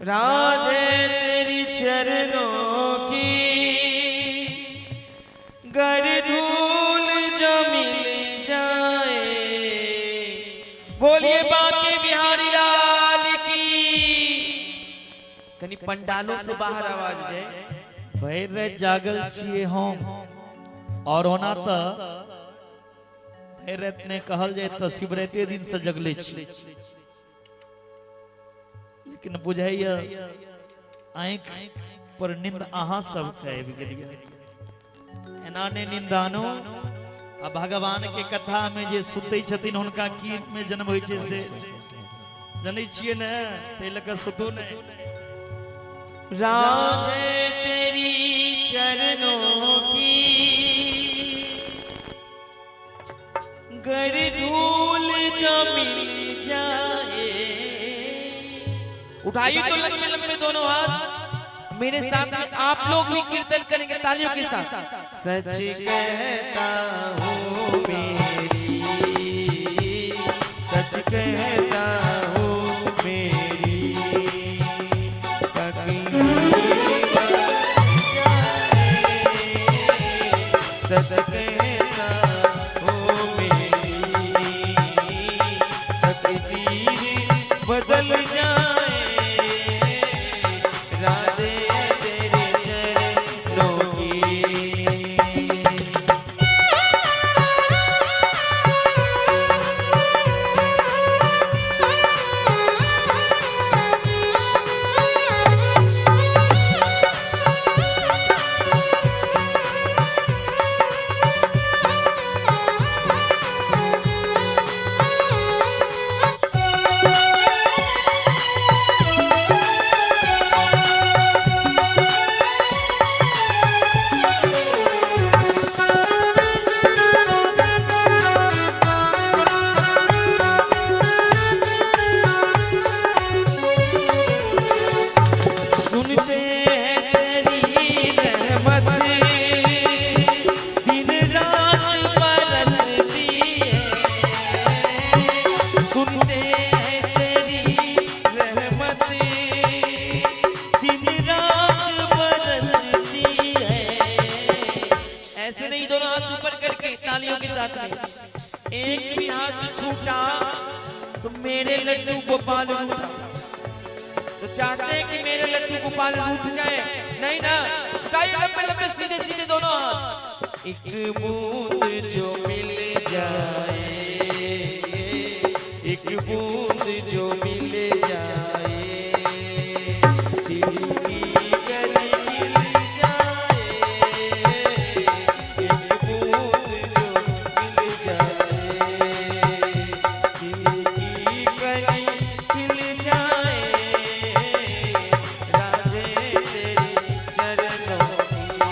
राधे तेरी चरणों की, गरधूल जो मिल जाए। बोलिए बाके बिहारी लाल की। पंडालों से बाहर आवाज जाए। भरि राति जागल छियै हम, और ओना त भरि राति नहि कहल जाय त शिवरात्रि दिन से जगले छी, लेकिन बुझाइया आँखि पर नींद अहाँ सबके आबि गेल। एना नहि नींद आनू। आ भगवान के कथा में जे सुतै छथिन हुनका की में जन्म होइ छै से जनै छियै ने, ताहि लऽ कऽ सुतू नहि। राधे तेरी चरणों की गर धूल जो मिल जाए। उठाइए तो लंबे लंबे दोनों हाथ मेरे साथ में, आप लोग भी कीर्तन करेंगे तालियों के साथ। सच कहता हूँ मेरी, सच कहता हूँ मेरी तकदीर बदल जाए। सच कहता हूँ मेरी तकदीर बदल जाए। राधे तेरे चरणों की। सुनते हैं तेरी रहमत दिन रात बरसती है। सुनते हैं तेरी रहमत दिन रात बरसती है। ऐसे नहीं, दोनों हाथ ऊपर करके तालियों के साथ में। एक भी हाथ छूटा तो मेरे लड्डू गोपाल रूठा। तो चाहते हैं कि मेरे लड्डू गोपाल रूठ जाए? नहीं ना। उठाइए लंबे लंबे सीधे सीधे दोनों हाथ। एक बूंद जो मिल जाए, एक बूंद जो मिल जाए, दिल की गली मिल जाए। एक बूंद जो मिल जाए, दिल की गली मिल जाए। राधे तेरे चरणों की।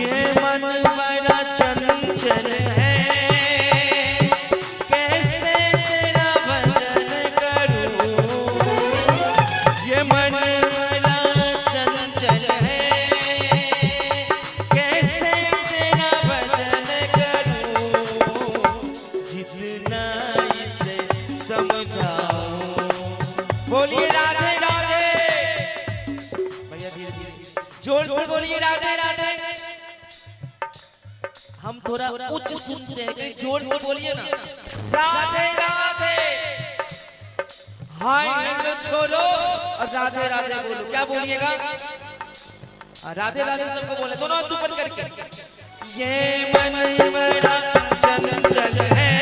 ये मन बड़ा चंचल है, कैसे तेरा भजन करूं। ये मन बड़ा चंचल है, कैसे तेरा भजन करूं। जितना इसे समझाऊं। बोलिए राधे राधे। भैया धीरे धीरे जोर से बोलिए राधे राधे। हम थोड़ा उच्च सुनते हैं, जोर से बोलिए ना राधे राधे। हाय हेलो छोड़ो और राधे राधे बोलो। क्या बोलिएगा? राधे राधे सबको बोले, दोनों हाथ ऊपर करके। ये मन बड़ा चंचल है,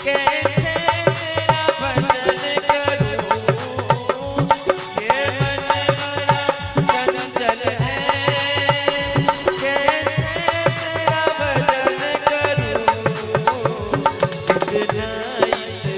कैसे तेरा भजन करूं। ये मन बड़ा चंचल है, कैसे तेरा भजन करूं। जितना इसे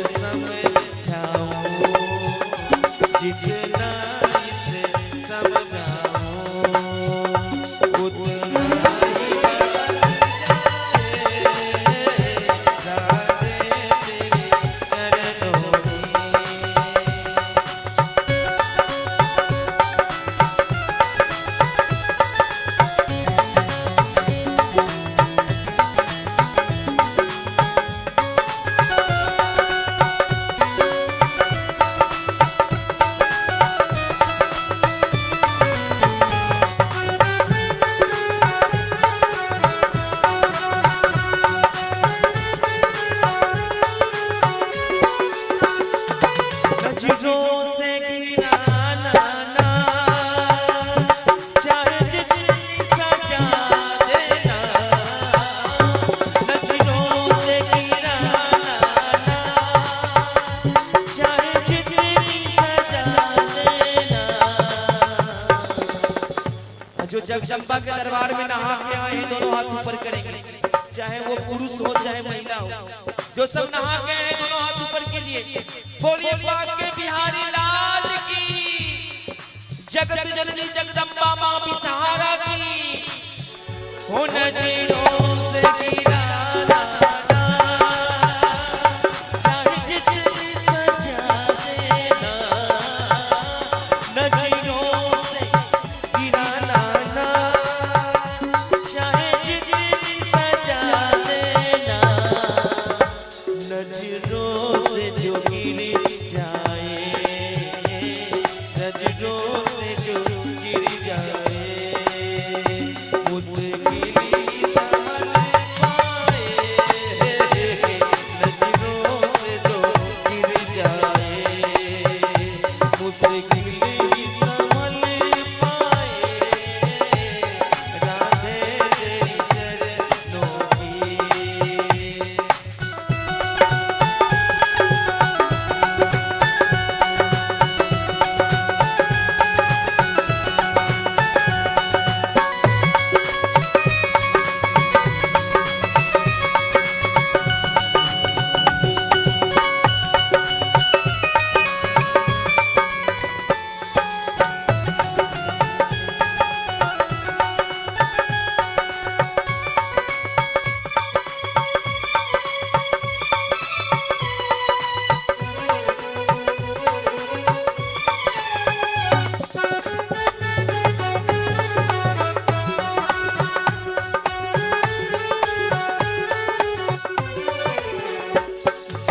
जगदम्बा के दरबार में नहा के आए हैं दोनों हाथ ऊपर करेंगे, चाहे वो पुरुष हो चाहे महिला हो। जो सब नहा के आए दोनों हाथ ऊपर कीजिए। बोलिए बांके बिहारी लाल की, जगत जननी जगदम्बा मां बिसहारा की। हो नजरों से गिरा चाहे जितनी सजा देना, नजरों से गिराना ना, चाहे जितनी सजा देना, नजरों से जो गिर जाए, नजरों से जो गिर जाए, मुश्किल संभल पाए, नजरों से जो गिर जाए, मुश्किल संभल पाए, राधे तेरी चरणों की।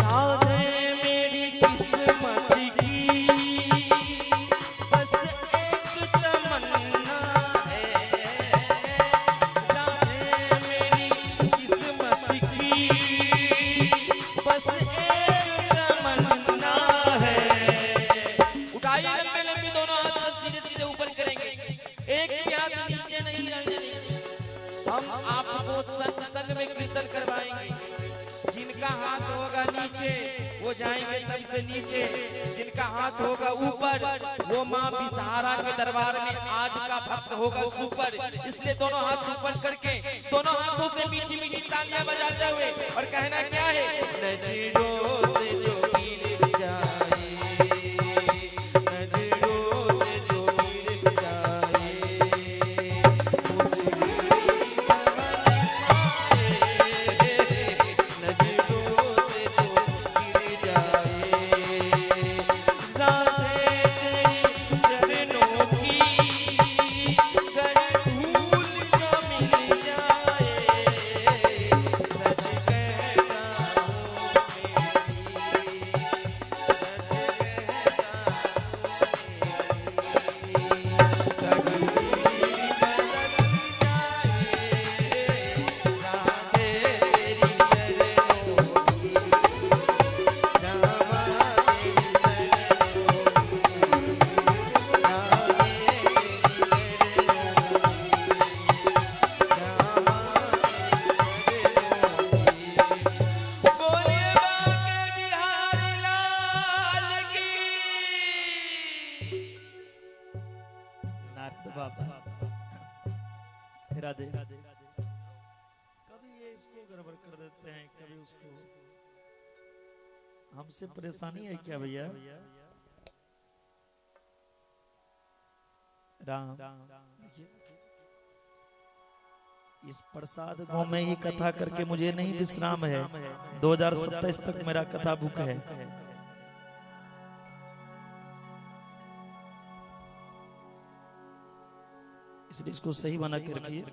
राधे मेरी किस्मत की बस एक तमन्ना है, राधे मेरी किस्मत की बस एक तमन्ना है। उठाइए लंबे लंबे दोनों हाथ, सब सीधे सीधे ऊपर करेंगे, एक भी हाथ नीचे नहीं जाने देंगे। हम आपको संग संग में कीर्तन करवाएंगे। जिनका हाथ होगा नीचे वो जाएंगे सबसे नीचे, जिनका हाथ होगा ऊपर वो माँ बिसहारा के दरबार में आज का भक्त होगा सुपर। इसलिए दोनों हाथ ऊपर करके दोनों हाथों से मीठी मीठी तालियां बजाते हुए और कहना क्या है, नजरों से जो गिर जाए, नजरों से जो गिर जाए, मुश्किल संभल पाए, नजरों से जो गिर जाए, राधे तेरी चरणों की कर धूल जो मिल जाए, सच कहता हूँ मेरी, सच कहता हूँ मेरी, तकदीर बदल जाए, राधे तेरी चरणों की, रामा तेरी चरणों की, राधे तेरी चरणों की, रामा तेरी चरणों की। बोलिए बांके बिहारी लाल की। नारद बाबा राधे, कभी ये इसको गड़बड़ कर देते हैं, कभी उसको। हमसे परेशानी है क्या भैया? राम, देखिए इस प्रसाद गांव में ही कथा करके मुझे नहीं विश्राम है। 2027 तक मेरा कथा बुक है। इसलिए इसको सही बना के रखिए।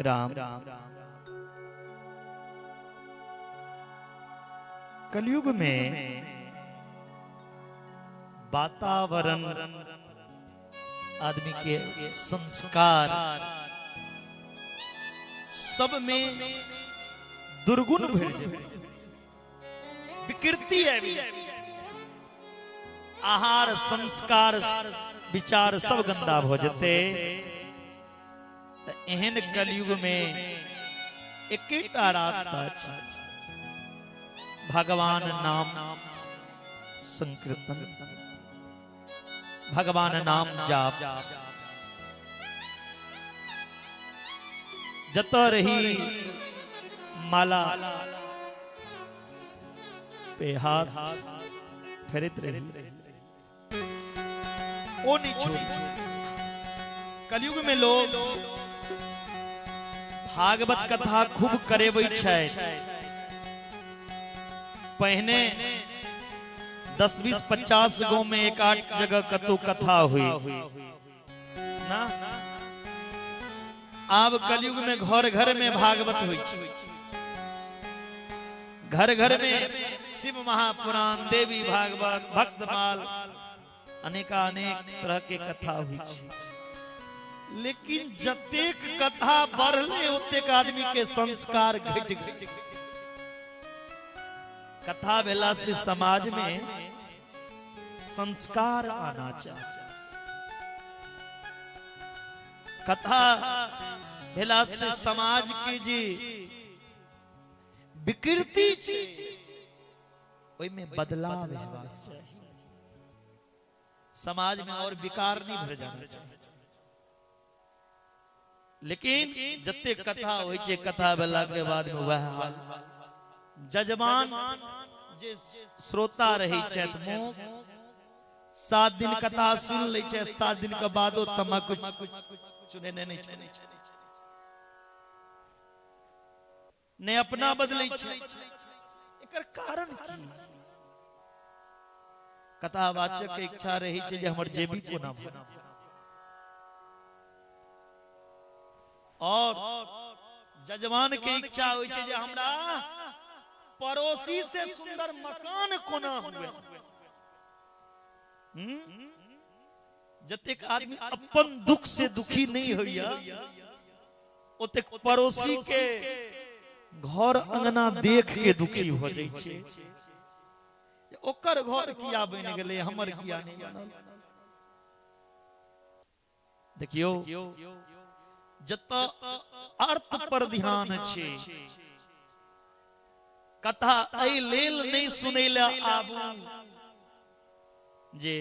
राम, कलयुग में वातावरण, आदमी के संस्कार सब में दुर्गुण भर जाए, विकृति है। आहार, संस्कार, विचार सब गंदा हो जते। एहन कलयुग में एकेटा रास्ता छै, भगवान नाम संकीर्तन। भगवान नाम जाप। जतऽ रही माला पे हाथ फेरैत रही, ओ नहीं छोड़ी। कलयुग में लोग भागवत कथा खूब करेबै छै। पहिने 10, 20, 50 गांव में एक आठ जगह कतौ कथा हुई ना। आब कलयुग में घर घर में भागवत हुई, घर घर में शिव महापुराण, देवी भागवत, भक्तमाल, अनेकानेक तरह के कथा हुई। लेकिन जतेक कथा बढ़ले ओतेक आदमी के संस्कार घट गए। कथा भेला से समाज में संस्कार आना चाहिए। कथा भेला से समाज के जे विकृति ओहि में बदलाव हेबाक चाही। समाज में और विकार नहीं भर जाना चाहिए। लेकिन जते कथा होइ छै, कथा भेला के बाद में वह हाल। जजमान जे श्रोता रहे छथि, 7 दिन कथा सुन लै छथि, 7 दिन के बादो तमाकू चुनेने नहि छै, ने अपना बदलै छै। एकर कारण की? कथावाचक के इच्छा रहे छै जे हमर जेबी कोना भरत, और जजमान के इच्छा होइ छै जे हमरा पड़ोसी से सुंदर मकान कोना हुए। जतेक आदमी अपन दुख से दुखी नहीं होइया, ओतेक पड़ोसी के घर अंगना देख के दुखी हो जाइ छै। ओकर घर किया बनि गेलै, हमर किया नहीं बनल। देखियो, जतऽ अर्थ पर ध्यान छै, कथा एहि लेल नहि सुनै लए आबू जे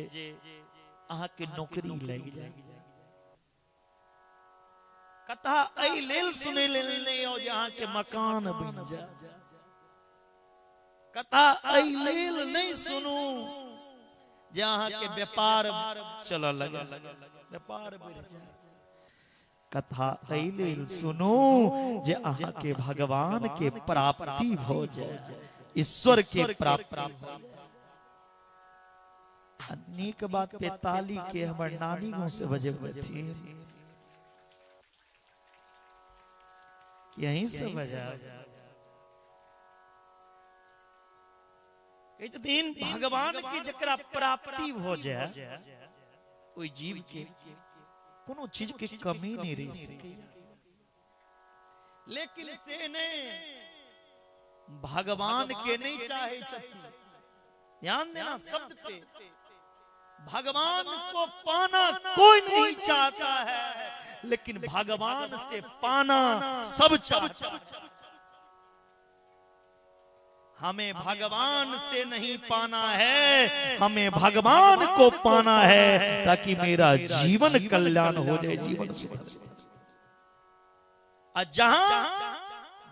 अहाँके नौकरी लागि जाय। कथा एहि लेल सुनै लेल नहि आउ जे अहाँके मकान बनि जाय। कथा एहि लेल नहि सुनू जे अहाँके व्यापार चलऽ लगे, व्यापार बढ़ि जाय। कथा एहि लेल सुनू जे अहाँके भगवान के प्राप्ति भऽ जाय, ईश्वर के प्राप्ति भऽ जाय। नीक बात पे ताली के हमर नानी गांव से बजेबथिन, यहीं से बजा। कहै छथिन भगवान के जकरा प्राप्ति भऽ जाय, ओहि जीव के कोनो चीज के कमी नहीं रह सके। लेकिन से नहीं, भगवान के नहीं चाहे छथिन। ध्यान देना शब्द पे, भगवान को पाना कोई नहीं चाहता है, लेकिन भगवान से पाना सब चाहता है। हमें भगवान से नहीं पाना है, हमें भगवान को पाना है, ताकि मेरा जीवन कल्याण हो जाए, जीवन सुधर जाए। जहां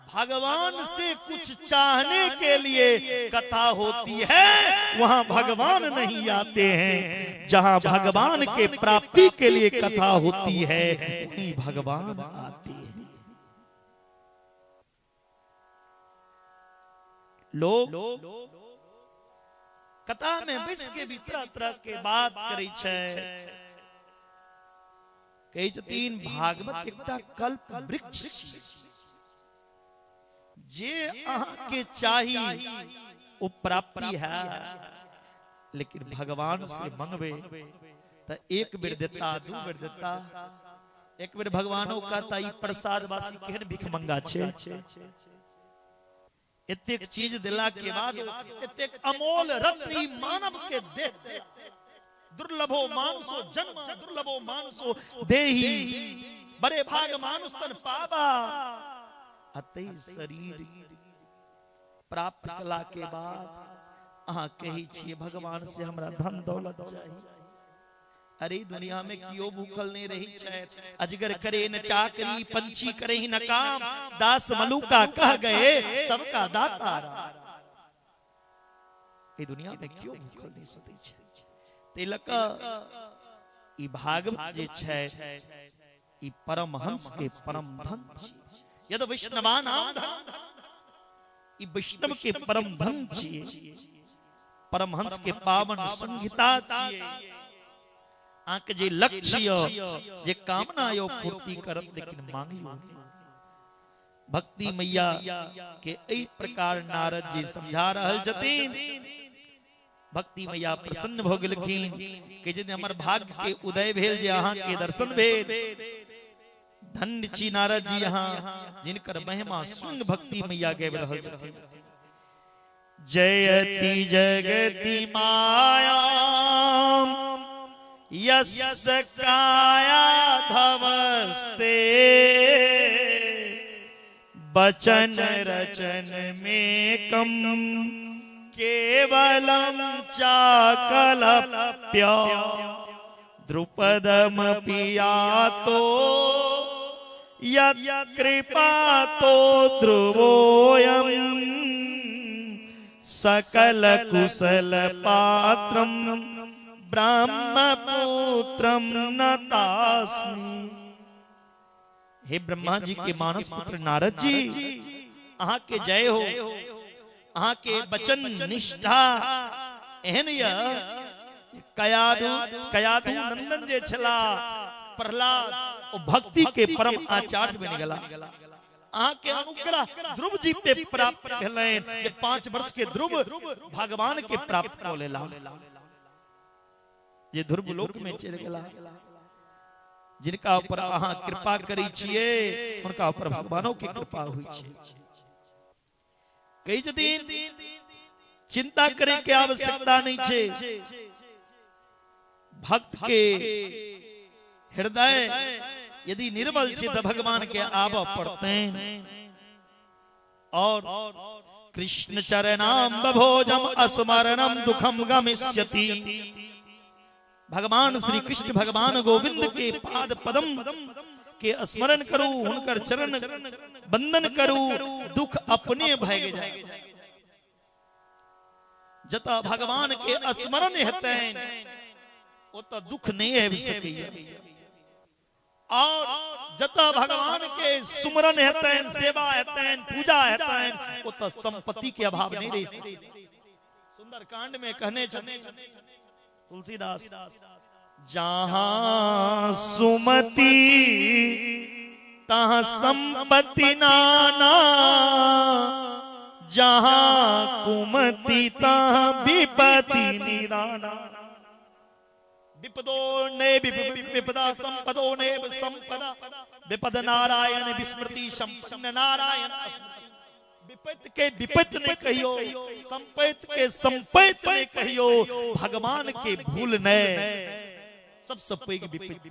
भगवान से कुछ चाहने के लिए कथा होती है, वहां भगवान नहीं आते हैं। जहां भगवान के प्राप्ति के लिए कथा होती है, वहीं भगवान आते हैं। लोग कथा में बैस के भी तरह तरह के बात करै छै। कहै छथिन भागवत एकटा कल्प वृक्ष, जे अहाँ के चाही ओ प्राप्ति है। लेकिन भगवान से मंगबे त एक बेर देता, दू बेर देता। एक बेर भगवानो कहता ई प्रसाद वासी केहन भिखमंगा छै, एतेक चीज दिला के बाद एतेक अमोल रत्न ई मानव के दे। दुर्लभो मानुषो जन्म, दुर्लभो मानुषो देही, बड़े भाग मानुष तन पावा। अतई शरीर प्राप्त कला के बाद अहाँ कहै छियै भगवान से हमरा धन दौलत चाही, अरे दुनिया में क्यों भूखल नहीं रही छै, अजगर करे न चाकरी, पंछी करे ही न काम, दास मलूका कह गए सबका दाता राम। ए दुनिया में क्यों भूखल नहीं सुतै छै। तै लक ई भागवत जे छै ई परमहंस के परम धन छी। यद वैष्णवानाम धन, ई वैष्णव के परम धन छी, परमहंस के पावन संहिता छी। आंक जे लक्ष्य जे कामना यो पूर्ति करत, लेकिन मांगियो। भक्ति मैया के एहि प्रकार नारद जी समझा रहल छथिन। भक्ति मैया प्रसन्न भ गेलखिन कि जे हमर भाग्य के उदय भेल जे अहाँ के दर्शन भेल। धन्य छी नारद जी अहाँ जिनकर महिमा सुन भक्ति मैया गाबि रहल छथिन। जयति जगति माया यस्य काया धवस्ते, बचन रचन में कम केवलम चाकलप्य, द्रुपदमपि यातो यत्कृपा तो ध्रुवोऽयं, सकल कुशल पात्रम ब्रह्मपुत्रम नतास्मि। हे ब्रह्मा जी के मानस पुत्र नारद जी, अहाँ के जय हो। अहाँ के वचन निष्ठा एहन य कयादु कयादु नंदन जे छला प्रहलाद ओ भक्ति के परम आचार्य बनि गेला। अहाँ के अनुग्रह ध्रुव जी पे प्राप्त भेलनि जे 5 वर्ष के ध्रुव भगवान के प्राप्त कऽ लेला, जे ध्रुव लोक में चलि गेला। जिनका ऊपर अहाँ कृपा करै छियै हुनका ऊपर भगवानों के कृपा होइ छै। कहै छथिन चिंता करे के आवश्यकता नहीं छै। भक्त के हृदय यदि निर्मल छै तऽ भगवान के आबऽ पड़तनि। और कृष्ण चरणाम बभोजम अस्मरणम दुखम गमिष्यति। भगवान श्री कृष्ण भगवान गोविंद के पाद पदम के स्मरण करू, हुनकर चरण बंदन करू, दुख अपने भागि जाय। जतऽ भगवान के स्मरण हेतनि ओतऽ दुख नहीं आबि सकैया। और जतऽ भगवान के सुमरन हेतनि, सेवा हेतनि, पूजा हेतनि, ओतऽ संपत्ति के अभाव नहीं रहि सकैया। सुंदर कांड में कहने छथिन तुलसीदास, जहां सुमति तहां संपत्ति नाना, जहां कुमति तहां विपत्ति निदाना। विपदो ने विपदा संपदो ने संपदा, विपद नारायण विस्मृति संपन्न नारायण। विपत के विपत ने कहियो, संपत के संपत ने कहियो, भगवान के भूल ने सबसे पैघ विपत।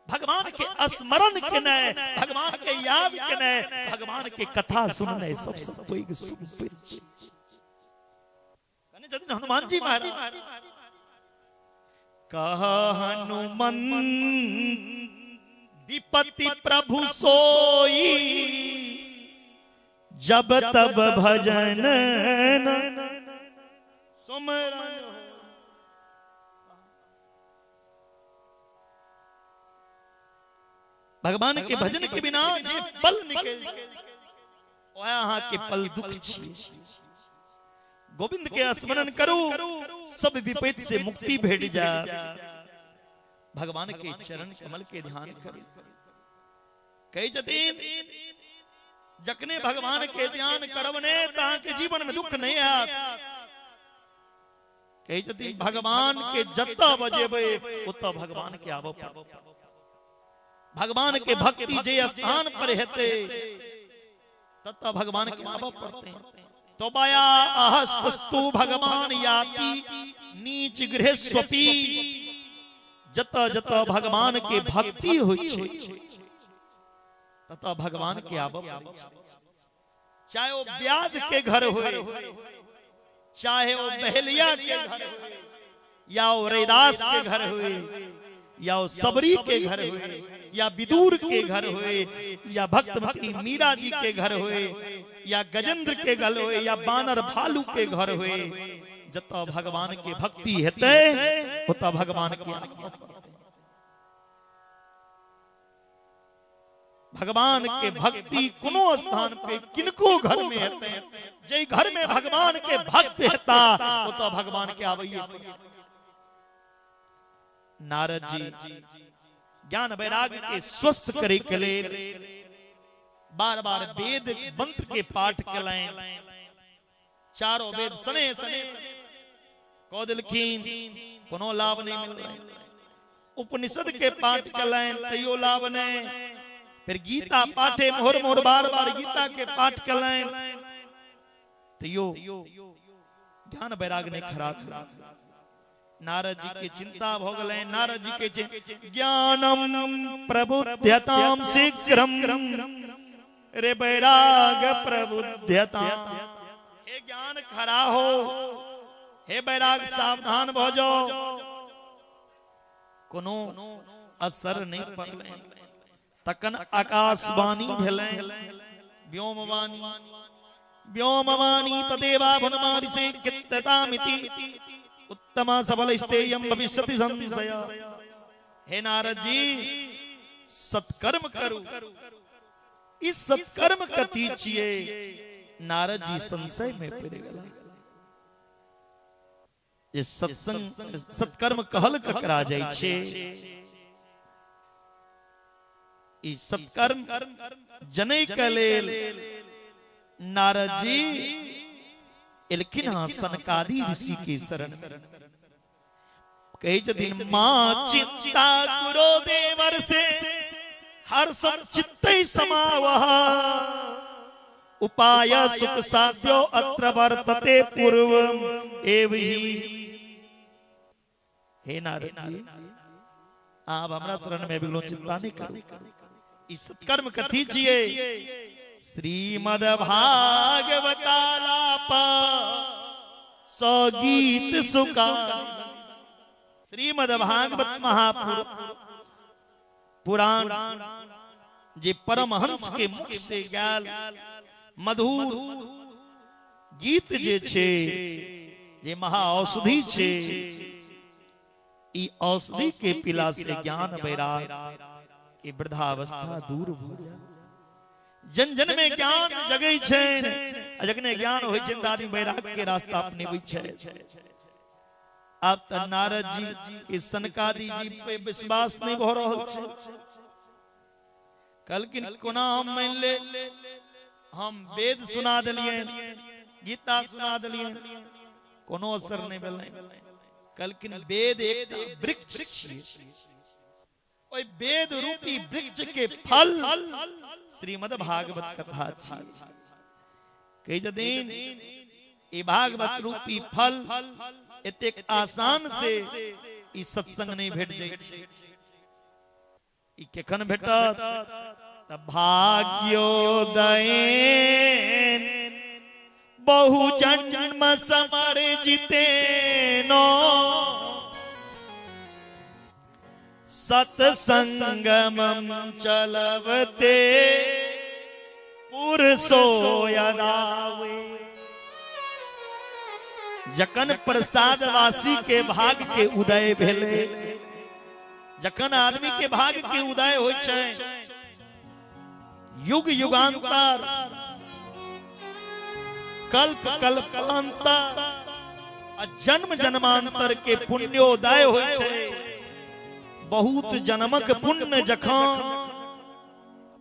भगवान के स्मरण के ने, भगवान के याद के ने, भगवान के कथा सुनने सबसे पैघ संपत्ति। कहने छथिन हनुमान जी महाराज, कह हनुमान विपत्ति प्रभु सोई, जब तब भजन सुमरन। भगवान के भजन के बिना जे पल निकल अहाँ के पल दुख छी। गोविंद के स्मरण करू, सब विपत्ति से मुक्ति भेट जाए। भगवान के चरण कमल के ध्यान करू। कही छथिन जखने भगवान के ध्यान करब ने तहाँ के जीवन में दुख नहीं आयत। कही छथिन भगवान के जतऽ बजेबै ओतऽ भगवान के आबऽ पड़त। भगवान के भक्ति जे स्थान पर हेतै ततऽ भगवान के आबऽ पड़तै। तो बया अहस्तस्तु भगवान याति नीच गृह स्वपी। जतऽ जतऽ भगवान के भक्ति होइ छै ततऽ भगवान के आबऽ पड़ै छै। चाहे वो ब्याध के घर होए, चाहे वो बहेलिया के घर होए, या ओ रैदास के घर हुए, या ओ सबरी के घर हुए, या विदुर के घर हुए, या भक्तमती मीरा जी के घर हुए, या गजेंद्र के घर हुए, या बानर भालू के घर हुए, जतऽ भगवान के भक्ति हेतै ओतऽ भगवान के भगवान के भक्ति कोनो स्थान पे किनको घर में हेतै, जे घर में भगवान के भक्त हेता ओतऽ भगवान के आबैये। नारद जी ज्ञान वैराग्य के स्वस्थ करे के लेल बार बार वेद मंत्र के पाठ केलनि, चारों वेद सने सने कऽ देलखिन, कोनो लाभ नहीं मिललै। उपनिषद के पाठ केलनि तैयो लाभ नहीं, फिर गीता पाठे मोहर मोहर बार बार गीता के पाठ केलनि तैयो ज्ञान वैराग्य नहीं खराब। नारद जी के चिंता भ गेलै। नारद जी के ज्ञानम प्रबुध्यताम शीघ्रम रे वैराग प्रबुध्यताम। हे ज्ञान खरा हो, हे वैराग सावधान भ जाओ। कोनो असर नहीं पड़लै। तखन आकाशवाणी भेलै, व्योमवाणी, व्योमवाणी तदेवा भुनमारिसे कित्ततामिति उत्तमा सबल स्तेयम भविष्यति संशय। हे नारद जी, सत्कर्म करू, इस सत्कर्म कथी छियै? नारद जी संशय में पड़ गेला। ये सत्संग सत्कर्म कहल ककरा जाइ छै? ई सत्कर्म जनै के लेल नारद जी एलखिन हँ सनकादि ऋषि के शरण में। कहै छथिन माँ चिंता कुरो देवर से हर सम चित्तै समावह उपाय सुख साध्यो अत्र वर्तते पूर्वम एव ही। हे नारद जी, आप हमरा शरण में बिगलो, चिंता नहीं करू। ई सत्कर्म कथी छियै? श्रीमद् भागवतालाप सौ गीत सुका। श्रीमद् भागवत महापुराण पुराण जे परमहंस के मुख से गायल मधुर गीत जे छे, जे महा औषधि छे, ई औषधि के पिला से ज्ञान वैराग के वृद्धावस्था दूर भ जाए। जन जन में ज्ञान जगै छै, आ जखने ज्ञान होइ छै त आदमी वैराग के रास्ता अपनेबै छै। आब त नारद जी के सनकादि जी पे विश्वास नहीं भ रहल छै। कहलखिन कोना हम मान ले, हम वेद सुना देलियनि, गीता सुना देलियनि, कोनो असर नहीं भेलै। कहलखिन वेद एक वृक्ष छियै, ओहि वेद रूपी वृक्ष के फल श्रीमद् भागवत कथा छियै। कहै छथिन ई भागवत रूपी फल एतेक आसान से ई सत्संग नहीं भेट जाइ छै। ई केखन भेटत? त भाग्योदयेन बहु जन्म समर जितेनो सत्संगमम चलवते पुरुषो यदावे। जखन प्रसादवासी के भाग के उदय भेले, जखन आदमी के भाग के उदय होइ छै, युग युगांतर कल्प कल्पांतर आ जन्म जन्मांतर के पुण्योदय होइ छै। बहुत जन्मक पुण्य जखन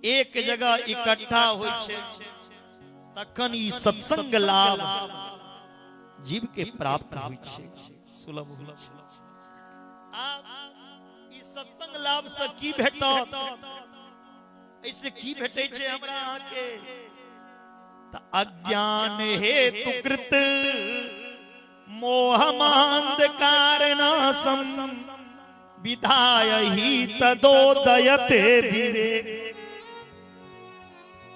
एक जगह इकट्ठा होइ छै तखन ई सत्संग लाभ जीव के प्राप्त होइ छै, सुलभ होइ छै। आब ई सत्संग लाभ से की भेटत? ऐसे की भेटै छै हमरा अहाँके? त अज्ञान हेतु कृत मोह मांद कारणासम विधाय ही तदोदयते विवेक।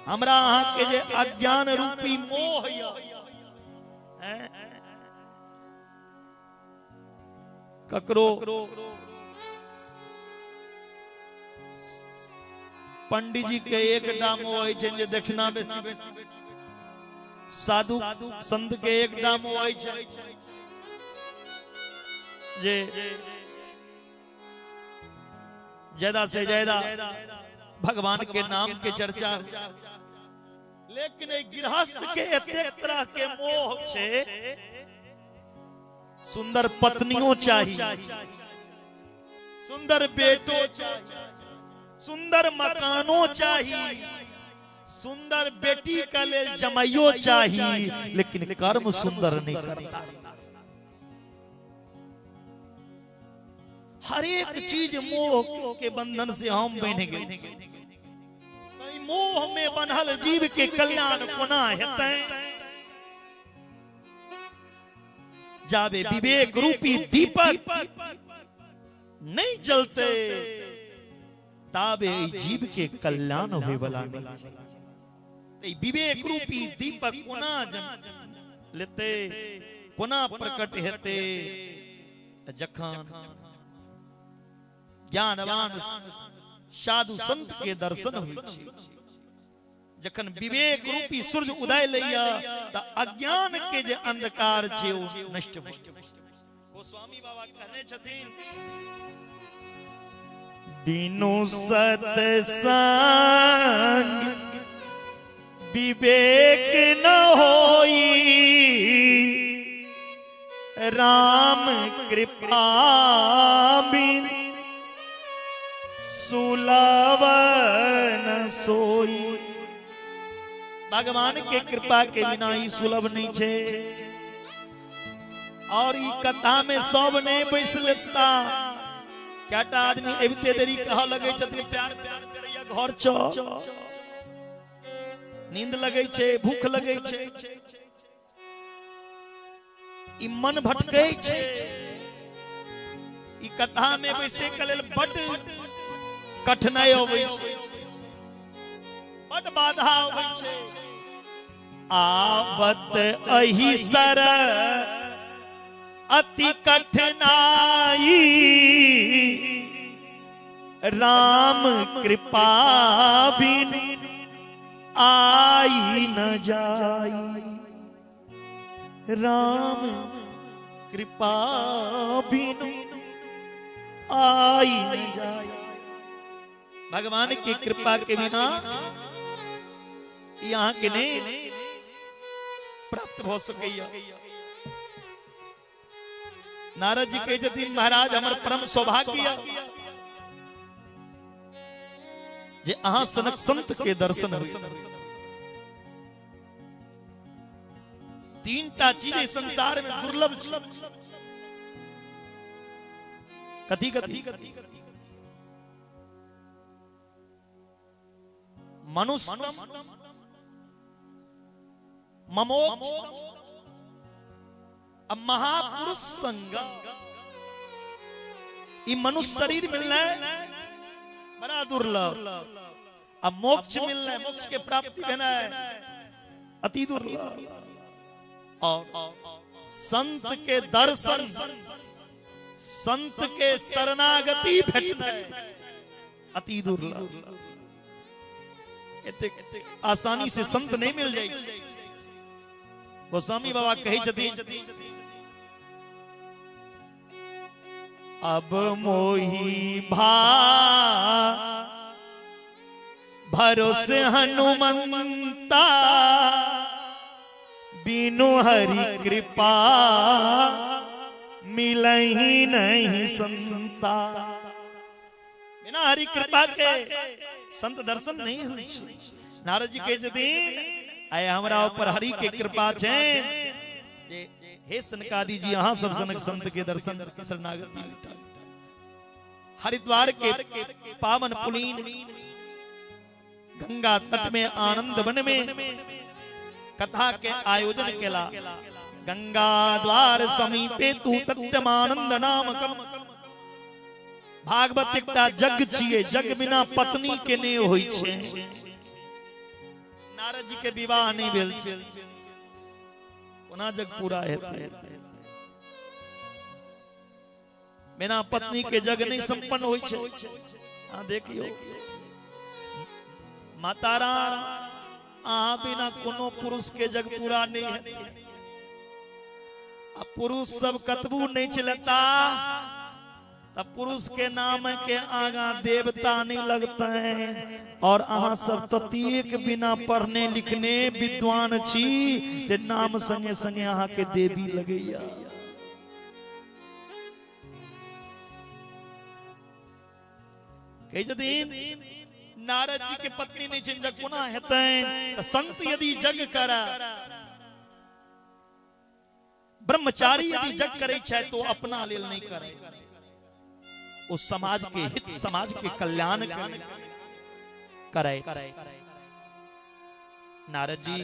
हमरा अहाँके जे अज्ञान रूपी मोह य, ककरो पंडित जी के एक डामो होइ छै जे दक्षिणा बेसी, साधु संत के एक डामो होइ छै जे ज्यादा से ज्यादा भगवान के नाम के चर्चा। लेकिन गृहस्थ के एतेक तरह के मोह छै, सुंदर पत्नियों चाहिए, सुंदर बेटो चाहिए, सुंदर मकानों चाहिए, सुंदर बेटी का लेल जमाइयो चाहिए, लेकिन कर्म सुंदर नहीं करता। हर एक चीज मोह के बंधन से हम बन गए। मोह में बन्हल जीव के कल्याण कोना हेतै? जाबे विवेक रूपी दीपक नहीं जलते ताबे जीव के कल्याण होए वाला नहीं। विवेक रूपी दीपक कोना जन्म लेते, कोना प्रकट हेते? जखन ज्ञानवान साधु संत के दर्शन होइ छै, जखन विवेक रूपी सूर्य उदय लैया त अज्ञान के जे अंधकार छै ओ नष्ट भ गेल। गोस्वामी बाबा कहने छथिन, बिनु सत्संग विवेक न होई, राम कृपा बिन सुलभ न सोई। भगवान के कृपा के बिना ही सुलभ नहीं छे। और ई कथा में सब नहीं बैस लेता। कएटा आदमी अबिते देरी कह लगे छथिन प्यार प्यार करैया घर छ, नींद लगे छे, भूख लगे छे, ई मन भटकै छे। ई कथा में बैसे के लेल बड कठिनाई अबै छै, बड बाधा अबै छै। आवत अहि सर अति कठिनाई, राम कृपा बिन आई न जाई। राम कृपा बिन आई न जाई। भगवान की कृपा के बिना यहाँ के नहीं प्राप्त हो सकैया। नारद जी कहै छथिन, महाराज हमर परम सौभाग्य जे अहाँ सनक संत के दर्शन होइ। तीन टा चीज संसार में दुर्लभ छै। कथी कथी? मनुष्य ममोक्ष महापुरुष संग। ई मनुष्य शरीर मिलना बड़ा दुर्लभ, अब मोक्ष मिलना, मोक्ष के प्राप्ति भेना है अति दुर्लभ। और संत के दर्शन, संत के शरणागति भेटना अति दुर्लभ। आसानी से संत नहीं मिल जाएगी। गोस्वामी बाबा कहै छथिन, अब मोही भा भरोसे हनुमंता, बिनु हरि कृपा मिलही नहीं संता। बिना हरि कृपा के संत दर्शन नहीं होइ छै। नारद जी कहै छथिन, आइ हमरा ऊपर हरि के कृपा छै जे हे सनकादि जी अहाँ सब सनक संत के दर्शन शरणागति। हरिद्वार के पावन पुलीन गंगा तट में आनंद वन में कथा के आयोजन केला। गंगा द्वार समीपे तू तट्यमानंद नामकम। भागवत एकटा जग छियै, जग बिना पत्नी के नहि होइ छै। नारद जी के विवाह नहीं भेल छै, कोना जग पूरा हेतै? बिना पत्नी के जग नहीं संपन्न होई छै। अहाँ देखियो माता राम, अहाँ बिना कोनो पुरुष के जग पूरा नहीं है। आ पुरुष सब कतबू नहीं चलता तब पुरुष के नाम के आगा देवता नहीं लगते हैं। और अहाँ सब ततेक बिना पढ़ने लिखने विद्वान छी जे नाम संगे संगे अहाँ के देवी लगैया। कहै छथिन नारद जी के पत्नी नहीं छनि, जग कोना हेतनि? संत यदि जग करा, ब्रह्मचारी यदि जग करै छै तो अपना लेल नहीं करे, वो समाज के हित, समाज के कल्याण करे। नारद जी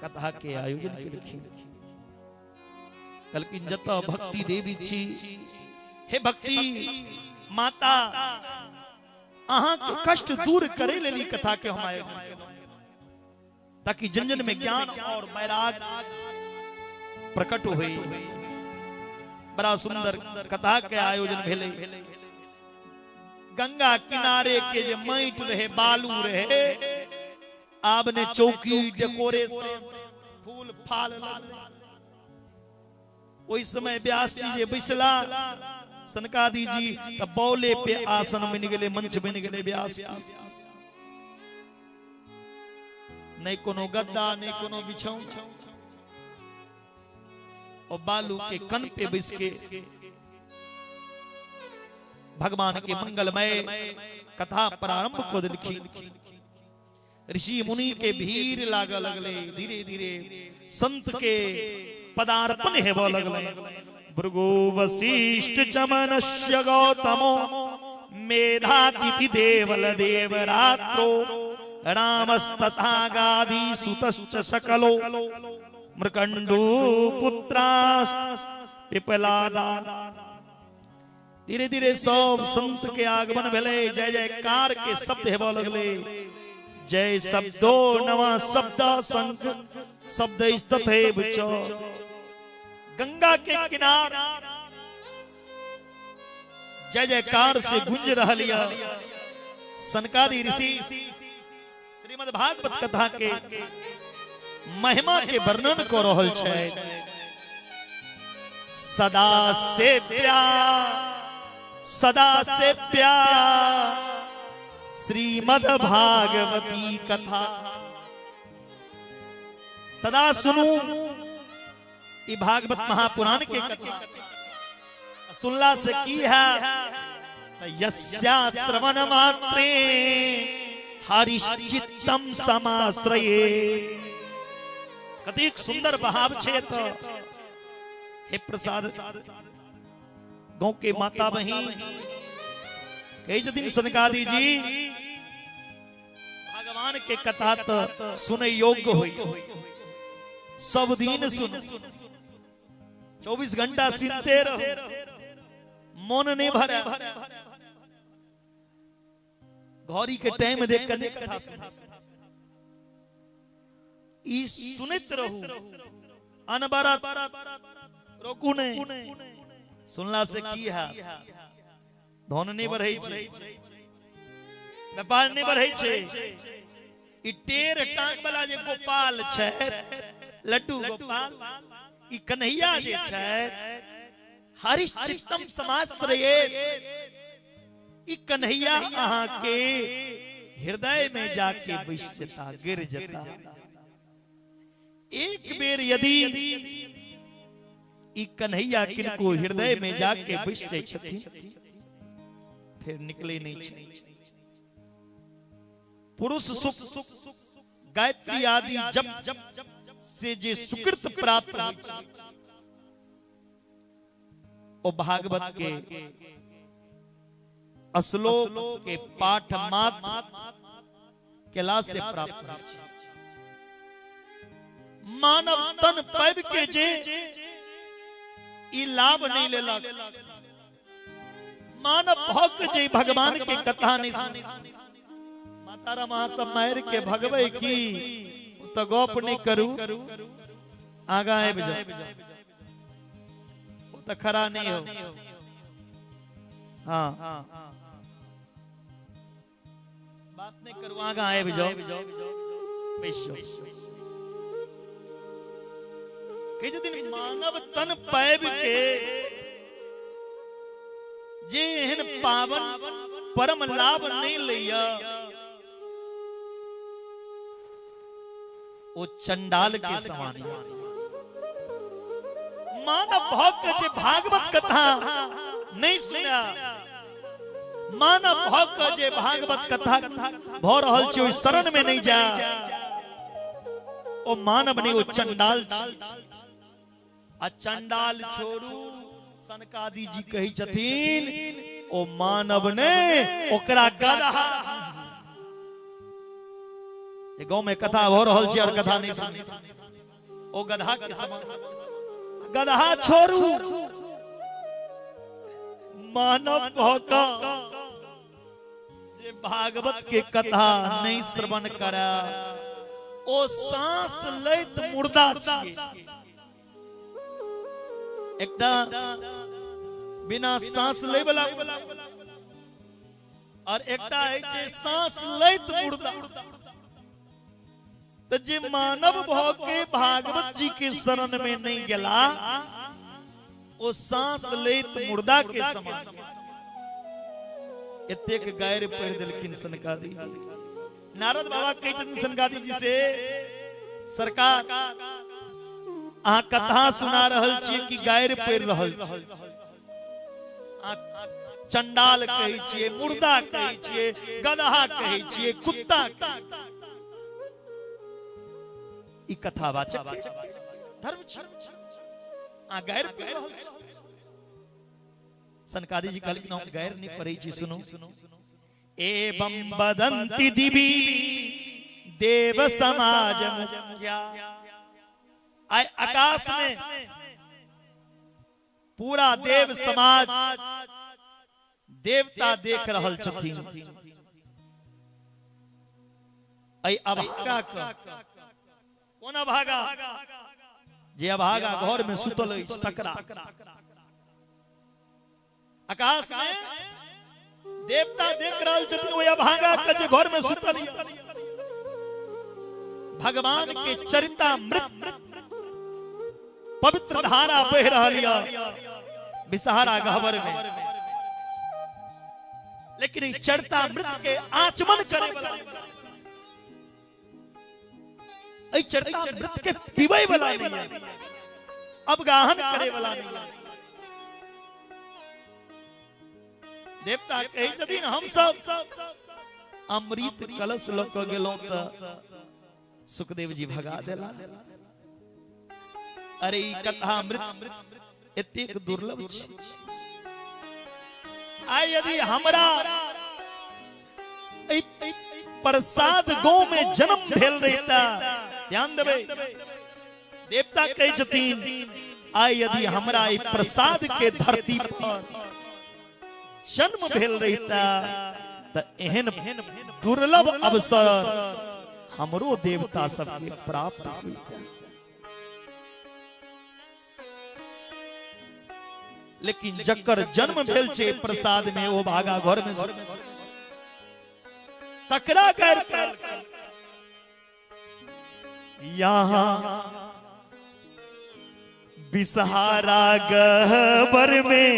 कथा के आयोजन केलखिन, कहलखिन जतऽ भक्ति देवी छी, हे भक्ति माता, अहाँ के कष्ट दूर करे लेली कथा के हम आयोजन, ताकि जन जन में ज्ञान और वैराग प्रकट होए। बड़ा सुंदर कथा के आयोजन भेलै। गंगा किनारे के जे माटि रहे, बालू रहे, आब ने चौकी डेकोरेशन फूल फाल लगलै। ओहि समय व्यास जी जे बैसला, सनकादि जी त बौले पे आसन बनि गेलै, मंच बनि गेलै व्यास। नहीं कोनो गद्दा, नहीं कोनो बिछौन, और बालू के कन पे बैस के भगवान के मंगलमय कथा प्रारंभ को देलखिन। ऋषि मुनि के भीड़ लागऽ लगलै, धीरे धीरे संत के पदार्पण हेबऽ लगलै। भृगु वशिष्ठ चमनस्य गौतमो मेधातिथि देवल देवरात्रो रामस्तथा गाधि सुतश्च सकलो मृकंडु पुत्रास पिपलादा। धीरे धीरे सब संत के आगमन भेलै, जय जयकार के शब्द हेबऽ लगलै। जय शब्दो नवा शब्द संग शब्द तथैव च। गंगा के किनार जय जयकार से गुंज रहल यऽ सनकादि ऋषि श्रीमद् भागवत कथा के महिमा के वर्णन कऽ रहल छै। सदा से प्यार, सदा से प्यार श्रीमद् भागवती कथा। सदा सुनू ई भागवत महापुराण के कथा। सुनला से की है? यस्या श्रवण मात्रे हरिश्चित्तम समाश्रये। कतेक सुंदर बहाव छै त। हे प्रसाद गांव के माता बहिन, कहै छथिन सनकादि जी भगवान के कथा त सुनै योग्य होई, सब दिन सुन, 24 घंटा सुनते रहो, मन नहीं भरे। घड़ी के टाइम देख कर कथा सुन, ई सुनत रहू अनबरत, रोकू नहीं। सुनला से की है? धन नहीं बढ़ै छै, व्यापार नहीं बढ़ै छै। ई टेर टांग वाला जे गोपाल छै, लड्डू गोपाल, ई कन्हैया जे छै, हरिश्चित्तम समाश्रये, ई कन्हैया अहाँ के हृदय में जाके बैस जेता, गिर जेता। एक बेर यदि ई कन्हैया किनको हृदय में जाके बैस जाइ छथिन, फिर निकले नहीं छै। पुरुष सुख गायत्री आदि जप से जे सुकृत प्राप्त होइ छै, ओ भागवत के श्लोक के पाठ मात्र केला से प्राप्त होइ छै। मानव तन पाबि के जे ई लाभ नहीं लेलक, मानव भक्त जे भगवान के कथा नहीं सुनी। माता राम अहाँ सब मारि के भगबै की तो गप नहीं करू, आगा आबि जाउ। तो खड़ा नहीं हो। हाँ बात नहीं करू, आगा आबि जाओ, बैस जाओ। कहै छथिन मानव तन पाबि के जे एहन पावन परम लाभ नहीं लैया, ओ चंडाल के समान। मानव भक्त के जे भागवत कथा नहीं सुना, मानव भक्त के जे भागवत कथा भ रहल छै ओहि शरण में नहीं जा, ओ मानव नहीं, ओ चंडाल। आ चंडाल छोड़ू, सनकादि जी कहै छथिन ओ मानव ने ओकरा गदहा। गांव में कथा भ रहल छै और कथा नहीं सुनी, ओ गदहा के समान। गदहा छोड़ू, मानव भक्त जे भागवत के कथा नहीं श्रवण करा, ओ सांस लैत मुर्दा छियै। एकटा बिना सांस लै वाला और एकटा है जे सांस लैत मुर्दा। तो जे मानव भव के भागवत जी के शरण में नहीं गेला, ओ सांस लैत मुर्दा के समान। एतेक गायर पढ़ देलखिन सनकादि जी। नारद बाबा कहै छथिन सनकादि जी से, सरकार अहाँ कथा सुना रहल छियै कि गायर पढ़ि रहल छी? चंडाल कहै छियै, मुर्दा कहै छियै, गदहा कहै छियै, कुत्ता। ई कथावाचक धर्म छी, अहाँ गायर पढ़ि रहल छी। सनकादि जी कहलखिन हम गायर नहीं पढ़ै छी, सुनू। एवं वदन्ति दिवि देव समाज मुख्या। आय आकाश में पूरा देव समाज देवता देख रहल छथिन। अइ अभागा के, कोन अभागा? जे अभागा घर में सुतल अछि तकरा। आकाश में देवता देख रहल छथिन ओहि अभागा के जे घर में सुतल। भगवान के चरितामृत पवित्र धारा बह रहल विषहारा गहवर में, लेकिन चरितामृत के आचमन करे वाला, चरितामृत के पीबै वाला नहीं, अवगाहन करे वाला नहीं। देवता कहै छथिन हम सब अमृत कलश ल के गेलौं त सुखदेव जी भगा देला। अरे ई कथा अमृत एतेक दुर्लभ छै, आइ यदि हमरा प्रसाद गांव में जन्म भेल रहिता, ध्यान देबै, देवता कहै छथिन आइ यदि हमरा ई प्रसाद के धरती पर जन्म भेल रहिता त एहन दुर्लभ अवसर हमरो देवता सबके प्राप्त होइता। लेकिन जकर जन्म भेल छै प्रसाद में, ओ भागा घर में तकरा कर। यहां विषहारा गहबर में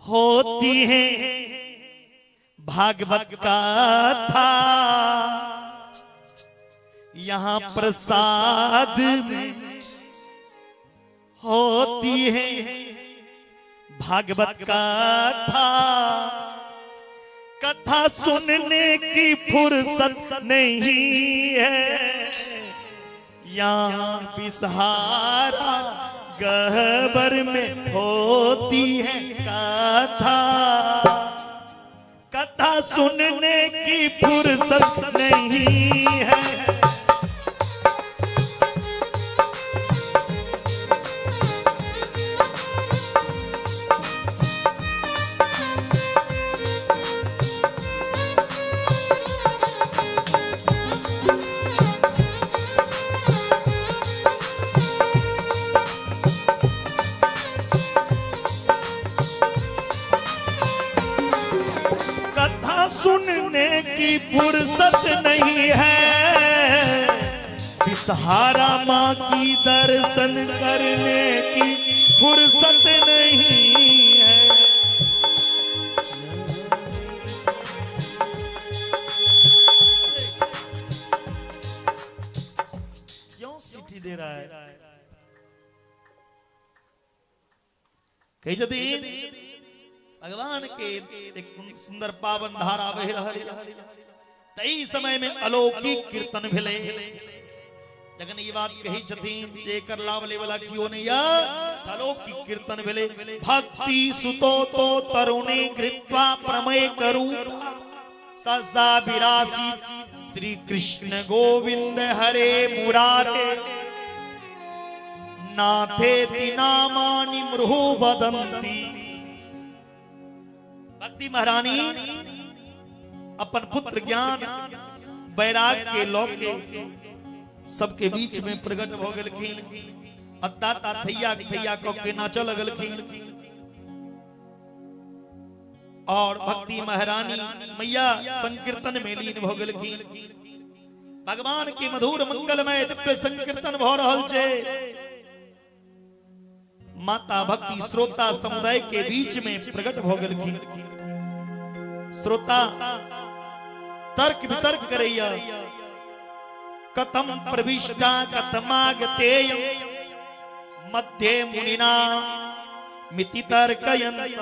होती है भागवत कथा, यहां प्रसाद में होती है भागवत कथा। कथा सुनने की फुर्सत नहीं है, यहाँ विषहारा गहबर में होती है कथा। कथा सुनने की फुर्सत नहीं है। की फुर्सत नहीं है, बिसहारा माँ की दर्शन करने की फुर्सत नहीं है। क्यों सीटी दे रहा है? कही जदि भगवान के एक सुंदर पावन धारा बहि रहल, तई समय में अलौकिक कीर्तन भेलै। जखन ई बात कही छथिन जे एकर लाभ ले वाला कियो नहीं या, अलौकिक कीर्तन भेलै। भक्ति सुतो तो तरुणे घृत्वा प्रमय करू ससा विरासी श्री कृष्ण गोविंद हरे मुरारे नाथे तिनामानि मृहु वदंती। भक्ति महारानी अपन पुत्र ज्ञान वैराग के लौके सबके बीच में प्रकट भ गेलखिन। अत्ता ता थैया थैया क के नाचऽ लगलखिन। और भक्ति महारानी मैया संकीर्तन में लीन भ गेलखिन। भगवान के मधुर मंगलमय दिव्य संकीर्तन भ रहल छै। माता भक्ति श्रोता समुदाय के बीच में प्रकट भ गेलखिन। श्रोता तर्क वितर्क करैया, कतम प्रविष्टा कतमागतेय मध्ये मुनिना मिति तर्कयन्त।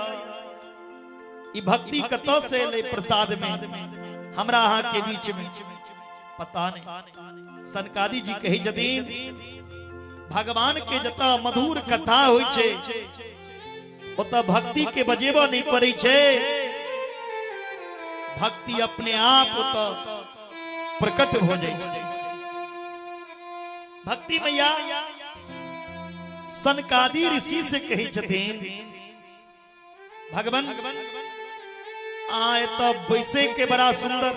ई भक्ति कत से ले प्रसाद में हमरा अहाँ के बीच में पता नहीं। सनकादि जी कही छथिन भगवान के जता मधुर कथा होइ छै ओत भक्ति के बजेबो नहीं पड़ै छै, भक्ति अपने आप ओत प्रकट हो जाइ छै। भक्ति मैया सनकादि ऋषि से कही छथिन भगवान आए तो बैसे के बड़ा सुंदर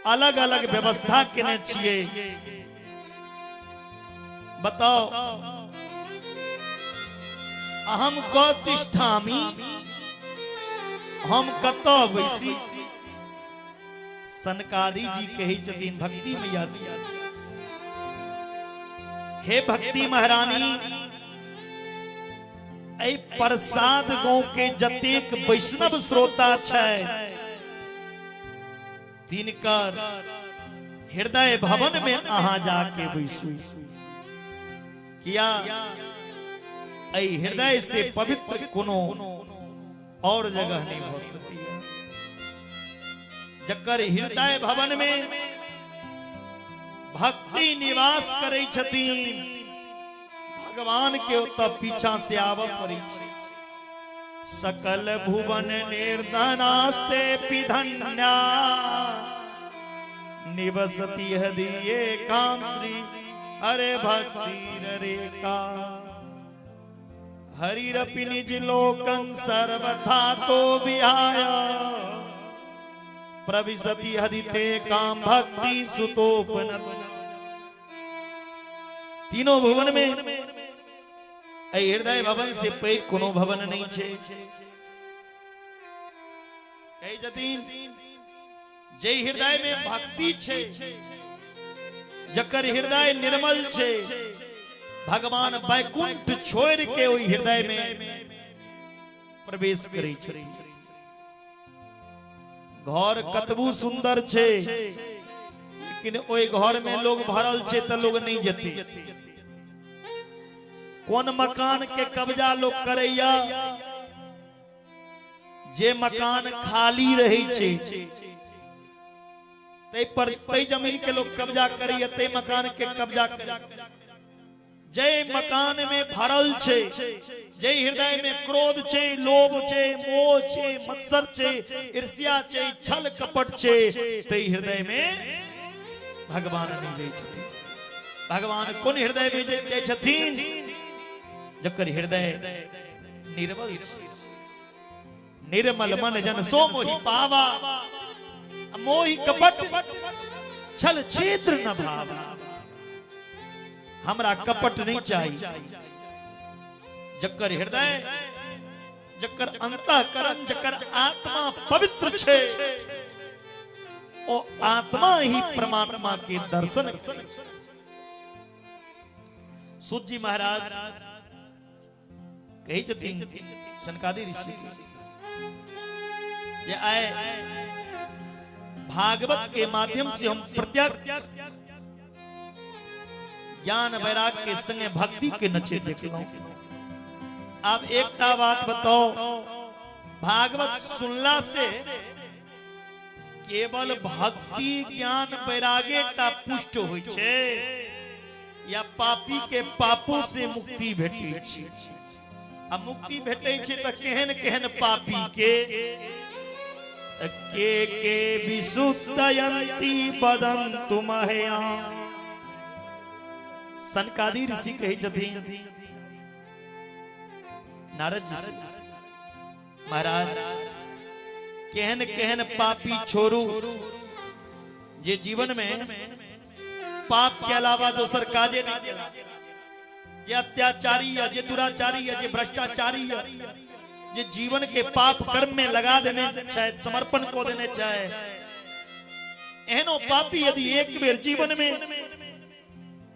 अलग अलग व्यवस्था केने छियै, बताओ अहम कतिष्ठामि, हम कत बैसी। सनकादि जी कही छथिन भक्ति मैया से, हे भक्ति महारानी, एहि प्रसाद गांव के जतेक वैष्णव श्रोता छै तिनकर हृदय भवन में अहाँ जाके बैसू। किया एहि हृदय से पवित्र कोनो और जगह नहीं हो सकती। जकर हृदय भवन में भक्ति निवास करै छथिन भगवान के ओत पीछा से आबऽ पड़ै छै। सकल भुवन निर्धनास्ते पिधन्या निवसति हृदये काम श्री हरे भक्ति रे का हरिरपि निज लोकं सर्वथा तो विहाय प्रविशति हदिते काम भक्ति सुतोपनत। तीनों भुवन में हृदय भवन से पैघ कोनो भवन नहीं छे। कही जतीन जे हृदय में भक्ति छे, जकर हृदय निर्मल छे, भगवान वैकुंठ छोड़ के ओहि हृदय में प्रवेश करै छे। घर कतबू सुंदर छे लेकिन ओहि घर में लोग भरल छे त लोग नहीं जेते। कोन मकान के कब्जा लोग करैया? जे मकान खाली रहे छे तै पर तै जमीन के लोग कब्जा करैया, तै मकान के कब्जा करैया। जे मकान में भरल छे, जे हृदय में क्रोध छे, लोभ छे, मोह छे, मत्सर छे, ईर्ष्या छे, छल कपट छे, तै हृदय में भगवान नहीं जाइ छथिन। भगवान कोन हृदय में जाइ छथिन? जकर हृदय निर्मल। निर्मल मन जन सो मोहि पावा, मोहि कपट छल छिद्र न भावा। हमरा कपट नहीं चाहिए। जकर हृदय, जकर अंतःकरण, जकर आत्मा पवित्र छे, ओ आत्मा ही परमात्मा के दर्शन। सूत जी महाराज कहै छथिन सनकादि ऋषि जे आए भागवत के माध्यम से हम प्रत्यक्ष ज्ञान वैराग के संगे भक्ति के नचे देखलहुं। अब एकटा बात बताओ, भागवत सुनला से केवल भक्ति ज्ञान वैरागे टा पुष्ट होइ छै या पापी के पापों से मुक्ति भेटै छै? आ मुक्ति भेटै छै त केहन केहन पापी के? के विशुद्धयन्ति वदन्तु मह्या। सनकादि ऋषि कहै छथिन नारद जी से, महाराज केहन केहन पापी छोड़ू जे जीवन में पाप के अलावा दोसर काजे नहीं केला, जे अत्याचारी है, जे दुराचारी है, जे भ्रष्टाचारी है, जे जीवन के पाप कर्म में लगा देने चाहे, समर्पण को देने चाहे, एहनो पापी यदि एक बेर जीवन में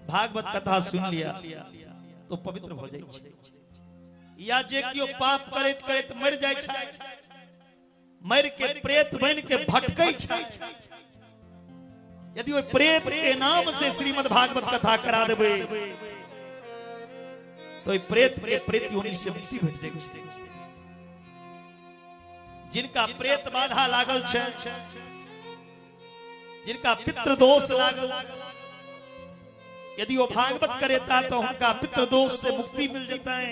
भागवत कथा सुन लिया तो पवित्र हो जाए। या जे कियो पाप करैत करैत मर जाय छै, मर के प्रेत बन के भटकै छै, यदि ओहि प्रेत के नाम से श्रीमद् भागवत कथा करा देबै तो ओहि प्रेत के प्रेत योनि से मुक्ति भेट जाय छै। जिनका प्रेत बाधा लागल छै, जिनका पितृ दोष लागल, यदि वो भागवत करेता तो उनका पितृ दोष से मुक्ति मिल जेतै।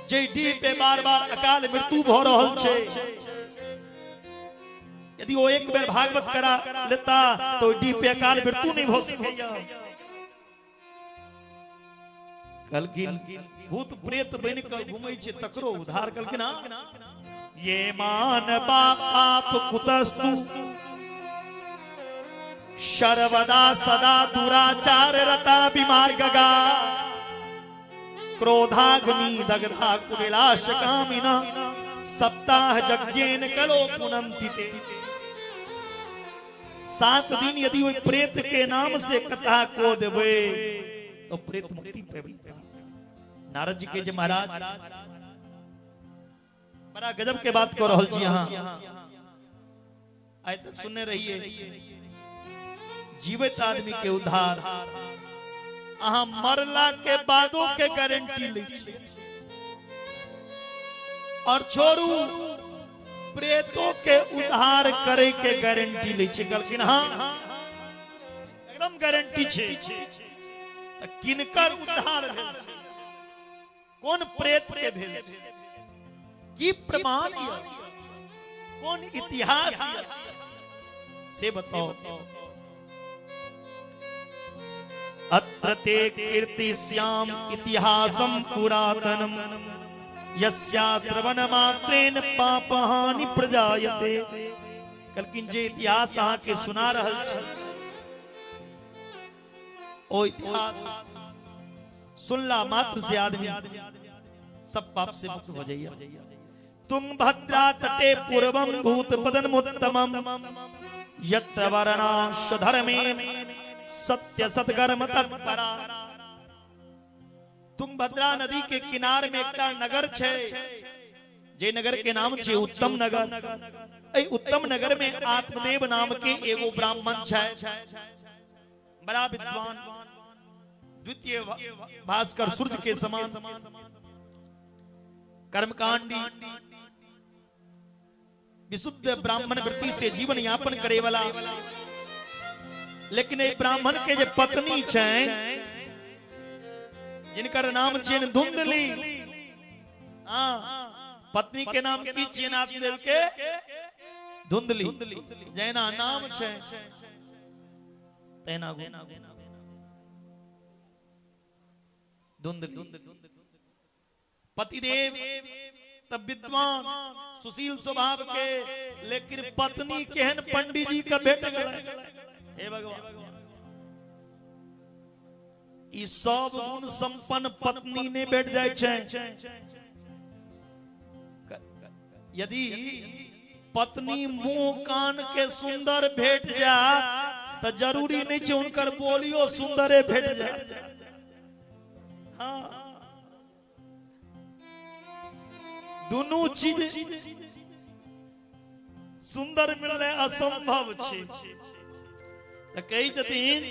जे डीह पे बार बार अकाल मृत्यु भ रहल छै, यदि वो एक बेर भागवत करा लेता तो डीह पे अकाल मृत्यु नहीं भ सकैया। कहलखिन भूत प्रेत बन के घूमै छै तकरो उद्धार। कहलखिन ये मान पाप कुतस्तु सर्वदा सदा दुराचार रता विमार्गगा क्रोधाग्नि दग्धा कुटिलाश कामिना सप्ताह यज्ञेन कलो पुनंति ते। 7 दिन यदि ओहि प्रेत के नाम से कथा को देबै तो प्रेत मुक्ति पेबी। नारद जी के जे महाराज बड़ा गजब के बात कर रहल छी, अहाँ आइ तक सुनने रहिए जीवित आदमी के उद्धार, अहाँ मरला के बादो के गारंटी लै छी, और छोड़ू प्रेतों के उद्धार करे के गारंटी लै छी। कहलखिन हाँ एकदम गारंटी छै। किनकर उद्धार भेल छै, कोन प्रेत के भेल छै, की प्रमाण यऽ, कोन इतिहास यऽ, से बताओ। अत्र ते कीर्तिश्याम इतिहासम पुरातनम यस्या श्रवण मात्रेण पापहानि प्रजायते। कहलखिन जे इतिहास अहाँ के सुना रहल छी ओ इतिहास सुनला मात्र से आदमी सब पाप से मुक्त हो जाइए। तुंगभद्रा तटे पूर्वम भूत पदनमुत्तमम यत्र वर्णाश्वधर्मे सत्य सत्कर्म तत्परा। तुंगभद्रा नदी के किनार में एकटा नगर छै, जे नगर के नाम छै उत्तम नगर। एहि उत्तम नगर में आत्मदेव नाम के एगो ब्राह्मण छै, बड़ा विद्वान, द्वितीय भास्कर सूर्य के समान, कर्मकांडी, विशुद्ध ब्राह्मण वृत्ति से जीवन यापन करे वाला। लेकिन एक ब्राह्मण के जे पत्नी छै जिनकर नाम छियनि धुंधली, हाँ पत्नी के नाम की छियनि आत्मदेव के? धुंधली। जैना नाम छै तैना धुंधली। पतिदेव तब विद्वान सुशील स्वभाव के, लेकिन पत्नी केहन पंडित जी का भेट गेलै। हे भगवान, ई सब गुण संपन्न पत्नी ने भेट जाय छै। यदि पत्नी मुंह कान के सुंदर भेट जाए तो जरूरी नहीं छै हुनकर बोलियो सुंदरे भेट जाए। हाँ, दुनू चीज सुंदर मिलने असंभव छै। तो कहै छथिन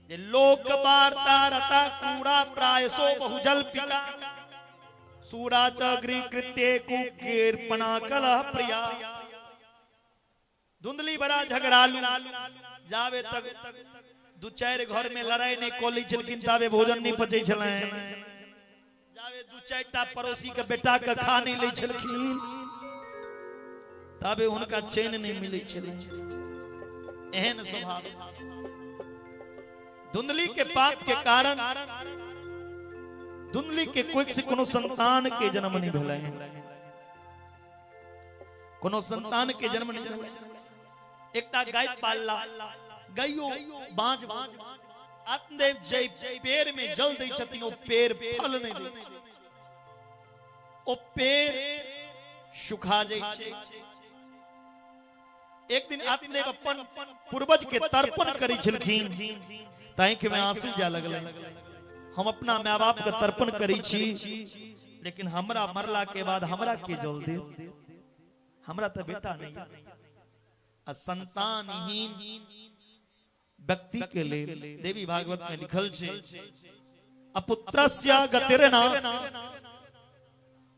जे लोक वार्ता रता कूड़ा प्रायसो बहुजल पिका सूरा च गृहकृत्ये कुकीर्पणा कलह प्रिया। धुंधली बड़ा झगड़ालू, जावे तक दू चारि घर में लड़ाई नहीं कऽ लै छलखिन ताबे भोजन नहीं पचै छलनि। जावे दू चारि टा पड़ोसी के बेटा के खा नहीं लै छलखिन ताबे हुनका चैन नहीं मिलै छलनि। एहन स्वभाव धुंधली के पाप के कारण धुंधली के कोई से कोनो संतान के जन्म नहीं भेलै, कोनो संतान के जन्म नहीं भेलै। एकटा गाय पालला, गाइयो बाँझ। आत्मदेव जय पेड़ में जल दै छथिन ओ पेड़ फल नहीं दै छै, ओ पेड़ सुखा जाइ छै। एक दिन आत्मदेव अपन पूर्वज के तर्पण करै छलखिन त आँखि में आंसू जा लगलै। हम अपना माय बाप के तर्पण करै छी लेकिन हमरा मरला के बाद हमरा के जल दे, हमरा तो बेटा नहीं। आ संतानहीन व्यक्ति के लिए देवी भागवत में लिखल छै अपुत्रस्य गतिर्ना,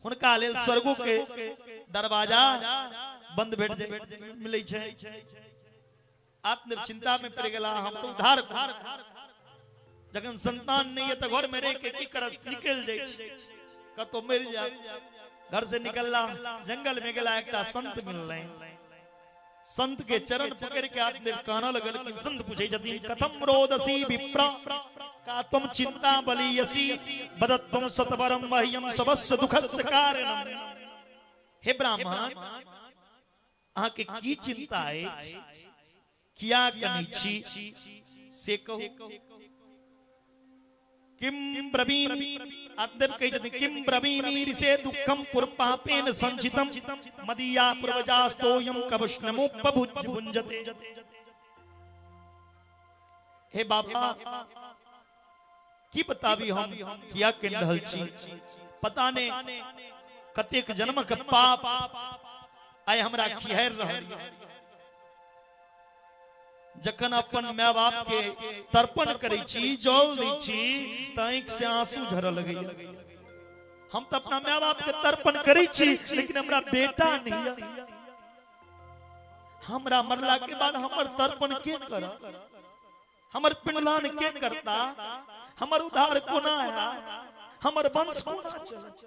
हुनका लेल स्वर्गो के दरवाजा बंद भेट जाय मिलै छै। आत्म चिंता में पड़ गेला, हम उद्धार। जखन संतान नहीं है तो घर में रह के की करब, निकल जाइ छै कतौ मरि जाय। घर से निकलला जंगल में गेला, एकटा संत मिललै। संत के चरण पकड़ के आत्मदेव कानऽ लगलखिन। संत पूछै छथिन कथम रोदसी विप्रा का तुम चिंता बलीयसी बदत्वम सतवरम मह्यम सबस्य दुखस्य कारणम। हे ब्राह्मण, अहाँ के की चिंता अछि, किया कनै छी से कहू। किम ब्रवीमि, आत्मदेव कहै छथिन किम ब्रवीमि ऋषे दुःखम पुरपापेन संचितम मदीया पूर्वजास्तोयम कवष्णमुपभुञ्जते। हे बाबा, की बताबी हम किया कहि रहल छी, पता नहीं कतेक जन्मक पाप आइ हमरा खिहारि रहल। जखन अपन my बाप के तर्पण करै छी, जल दै छी, त आँखि से आंसू झरऽ लगैया। हम त अपना my बाप के तर्पण करै छी लेकिन हमरा बेटा नहीं है। हमरा मरला के बाद हमर तर्पण के करत, हमर पिंडदान के करता, हमर उद्धार कोना है, हमर वंश कोना चलत,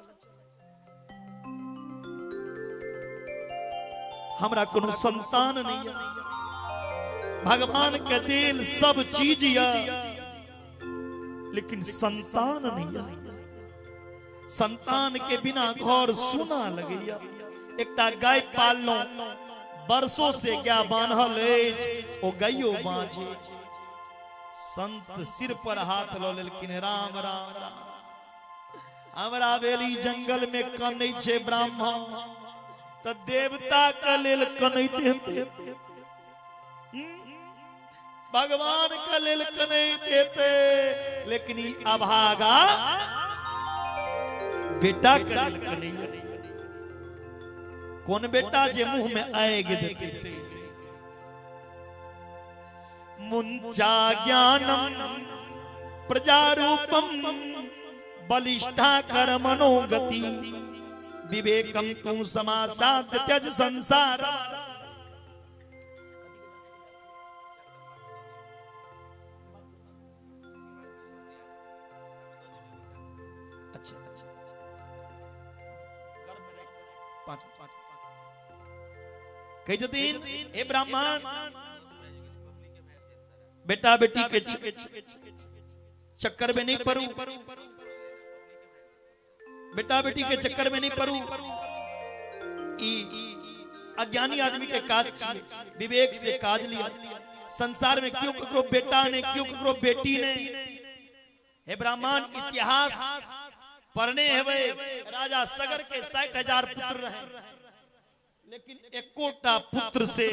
हमरा कोनो संतान नहीं है। भगवान के दिल सब चीज या लेकिन संतान नहीं है। संतान के बिना घर सुना लगैया। एकटा गाय पाललहुं, बरसों से गाय बान्हल अछि, ओ गाइयो बाँझ। संत सिर पर हाथ लऽ लेलखिन, राम राम राम, हमरा भेल ई जंगल में कनै छै ब्राह्मण त देवता के लेल कनैत हेतै, भगवान के लेल कनैत हेतै, लेकिन ई अभागा बेटा के लेल कनैया। कोन बेटा जे मुंह में आएग देतै। मुंचा ज्ञानम प्रजारूपम बलिष्ठा कर मनोगति विवेकम तू समासाद्य त्यज संसार। अच्छा अच्छा, पाँच पाँच कहै छथिन हे ब्राह्मण, बेटा बेटी के चक्कर में नहीं पड़ू, बेटा बेटी के चक्कर में नहीं पड़ू। ई अज्ञानी आदमी के काज, विवेक से काज लिया। संसार में क्यों ककरो बेटा ने, क्यों ककरो बेटी ने। हे ब्राह्मण, इतिहास पढ़ने हेबै, राजा सगर के 60,000 पुत्र रहे, लेकिन एकोटा पुत्र से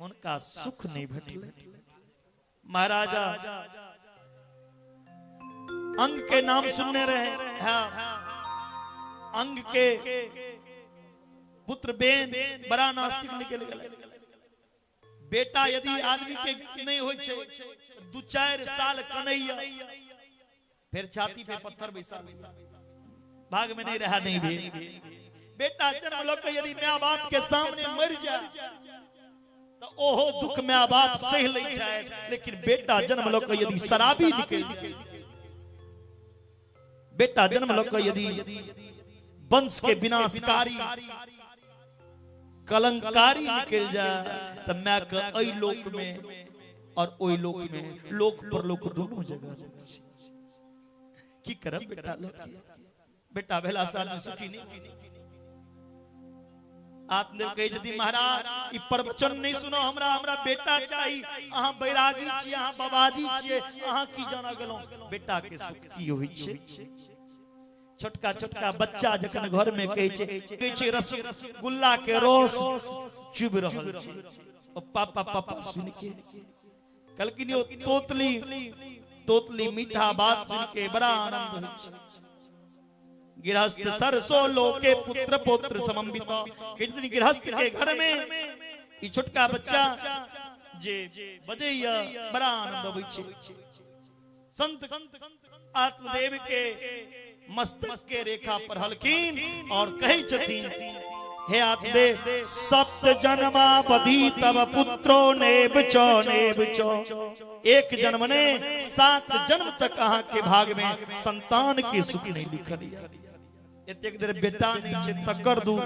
हुनका सुख नहीं भेटलै। महाराजा अंग के नाम सुनने रहे, हाँ, अंग के पुत्र बेन बड़ा नास्तिक निकल गए। बेटा यदि आदमी के नहीं होय छै 2-4 साल कनैया फिर छाती पे पत्थर बैसा भाग में नहीं रहा नहीं भी। बेटा जन्म लऽ के यदि माय बाप के सामने मर जाए तो ओहो दुख माय बाप सह लै छै, लेकिन बेटा जन्म लऽ के यदि शराबी निकल, बेटा जन्म लऽ के यदि वंश के विनाशकारी कलंकारी निकल जाए तो my के एहि लोक में और ओहि लोक में, लोक परलोक दोनों जगह की करब बेटा लऽ के। बेटा भेला से आदमी सुखी नहीं। आत्मदेव कहै छथिन महाराज ई प्रवचन नहीं सुनो, हमरा हमरा बेटा चाही। अहाँ बैरागी छी, अहाँ बाबाजी छियै, अहाँ की जाना गेलहुँ बेटा के सुख की होइ छै। छोटका छोटका बच्चा जखन घर में कहै छै रसगुल्ला के रस चुबि रहल छै, ओ पापा पापा सुन के कहलखिन यौ तोतली तोतली मीठा बात सुन के बड़ा आनंद होइ छै। गृहस्थ सरसो लोके पुत्र पौत्र समन्वित, कहै गृहस्थ के घर में ई छोटका बच्चा जे बजैया बड़ा आनंद अबै छै। संत आत्मदेव के मस्तक के रेखा पढ़लखिन और कहै छथिन हे आत्मदेव सप्त जन्मावधि तब पुत्रो नेब चो नेब चो, एक जन्म ने 7 जन्म तक अहाँ के भाग में संतान के सुख नहीं लिखल। एतेक देर बेटा नहीं छै तकर दुख,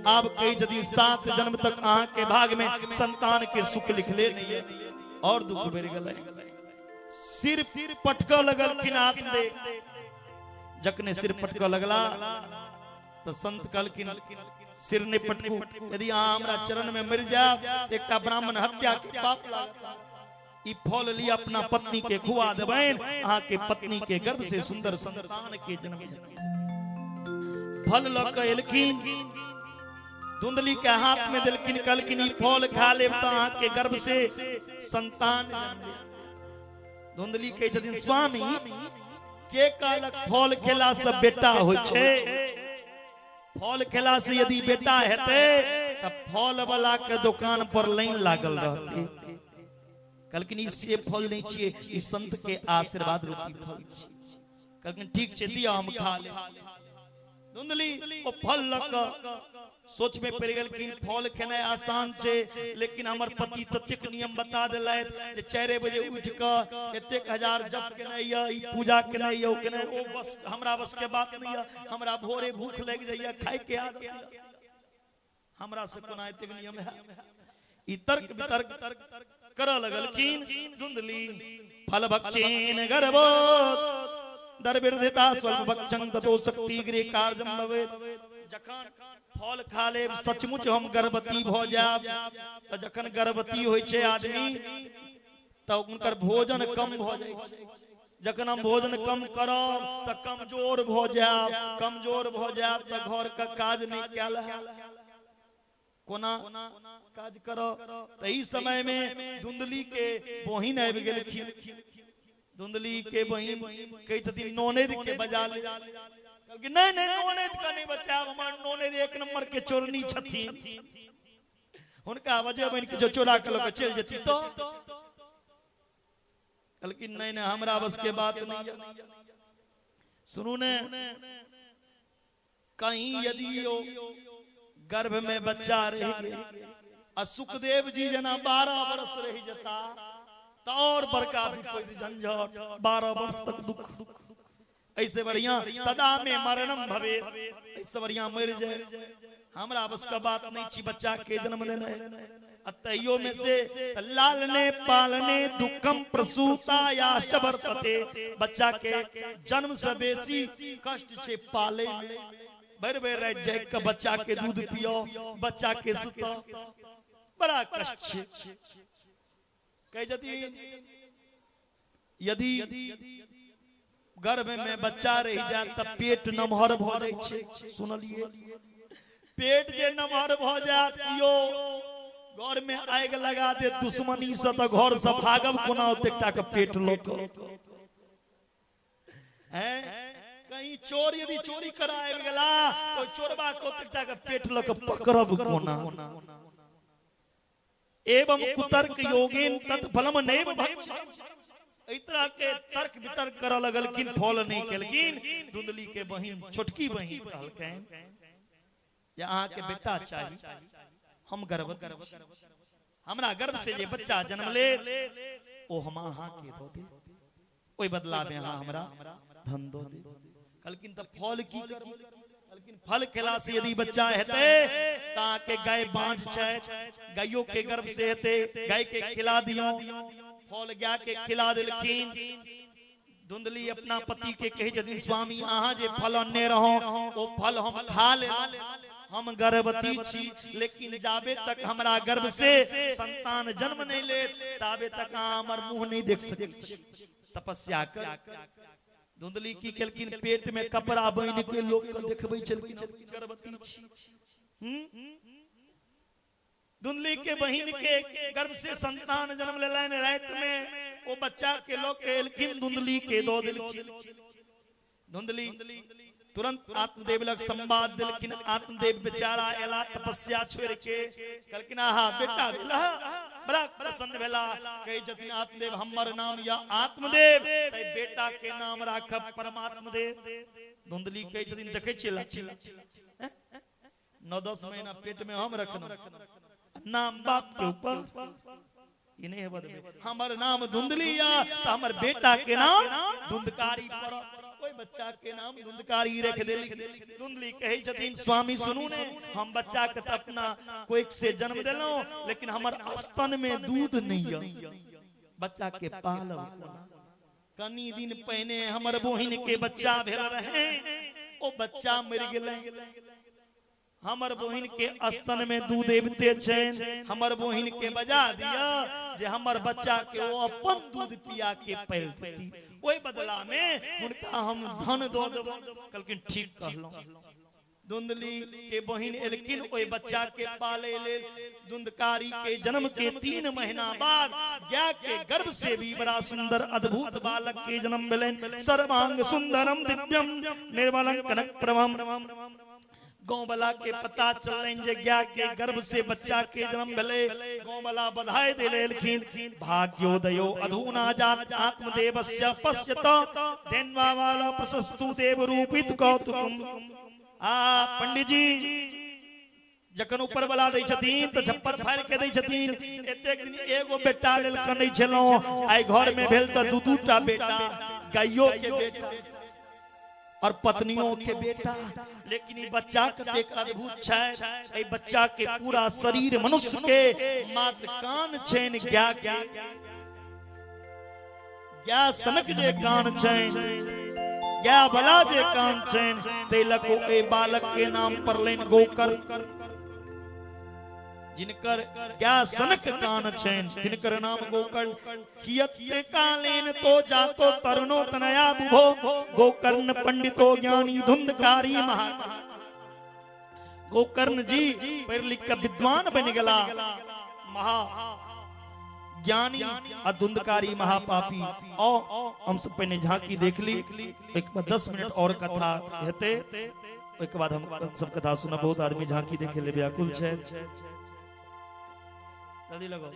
आब कहै छथिन 7 जन्म तक अहाँ के भाग में संतान के सुख लिखले नहीं, और दुख बढ़ि गेलै। सिर पटकऽ लगलखिन आत्मदेव। जखने सिर पटकऽ लगला तो संत कहलखिन सिर नहीं पटकू, यदि अहाँ हमरा चरण में मरि जायब त एकटा ब्राह्मण हत्या के पाप लागत। ई फल लिया अपना पत्नी के खुआ देबनि, अहाँ के पत्नी के गर्भ से सुंदर संतान के जन्म। फल लऽ के एलखिन, धुंधली के हाथ में देलखिन, कहलखिन ई फल खा लेब त अहाँ के गर्भ से संतान जन्म। धुंधली कहै छथिन स्वामी के कहलक फल खेला से बेटा होइ छै? फल खेला से यदि बेटा हेतै त फल वाला के दुकान पर लाइन लागल रहतै। कहलखिन ई से फल नहीं छियै, ई संत के आशीर्वाद रूपी फल छियै। कहलखिन ठीक छै दिअ हम खा लेब। धुंधली ओ फल लऽ कऽ सोच में पड़ि गेलखिन फल खेनाइ आसान छै, लेकिन हमर पति ततेक नियम बता देलथि जे 4 बजे उठि कऽ एतेक हजार जप केनाइ यऽ, ई पूजा केनाइ यऽ, ओ केनाइ, ओ बस हमरा बस के बात नहीं यऽ, हमरा भोरे भूख लागि जाइए, खाय के आदत यऽ, हमरा से कोना एतेक नियम है। ई तर्क वितर्क करऽ लगलखिन धुंधली। फल भक्षेन गर्भो दर्विर्धिता स्वल्प भक्षं ततो शक्ति गृह कार्यं भवेत्। जखन फल खा लेब सचमुच हम गर्भवती भ जायब। त जखन गर्भवती होइ छै आदमी त हुनकर भोजन कम भ जाइ छै। जखन हम भोजन कम करब त कमजोर भ जायब, कमजोर भ जायब त घर के काज नहीं कयल हैत, कोना काज करब। तही समय में धुंधली के बहिन आबि गेलखिन। धुंधली के बहिन कहै छथिन ननैद के बजा ले। कहलखिन नहीं नहीं ननैद के नहीं बचायब, हमर ननैद 1 नंबर के चोरनी छथिन, हुनका बजेबनि कि जो चोरा के लऽ के चलि जेती। तो कहलखिन नहीं नहीं हमरा बस के बात नहीं है। सुनू ने, कहीं यदि गर्भ में बच्चा रह गेल आ सुखदेव जी जना 12 वर्ष रहि जेता त और बड़का विपद झंझट, 12 वर्ष तक दुख। ऐसे बढ़िया तदा में मरणम भवे, ऐसे बढ़िया मर जाए, हमरा बस का बात नहीं छी बच्चा के जन्म देने। तैयो में से लालने पालने दुखम प्रसूता या शबरपते, बच्चा के जन्म से बेसी कष्ट छे पाले में। भरि भरि राति जागि के बच्चा के दूध पियो, बच्चा के सुतो, बड़ा कष्ट छे। कह जतिन यदि गर्भ में बच्चा रह जाए त पेट नमहर भ जाइ छै। सुनलिए पेट जे नमहर भ जात कियो घर में आगि लगा दे दुश्मनी से त घर से भागब कोना ओतेक टा के पेट लोक हैं। कहीं चोर यदि चोरी करा आबि गेला तो चोरबा के ओतेक टा के पेट लऽ के पकड़ब कोना। एवं कुतर्क योगेन तत्फलम नैव भक्ष्य। एहि तरह के तर्क वितर्क करऽ लगलखिन, फल नहीं केलखिन। धुंधली के बहिन, छोटकी बहिन कहलखिन जे अहाँ के बेटा चाही, हम गर्भवती, हमरा गर्भ से जे बच्चा जन्म ले ओ हम अहाँ के दऽ देब, ओहि बदला में अहाँ हमरा धन दऽ देब। कहलखिन तऽ फल की करब? कहलखिन फल खेला से यदि बच्चा हेतै तऽ अहाँ के गाय बाँझ छै, गाइयो के गर्भ से हेतै, गाय के खिला दियौ। फल गाय के खिला देलखिन। धुंधली अपना पति के कहै छथिन, स्वामी अहाँ जे फल अनने रहौ ओ फल हम खा ले, हम गर्भवती छी, लेकिन जाबे तक हमरा गर्भ से संतान जन्म नहीं ले ताबे तक अहाँ हमर मुंह नहीं देख सकै छी। तपस्या कर। धुंधली की केलखिन, पेट में कपड़ा बान्हि के लोक के देखबै छलखिन गर्भवती छी। धुंधली के बहिन के गर्भ से संतान जन्म लेलनि, राति में ओ बच्चा के लोग के एलखिन, धुंधली के दऽ देलखिन। धुंधली तुरंत आत्मदेव लग संवाद देलखिन। आत्मदेव बेचारा एला तपस्या छोड़ के, कहलखिन आहा बेटा भेला, बड़ा प्रसन्न भेला। कहै छथिन आत्मदेव हमर नाम या आत्मदेव, तै बेटा के नाम राखब परमात्मदेव। धुंधली कहै छथिन देखै छियै लाठी 9-10 महीना पेट में हम रखना, नाम बाप के ऊपर ई नहीं बदले, हमर नाम धुंधली या त हमर बेटा के नाम धुंधकारी पड़त। कोई बच्चा के नाम धुंधकारी रख देली। धुंधली कहै छथिन स्वामी सुनू ने, हम बच्चा के त अपना कोख से जन्म देलहुं, लेकिन हमर स्तन में दूध नहीं है, बच्चा के पालब। कनी दिन पहिने हमर बहिन के बच्चा भेल रहे, ओ बच्चा मरि गेलै। हमर बहिन के स्तन में दूध अबिते छनि, हमर बहिन के बजा दिया जे हमर बच्चा के ओ अपन दूध पिया के पालि देती, ओहि बदला में हुनका हम धन दऽ देब। कहलखिन ठीक कहलहुं। धुंधली के बहिन एलखिन ओहि बच्चा के पाले लेल। धुंधकारी के जन्म के 3 महीना बाद गाय के गर्भ से भी बड़ा सुंदर अद्भुत बालक के जन्म भेलनि। सर्वांग सुंदरम दिव्यम निर्मलं कनक प्रभम। गाँव वाला के पता चलनि जे गाय के गर्भ से बच्चा के जन्म भेलै। गाँव वाला बधाई देले एलखिन। भाग्योदयो अधुना जात आत्मदेवस्य पश्यत धेन्वावाला प्रशस्तु देव रूपित कौतुकम। आ पंडित जी जखन ऊपर वाला दै छथिन त झप्पर फाड़ि के दै छथिन। एतेक दिन एगो बेटा लेल कनै छलहुँ, आइ घर में भेल त 2-2 टा बेटा, गाइयो के बेटा और पत्नियों के बेटा। लेकिन ई बच्चा कतेक अद्भुत छै, एहि बच्चा के पूरा शरीर मनुष्य के, मात्र कान छैन गाय के, गाय सनक जे कान छैन, गाय वाला जे कान छैन, तै लऽ कऽ एहि बालक के नाम पड़लनि गोकर्ण। जिनकर गाय सनक कान छैन तिनकर नाम गोकर्ण। कियत कालेन तो जातो तरुणो तनया बुभो गोकर्ण पंडितो ज्ञानी धुंधकारी महा। गोकर्ण जी पढ़ लिख के विद्वान बन गला, महा ज्ञानी आ धुंधकारी महापापी। आओ हम सब पहिने झांकी देख ली, एक बाद 10 मिनट और कथा हेतै, ओहिके बाद हम सब कथा सुनब। बहुत आदमी झांकी देखे ले व्याकुल छै। जल्दी लगो।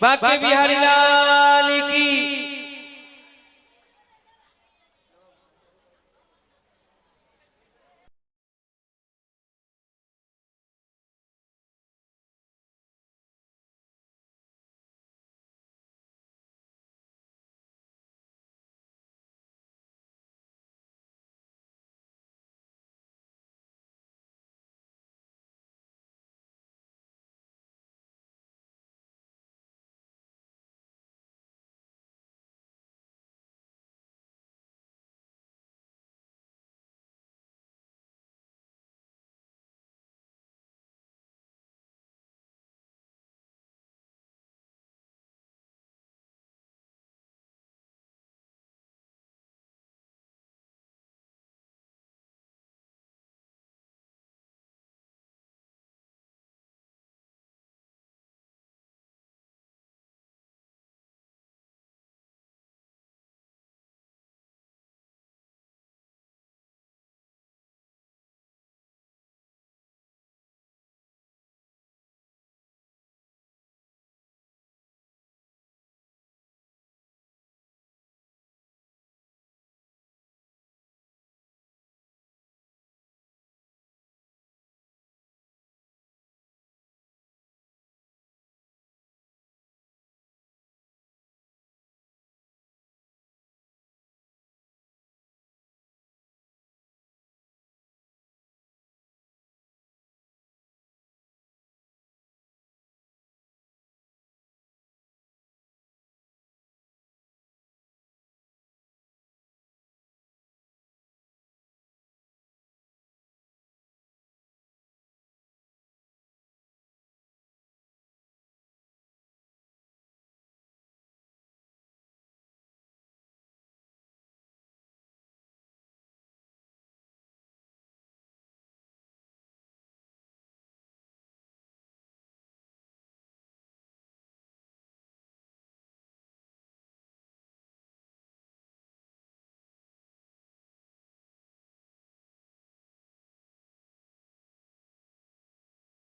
बांके बिहारी लाल की।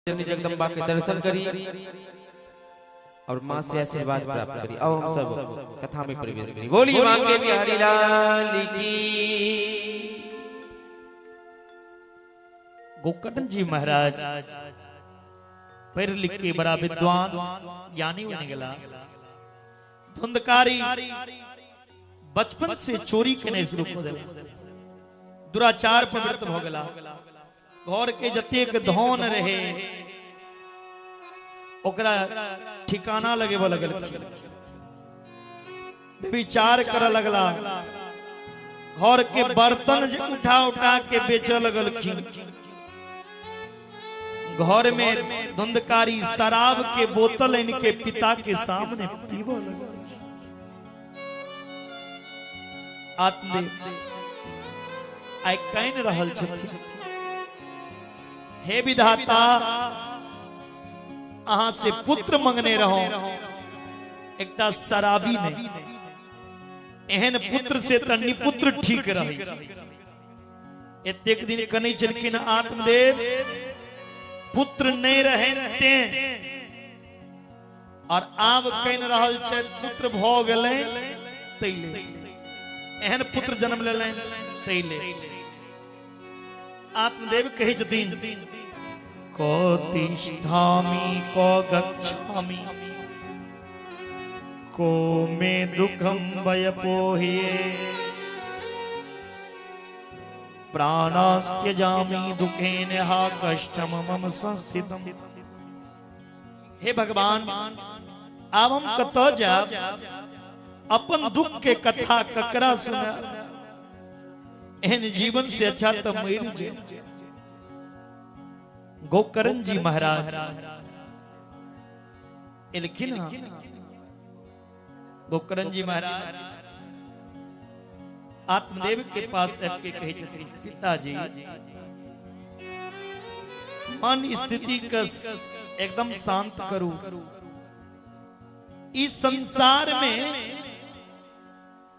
जगदम्बा के दर्शन करी और माँ से आशीर्वाद प्राप्त करी। अब हम सब कथा में प्रवेश करी। बोलिए बांके बिहारी लाल की। गोकर्ण जी महाराज पढ़ लिख के बड़ा विद्वान ज्ञानी बन गया। धुंधकारी बचपन से चोरी करने शुरू कर दिया, दुराचार प्रवृत्त हो गया। घर के जतेक धन रहे ओकरा ठिकाना लगे लगल, विचार कर लगला। घर के बर्तन उठा उठा के बेच लगलखिन। घर में धुंधकारी शराब के बोतल इनके पिता के सामने पीबो लगल। आत्मदेव आइ कानि रहल छथिन, हे विधाता अहां से पुत्र मंगने रहो, एकटा शराबी नहीं, एहन पुत्र से त निपुत्र ठीक रही। एतेक दिन कनै छलखिन आत्मदेव, पुत्र नहीं रहे ते, और आब कनि रहल छथि पुत्र भ गेलै तैले, एहन पुत्र जन्म लेलनि तैले। आत्मदेव कहै छथिन, को तिष्ठामि को गच्छामि को मे दुखम वयपोहे प्राणास्त्यजामि दुखेन हा कष्टम मम संस्थितम। हे भगवान, आब हम कतऽ जायब, अपन दुख के कथा ककरा सुना, एहन जीवन से अच्छा तो मर जाए। गोकर्ण जी महाराज एलखिन। गोकर्ण जी महाराज आत्मदेव के पास आबि के कहै छथिन, पिताजी मन स्थिति के एकदम शांत करू। इस संसार में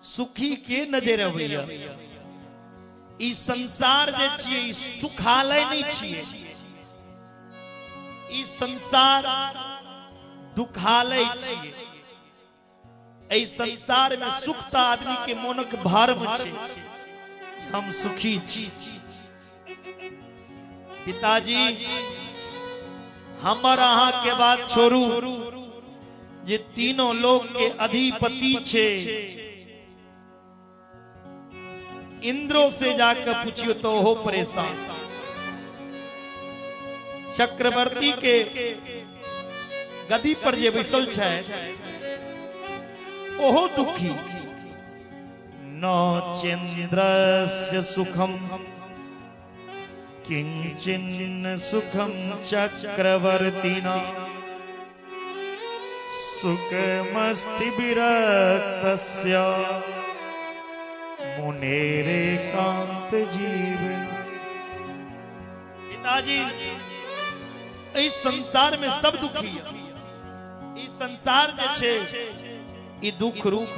सुखी के नजर अबैया, इस संसार जे छियै ई सुखालय नहीं छियै, ई संसार दुखालय छियै। एहि संसार में सुख त आदमी के मोनक भरम छै, हम सुखी छी। पिताजी हमर अहाँ के बात छोड़ू, जे तीनों लोक के अधिपति छे, इंद्रो से जाकर पूछियो तो हो परेशान। चक्रवर्ती के गदी पर जे बैसल छै ओहो दुखी। न चंद्रस्य सुखम किंचिन्न सुखम चक्रवर्तिना सुखमस्ति विरक्तस्य मुनेरेकांत जीवन। पिताजी इस संसार में सब दुखी है, इस संसार जे छे ई दुख रूप।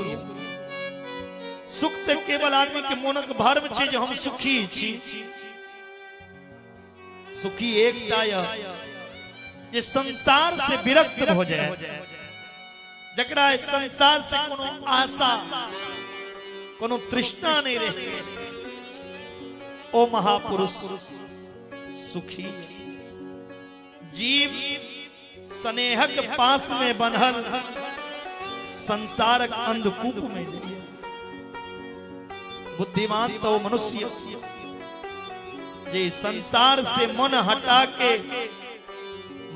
सुख तो केवल आदमी के मोनक भरम छे जे हम सुखी छी। सुखी एकटा जे संसार से विरक्त हो जाए, जकरा संसार से कोनो आशा कोनो तृष्णा नहीं रहे, ओ महापुरुष सुखी। जीव स्नेहक पास में बन्हल संसारक अंधकूप में। बुद्धिमान तो मनुष्य जे संसार से मन हटा के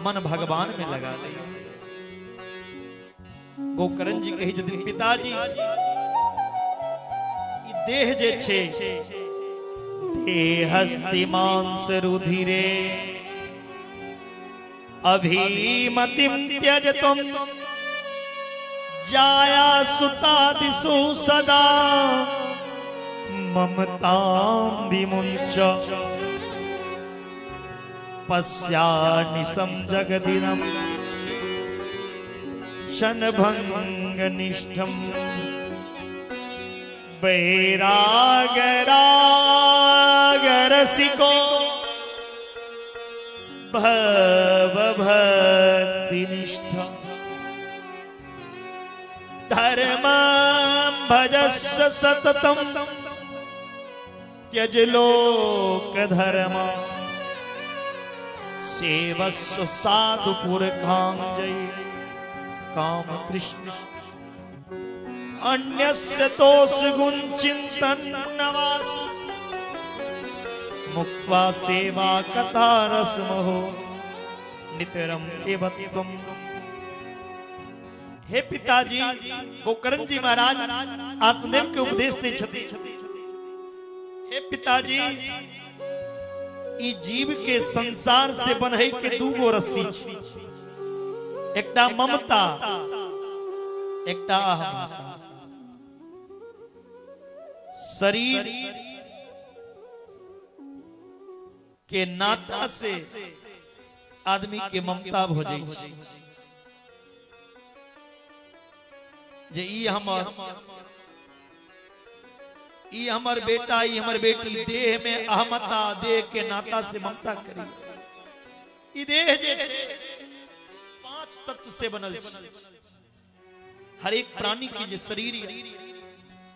मन भगवान में लगा दे। गोकर्ण जी कही जदिन पिताजी देह जे छे देहस्ति मांस रुधिरे अभिमतिम त्यजतुम जाया सुतादिषु सदा ममतां विमुञ्च पश्यानिशं जगदिनं क्षणभङ्गनिष्ठं वैरागरागरसिको भवभक्तिनिष्ठ धर्मं भजस्व सततं त्यज लोकधर्म सेवस्व साधु पुरखां जय काम कृष्ण अन्यस्य दोष गुण चिंतन नवासु मुक्त्वा सेवा कथा रसमहो नितरम एवत्वम। हे पिताजी गोकर्ण जी महाराज आत्मदेव के उपदेश दे छथि। हे पिताजी ई जीव के संसार से बन्है के दूगो रस्सी छै, एकटा ममता एकटा अहमता। शरीर के नाता से आदमी के ममता हो जाए जे ई हमर बेटा ई हमर बेटी, देह में अहमता देह के नाता से ममता करी। ई देह जे पांच तत्व से बनल, हर एक प्राणी की जे शरीर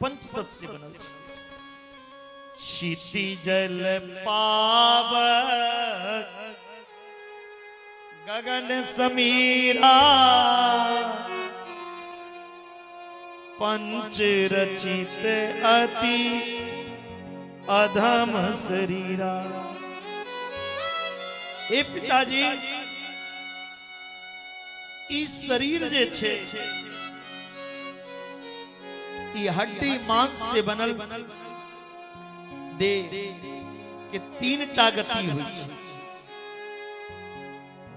पंच तत्व से बनल। क्षिति जल पावक गगन समीरा पंच रचित अति अधम शरीरा। हे पिताजी ई शरीर जे छे ई हड्डी मांस से बनल देह के तीन टा गति हुई।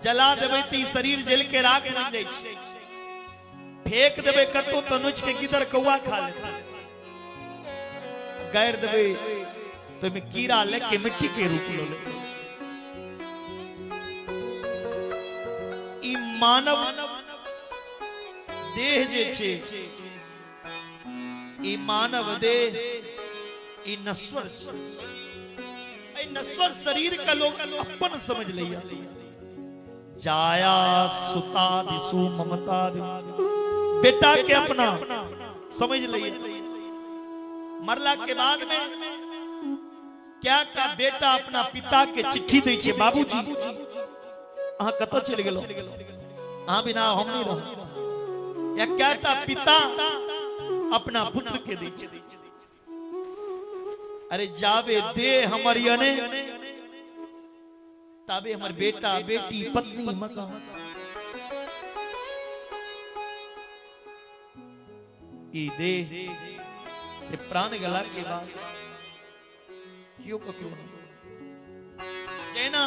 जला देबै त ई शरीर जल के राख बन जाइ छै, फेंक देबै कतौ त नोच के गिदर कौआ खा लेतै, गाड़ि देबै तो ओहिमे कीड़ा लग के मिट्टी के रूप ल लेतै। ई मानव देह जे छै ई मानव देह ई नश्वर छै। नश्वर शरीर का लोग अपन समझ लिया। जाया सुता दिसु ममता, बेटा के अपना समझ लिए। मरला के बाद में क्या का बेटा अपना पिता के चिट्ठी दै छै, बाबूजी अहाँ कतऽ चलि गेलहुँ, अहाँ बिना हम नहीं रह। या क्या टा पिता अपना पुत्र के दै छै, अरे जाबे दे हमर यने ताबे हमर बेटा बेटी पत्नी मकान। ई देह से प्राण गला के बाद क्यों ककरो नहीं। जेना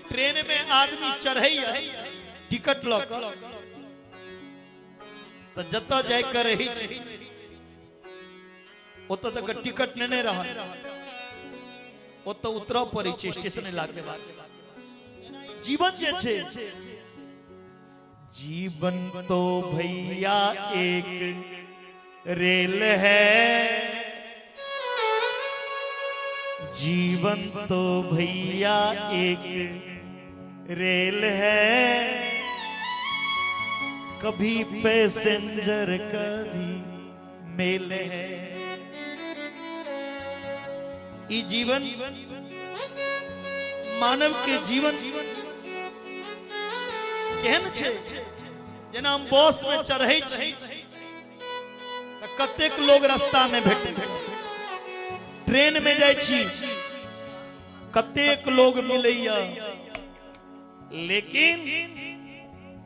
ट्रेन में आदमी चढ़ैया टिकट लऽ कऽ तऽ जतऽ जाय के रहै छै ओतऽ तक टिकट नेने रहल, ओतऽ उतरऽ पड़ै छै स्टेशन एला के बाद। जीवन जे छै, जीवन तो भैया एक रेल है, जीवन तो भैया एक रेल है, कभी पैसेंजर कभी मेल है। ई जीवन मानव के जीवन केहन छै, जेना हम बस में चढ़ै छी तऽ कतेक लोग रास्ता में भेटै, ट्रेन में जाइ छी कतेक लोग मिलैया, लेकिन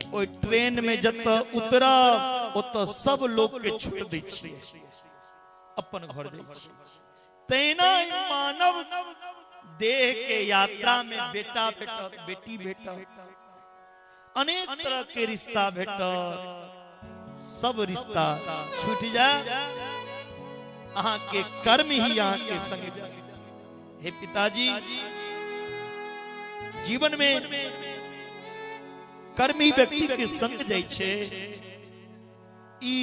ओहि ट्रेन में जतऽ उतरब ओतऽ सब लोग के छोड़ दै छी, अपन घर जाइ छी। तहिना मानव देह के यात्रा में बेटा भेटत, बेटी भेटत, अनेक तरह के रिश्ता भेटत, सब रिश्ता छूट जाए, अहाँ के कर्म ही अहाँ के संग जाए। हे पिताजी, जीवन में कर्मी व्यक्ति के संग जाइ छै, ई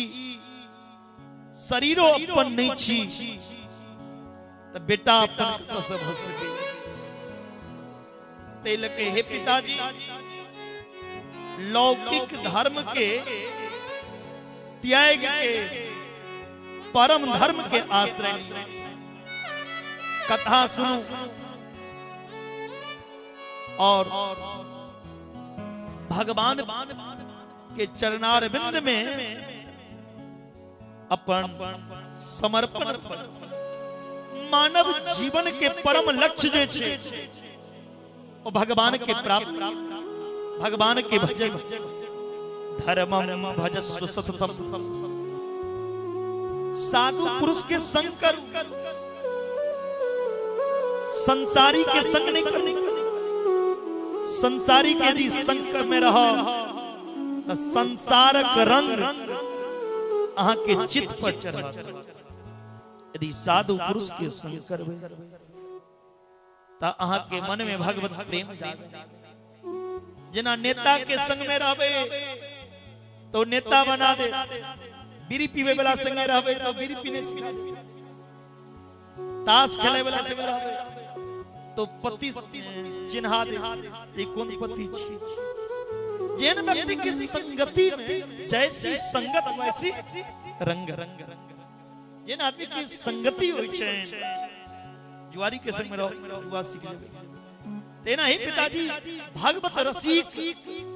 शरीरो अपन नहीं छी तऽ बेटा अपन कतऽ से भऽ सकैए। ताहि लऽ के हे पिताजी, लौकिक धर्म के त्याग के परम धर्म के आश्रय ली। कथा सुनू और भगवान के चरणारविंद में अपन समर्पण। मानव जीवन के परम लक्ष्य जे छै ओ भगवान के प्राप्त, भगवान के भजन। धर्मम भजस्व सततम, साधु पुरुष के संग करू, संसारी के संग नहीं करू। संसारी के यदि संग में रह तो संसारक रंग अहाँ के चित्त पर चढ़त। यदि साधु पुरुष के संग करबै तऽ अहाँ के मन में भगवत प्रेम जागे। जेना नेता के संग में रहबै तो नेता बना दे, बीड़ी पीबै वाला संग में रहबै तो बीड़ी पीने सिखा, ताश खेले वाला संग में रहबै तो पति चिन्हा दे, ई कोन पति छी। जेन व्यक्ति की संगति में जैसी संगत वैसी रंग। जेन आदमी की संगति होई छै, जुआरी के संग में रहो जुआ सीख जेबै। तेना ही पिताजी, भगवत रसिक,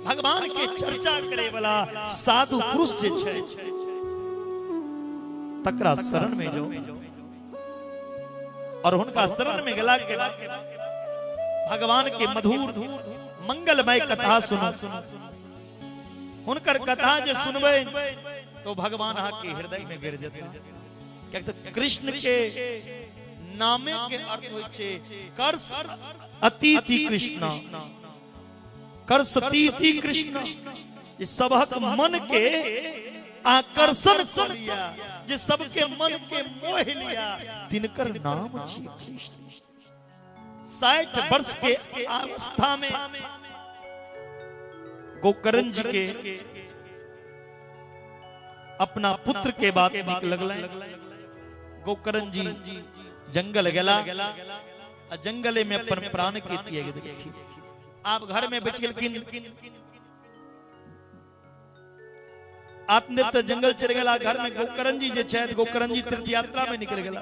भगवान के चर्चा करे वाला साधु पुरुष जे छै तकरा शरण में जाओ। और हुनका शरण में गेला के बाद भगवान के मधुर मंगलमय कथा सुनो। हुनकर कथा जे सुनबै तो भगवान अहाँ के हृदय में गिर जेतै। कियाक तऽ कृष्ण के नामे के अर्थ होइ छै कर्ष अतिथि कृष्ण, कर्षतीति कृष्ण, जे सबहक मन के आकर्षण कर लिया, जे सबके मन के मोह लिया, तिनकर नाम छी कृष्ण। 60 वर्ष के अवस्था में गोकर्ण जी के अपना पुत्र के बात नीक लगलनि। गोकर्ण जी जंगल गेला आ जंगले में अपन प्राण के त्याग देलखिन। आप घर में बच गेलखिन। आत्मदेव तो जंगल चल गेला, घर में गोकर्ण जी जे छथि, गोकर्ण जी तीर्थ यात्रा में निकल गेला।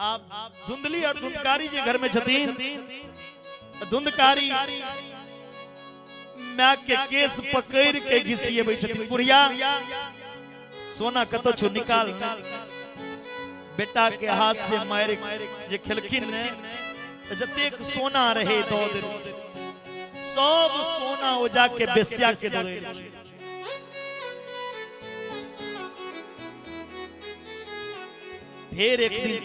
आप धुंधली और धुंधकारी जे घर में छथिन, धुंधकारी my के केस पकड़ के घिसिएबै छथिन, बुढ़िया सोना कतौ छौ निकाल। बेटा के हाथ से मार जे खेलखिन ने, जतेक सोना रहे दऽ देलखिन, सब सोना ओ जाके बेस्या के दऽ देलखिन। फिर एक दिन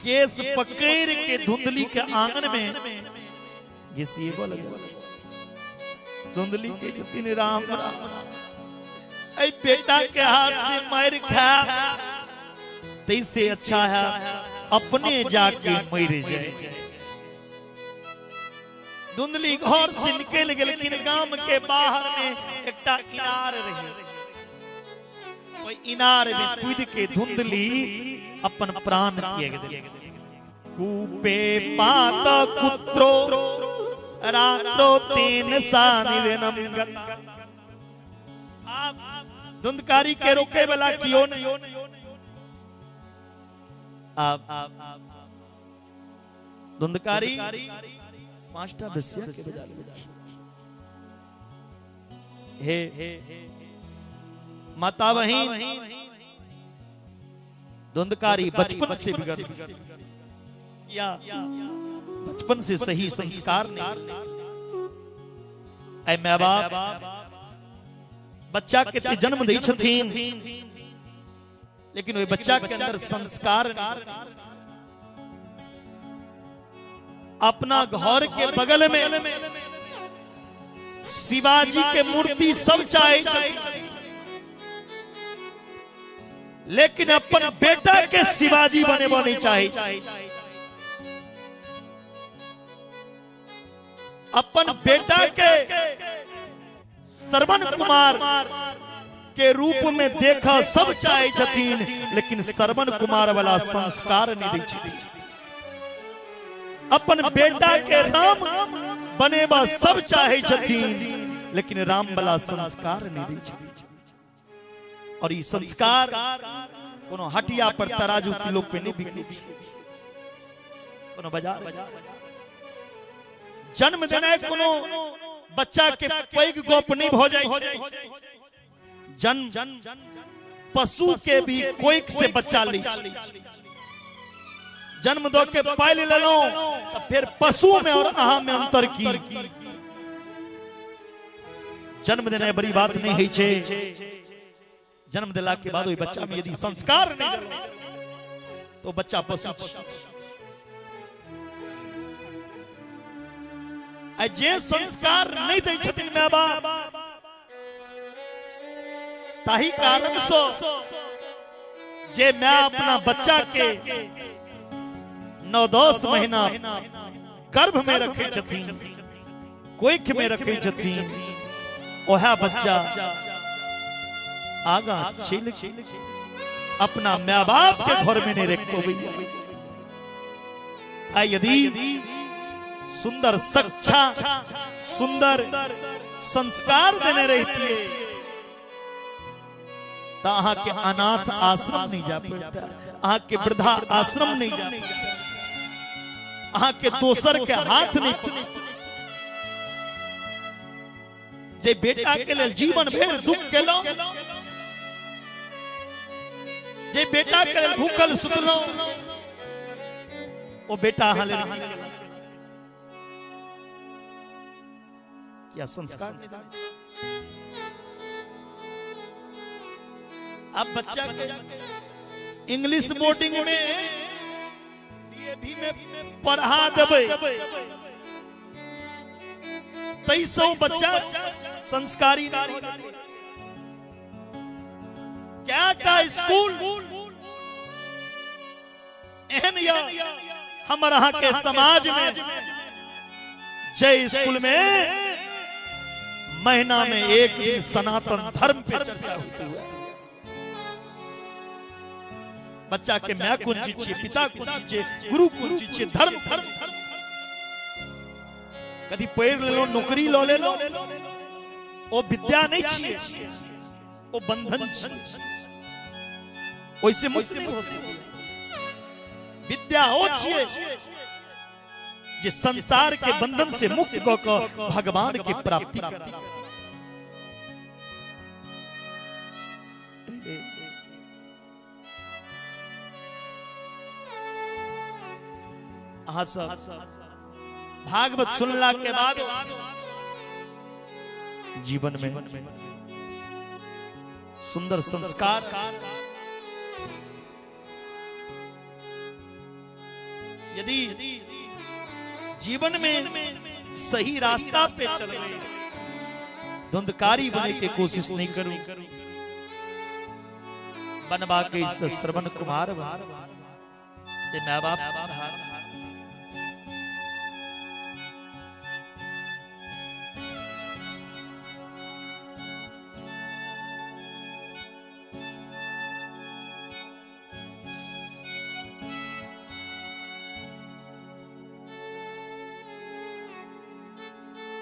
केस पकड़ के धुंधली के आंगन में घिसिएबऽ लगल। धुंधली के छथिन राम राम, ऐ बेटा के हाथ से मार खा तैसे अच्छा है अपने जाके मर जाए। धुंधली घर से निकल गेलखिन, गाम के बाहर में एकटा इनार रहे, ओहि इनार में कूद के धुंधली अपन प्राण त्याग देलखिन। कूपे पात कुत्रो रात्रो तेन सानिधनम गत। आप धुंधकारी के रोके वाला क्यों नहीं? आप धुंधकारी 5टा बेस्या के बजा लेलखिन। हे माता बहिन, धुंधकारी बचपन से बिगड़ या बचपन से सही संस्कार नहीं। ऐ my बाप बच्चा के जन्म दै छथिन, लेकिन ओहि बच्चा के अंदर संस्कार नहीं। अपना घर के बगल में शिवाजी के मूर्ति सब चाहे, लेकिन अपन बेटा के शिवाजी बने नहीं चाहे। अपन बेटा के श्रवण कुमार के रूप में देखा सब चाहे छथिन, लेकिन श्रवण कुमार वाला संस्कार नहीं दै छथिन। अपन बेटा के राम बनेबा सब चाहे छथिन, लेकिन राम वाला संस्कार नहीं दै छथिन। और ई संस्कार कोनो हटिया पर तराजू किलो पे नहीं बिकै छै, कोनो बाजार। जन्म देनाइ कोनो बच्चा के पैघ गप नहीं भ जाइ छै। जन्म पशु के भी कोइक से बच्चा लै छै। जन्म दऽ के पालि लेलहुं तऽ फेर पशु में और अहाँ में अंतर की? जन्म देनाइ बड़ी बात नहीं होइ छै। जन्म देला के बाद ओहि बच्चा में यदि संस्कार नहीं तो बच्चा पशु छै। जे संस्कार नहीं दै छथिन my बाप, ताही कारण से जे my अपना बच्चा के 9-10 महीना गर्भ में रखे छथिन, कोख में रखे छथिन, ओहा बच्चा आगा चलि अपना my बाप के घर में नहीं रख पबैया। आ यदि सुंदर शिक्षा सुंदर संस्कार देने रहती है तो अहाँ के अनाथ आश्रम नहीं जा पड़ता, अहाँ के वृद्धा आश्रम नहीं जा पड़ता, अहाँ के दोसर के हाथ नहीं पकड़। जे बेटा के लेल जीवन भरि दुख केलहुं, जे बेटा के लेल भूखल सुतलहुं, ओ बेटा अहाँ लेल क्या संस्कार। अब बच्चा के इंग्लिश बोर्डिंग में डीएवी में पढ़ा देबै तैसो बच्चा संस्कारी नहीं। क्या का स्कूल एहन या हमर अहाँ के समाज में जय स्कूल में महीना में एक दिन सनातन धर्म पे चर्चा होती है। बच्चा के my कोन चीज छियै, पिता कोन चीज छियै, गुरु कोन चीज छियै, धर्म। कथी पढ़ि लेलहुँ, नौकरी लऽ लेलहुँ, ओ विद्या नहीं छियै, ओ बंधन छियै, ओहिसे मुक्त नहीं हो सकै। विद्या ओ छियै जे संसार के बंधन से मुक्त कऽ कऽ भगवान के प्राप्ति करा। अहाँ सब भागवत सुनला के बाद जीवन में सुंदर संस्कार, यदि जीवन में सही रास्ता पे चले, धुंधकारी बने के कोशिश नहीं करूं, बनवा के इस श्रवण कुमार माँ बाप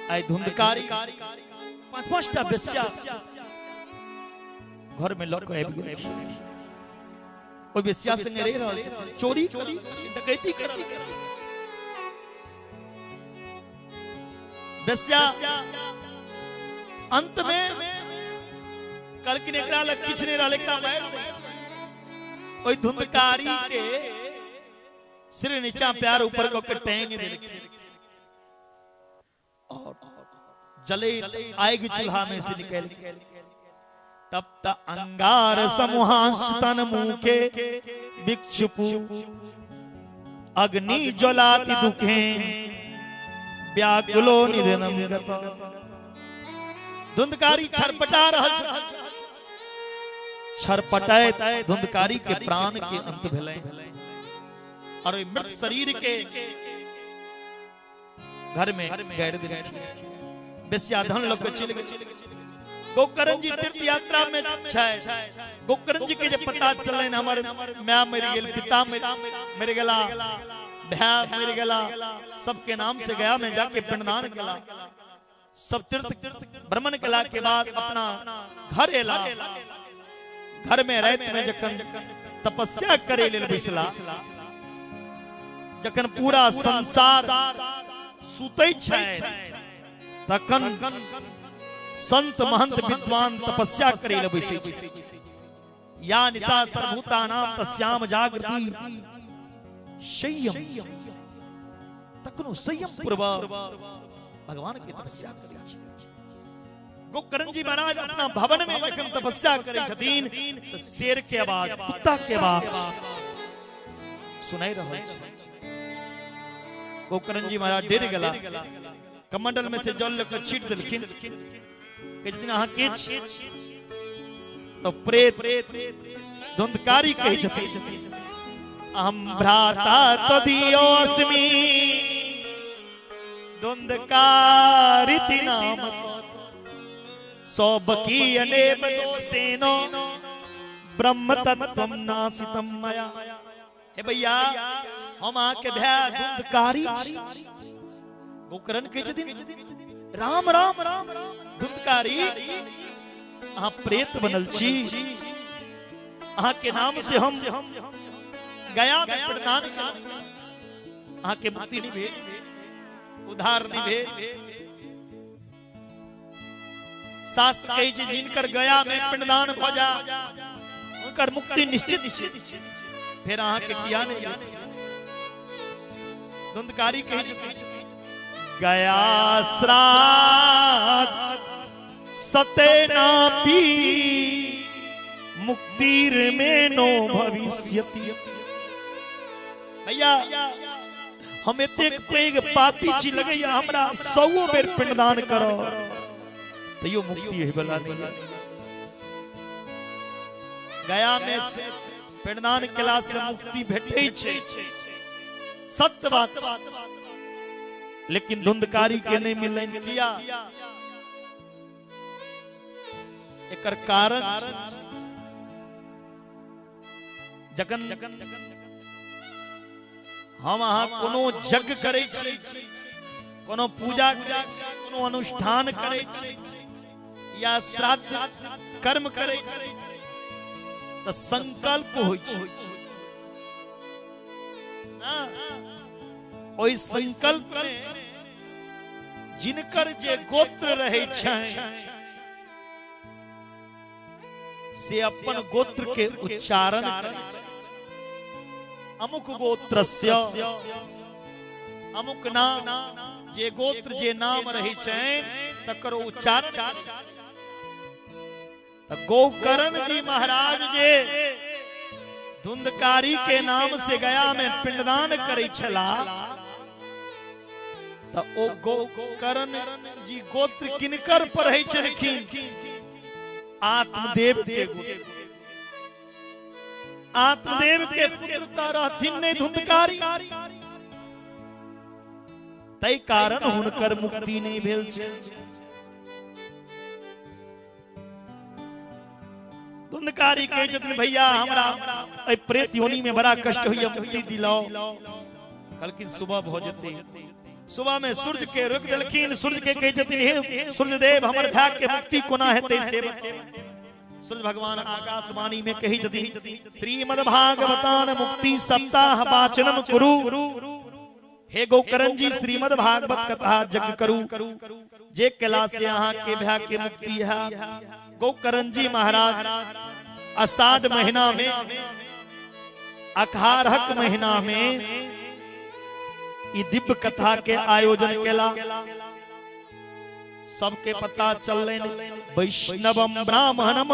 आई धुंधकारी 5-5 टा बेश्या घर में लऽ कऽ आबि गेल। ओहि बेश्या संगे रहि रहल छथिन, चोरी करी, डकैती करी। बेश्या अंत में कहलखिन एकरा लग किछु नहि रहल, एकरा मारि दे। ओहि धुंधकारी के सिर नीचा प्यार ऊपर कऽ के टांगि देलखिन और जले आग चूल्हा में से निकल। तब त अंगार समूहांश तन मुखे बिक्षुपु अग्नि ज्वलाति दुखे व्याकुलो निधनम गत। धुंधकारी छरपटा रहल छल, छरपटाइत धुंधकारी के प्राण के अंत भेलै और मृत शरीर के घर में गैर देलखिन। बेश्या धन लऽ के चलि गेल। गोकर्ण जी तीर्थ यात्रा में छै, गोकर्ण जी के जे पता चलनि हमर my मरि गेल, पिता मरि गेला, भाय मरि गेला, सबके नाम से गया में जाके पिंडदान केला, सब तीर्थ भ्रमण केला के बाद अपना घर एला। घर में राति में जखन तपस्या करे लेल बैसला, जखन पूरा संसार सुतै छै तखन संत महंत विद्वान तपस्या करे लेल बैसै छै। या निशा सर्वभूतानां तस्याम जागृति संयम, तखनो संयम पूर्वक भगवान के तपस्या करै छै। गोकर्ण जी महाराज अपना भवन में जखन तपस्या करै छथिन त शेर के आवाज, कुत्ता के आवाज सुनाई रहल छै। गोकर्ण जी महाराज डर गेला, कमंडल में से जल लऽ छीट देलखिन। कहै छथिन अहाँ के छी? तो प्रेत धुंधकारी कहै छथिन अहम भ्राता तदीयोऽस्मि धुंधकारिति नाम सौबकीयनेव दोषेण ब्रह्म तत्त्वं नासितं मया। हे भैया, हम अहाँ के भाय धुंधकारी छी। गोकर्ण कहै छथिन राम राम धुंधकारी, अहाँ प्रेत बनल छी, अहाँ के नाम से हम गया में प्रदान, अहाँ के मुक्ति नहीं भेल, उधार नहीं भेल। शास्त्र कहै छै जिनकर गया में पिंडदान भ जा उनकर मुक्ति निश्चित, फिर अहाँ के किया नहीं। धुंधकारी कहै छथिन गया श्राद्ध सते नापी मुक्तिर में नो भविष्यति। भैया, हम एतेक पैघ पापी छी, लगैया हमरा 100 बेर पिंडदान करो तैयो मुक्ति होय वाला नहीं। गया में पिंडदान केला से मुक्ति भेटै छै, सत्य बात, लेकिन धुंधकारी के नहीं मिलनि। किया? एकर कारण जखन हम अहाँ कोनो यज्ञ करै छी, कोनो पूजा करै छी, कोनो अनुष्ठान करै छी या श्राद्ध कर्म करै छी त संकल्प होइ छै ना। ओहि संकल्प में जिनकर जे गोत्र रहै छै से अपन गोत्र के उच्चारण करै छै। अमुक गोत्रस्य अमुक नाम, जे गोत्र जे नाम रहै छै तकर उच्चारण। गोकर्ण जी महाराज जे धुंधकारी के नाम से गया में पिंडदान करै छला त ओ गोकर्ण जी गोत्र किनकर पढ़ै छलखिन? आत्मदेव के गोत्र। आत्मदेव के पुत्र त रहथिन नहीं धुंधकारी, तै कारण हुनकर मुक्ति नहीं भेल छै। धुंधकारी कहै छथिन भैया हमरा एहि प्रेत योनि में बड़ा कष्ट होइया, मुक्ति दिलाओ। कहलखिन सुबह भ जेतै। सुबह में सूर्य के रोक देलखिन। सूर्य के कहै छथिन हे सूर्यदेव हमर भाग के मुक्ति कोना हेतै से। सूर्य भगवान आकाशवाणी में कहै छथिन श्रीमद् भागवतान मुक्ति सप्ताह वाचनम कुरु। हे गोकर्ण जी श्रीमद् भागवत कथा यज्ञ करू, जे कला से अहाँ के भाग के मुक्ति है। गोकर्ण जी महाराज आषाढ़ महीना में, अखारहक महीना में ई दिव्य कथा के आयोजन केला। सबके पता चललनि वैष्णवम ब्राह्मणम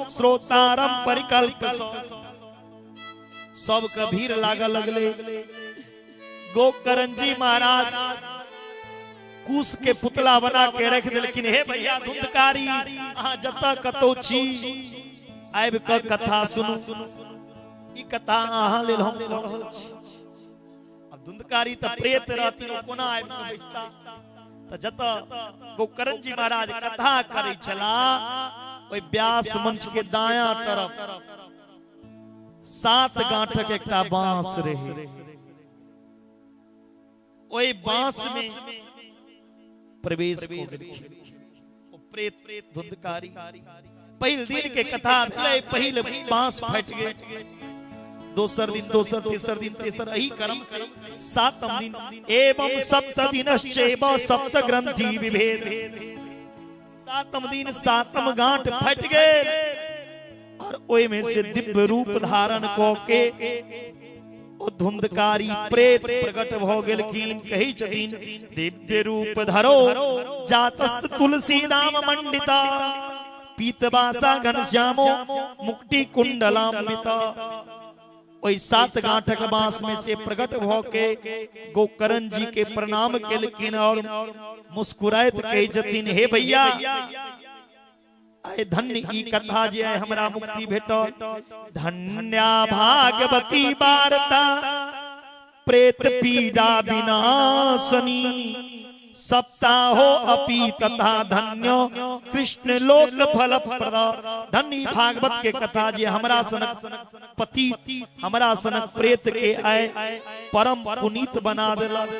श्रोतारम परिकल्प, सबके भीड़ लागल लगले। गोकर्ण जी महाराज कुश के पुतला बना के रख देलखिन। हे भैया धुंधकारी अहाँ जतऽ कतौ छी आबि कऽ कथा सुनू, ई कथा अहाँ लेल हम कऽ रहल छी। अब धुंधकारी तऽ प्रेत रहथिन, ओ कोना आबि कऽ बैसता? तऽ जतऽ गोकर्ण जी महाराज कथा करै छला ओहि व्यास मंच के दायां तरफ 7 गांठक एकटा बांस रहे। ओहि बांस में प्रवेश कऽ गेलखिन ओ प्रेत धुंधकारी। पहिल दिन के कथा भेलै, पहिल बांस फाटि गेल। दोसर दिन दोसर, तेसर दिन तेसर, एही क्रम से सातम दिन एवं सप्त दिनश्चैव सप्त ग्रंथि विभेद। सातम दिन सातम गांठ फाटि गेल और ओहि में से दिव्य रूप धारण कऽ के ओ धुंधकारी प्रेत प्रकट भ गेलखिन। कहै छथिन दिव्य रूप धरो जातस तुलसी नाम मंडिता पीतवासा घनश्यामो मुक्ति कुंडलाम्बिता। ओहि 7 गांठक बांस में से प्रकट भ के गोकर्ण जी के प्रणाम केलखिन और मुस्कुराइत कहै छथिन हे भैया आइ धन्य ई कथा जे आइ हमरा मुक्ति भेटल। धन्या भागवती वार्ता प्रेत पीड़ा विनाशनी सप्ताहो अपि तथा धन्य कृष्ण लोक फल प्रद। धन्य भागवत के कथा जे हमरा सनक पति, हमरा सनक प्रेत के आए परम पुनीत बना देलक।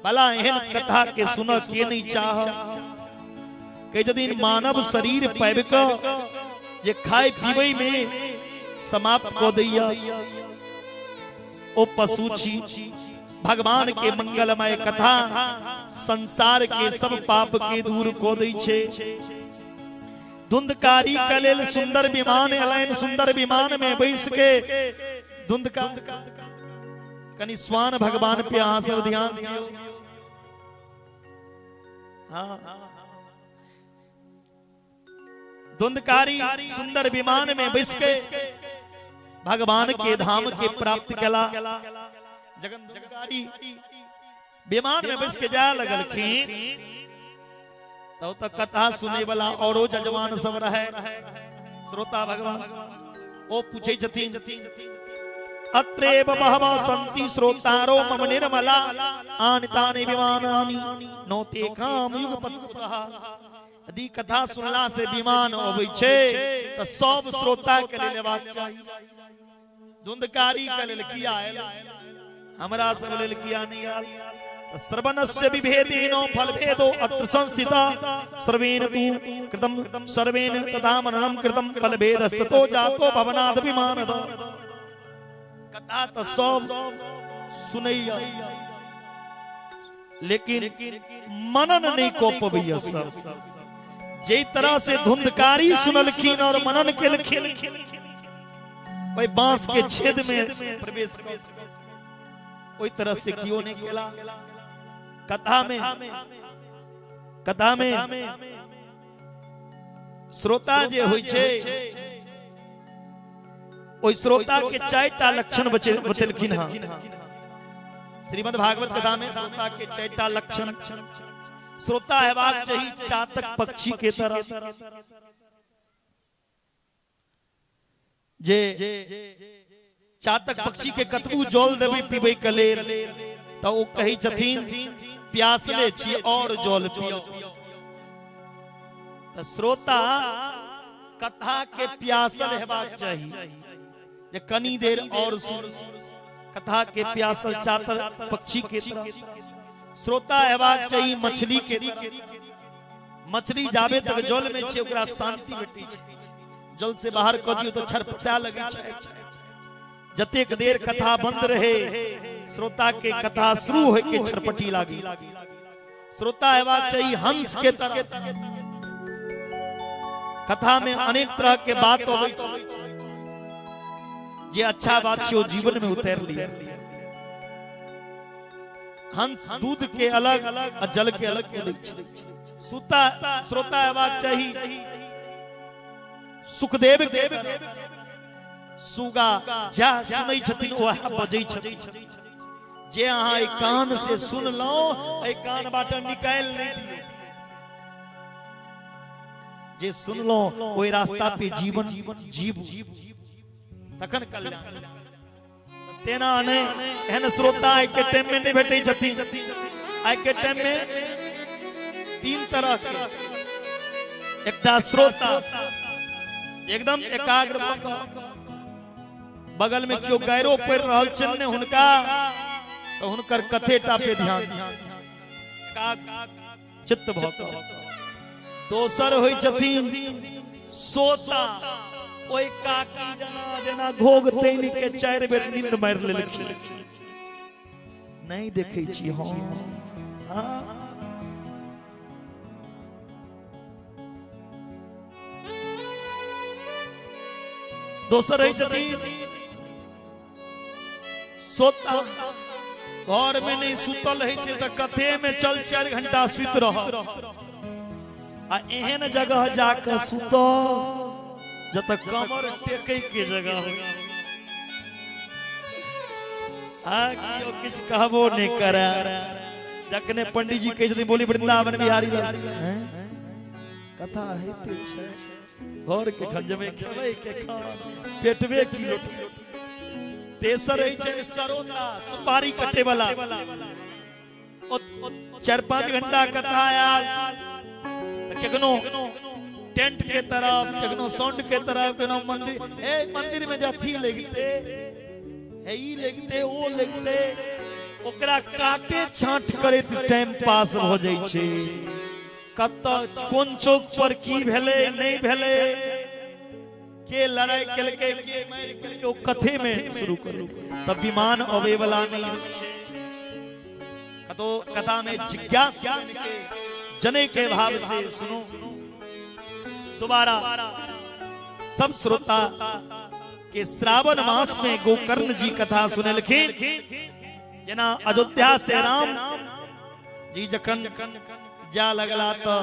भला एहन कथा के सुन के नहीं चाह। कहै छथिन मानव शरीर पाबि कऽ जे खाय पीबै में समाप्त कऽ दैया ओ पशु छी। भगवान के मंगलमय कथा संसार के सब पाप के दूर कऽ दै छै। धुंधकारी के लेल सुंदर विमान एलनि। सुंदर विमान में बैस के धुंधका कनि स्वान भगवान पे अहाँ सब ध्यान दियौ। हाँ, धुंधकारी सुंदर विमान में बैस के भगवान के धाम के प्राप्त कला। जगन धुंधकारी विमान में बैस के जाय लगलखिन तब तक कथा सुने वाला औरो जजमान सब रहे श्रोता भगवान। ओ पूछे छथिन अत्रेव बहवः सन्ति श्रोतारो मम निर्मला आनितानि विमानानि नोते काम युगपत्कुतः। यदि कथा सुनला से विमान अबै छै त सब श्रोता के लेल लेबाक चाही। धुंधकारी के लेल किया आयल, हमरा सब लेल किया नहीं आयल? श्रवणस्य विभेदेन फलभेदो अत्र संस्थिता सर्वेण तु कृतं सर्वेण तथा मननं कृतं फलभेदस्ततो जातो भवनाद विमानद। कथा त सब सुनैया लेकिन मनन नहीं को पबैया। सब जे तरह से धुंधकारी सुनलखिन और मनन केलखिन ओहि बांस के छेद में प्रवेश कर ओहि तरह से कियो नहीं केला। कथा में श्रोता जे होइ छै ओहि श्रोता के 4टा लक्षण बतेलखिन हँ। श्रीमद् भागवत कथा में श्रोता के 4टा लक्षण। श्रोता हेबाक चाही चातक पक्षी के तरह जे चातक पक्षी के कतबू जल देबै पीबै के लेल त ओ कहै छथिन प्यासले छी और जल पियो। त श्रोता कथा के प्यासल हेबाक चाही जे कनी देर और सुन। कथा के प्यासल चातक पक्षी के तरह। श्रोता हेबाक चाही मछली के तरह। मछली जाबे तक जल में छै ओकरा शांति भेटै छै, जल से बाहर कऽ दियौ तऽ छरपटा लगै छै। जतेक देर कथा बंद रहे श्रोता के कथा शुरू होय के छरपटी लागी। श्रोता हेबाक चाही हंस के तरह। कथा में अनेक तरह के बात अबै छै, जे अच्छा बात छै ओ जीवन में उतारि लिअ। हंस दूध के अलग आ जल के अलग के दै छै। श्रोता हेबाक चाही सुखदेव के। सुगा जा सुनै छथिन वएह बजै छथिन। जे अहाँ एहि कान से सुनलहुं एहि कान बाटे निकालि नहि दियौ। जे सुनलहुं ओहि रास्ता पे जीवन जीव तखन कल्याण। तेना नहि एहन श्रोता आइ के टाइम में नहि भेटै छथिन। आइ के टाइम में 3 तरह के। एकटा श्रोता एकदम एकाग्र भऽ कऽ बगल में केओ गैरो पढ़ि रहल छनि ने हुनका तऽ हुनकर कथेटा पे ध्यान चित्त भऽ कऽ। दोसर होइ छथिन सोता, ओहि काकी जेना जेना घोघ तैन के 4 बेर नींद मारि लेलखिन। नहीं देखै छी हम। हाँ दोसर होइ छथिन सोता, घर में नहीं सुतल होइ छै तऽ कथे में चल 4 घंटा सुति रह आ एहन जगह जाके सुत जतऽ कमर टेकै के जगह हो। आ केओ किछु कहबो नहि करे। जखने पंडित जी कहै छथिन बोली वृंदावन बिहारी लाल, कथा होइते छै घर के खंजमे खेबै के खान पेटवे की लोटी। तेसर होइ छै सरोता, सुपारी कटे वाला। 4-5 घंटा कथा आयल तऽ केखनो टेंट के तरफ, केखनो साउंड के तरफ, केखनो मंदिर। ए मंदिर में जे अथी लगते हे ई लगते ओ लगते ओकरा काटे छाँट करैत टाइम पास भऽ जाइ छै। कतऽ कोन चौक पर की भेलै नहि भेलै, के लड़ाई केलकै के मारि केलकै ओ कथे में शुरू करू तब विमान अबै वाला नहीं होइ छै। कतौ कथा में जिज्ञासु के जने के भाव से सुनू। दोबारा सब श्रोता के श्रावण मास में गोकर्ण जी कथा सुनेलखिन। जेना अयोध्या से राम जी जखन जा लगला तऽ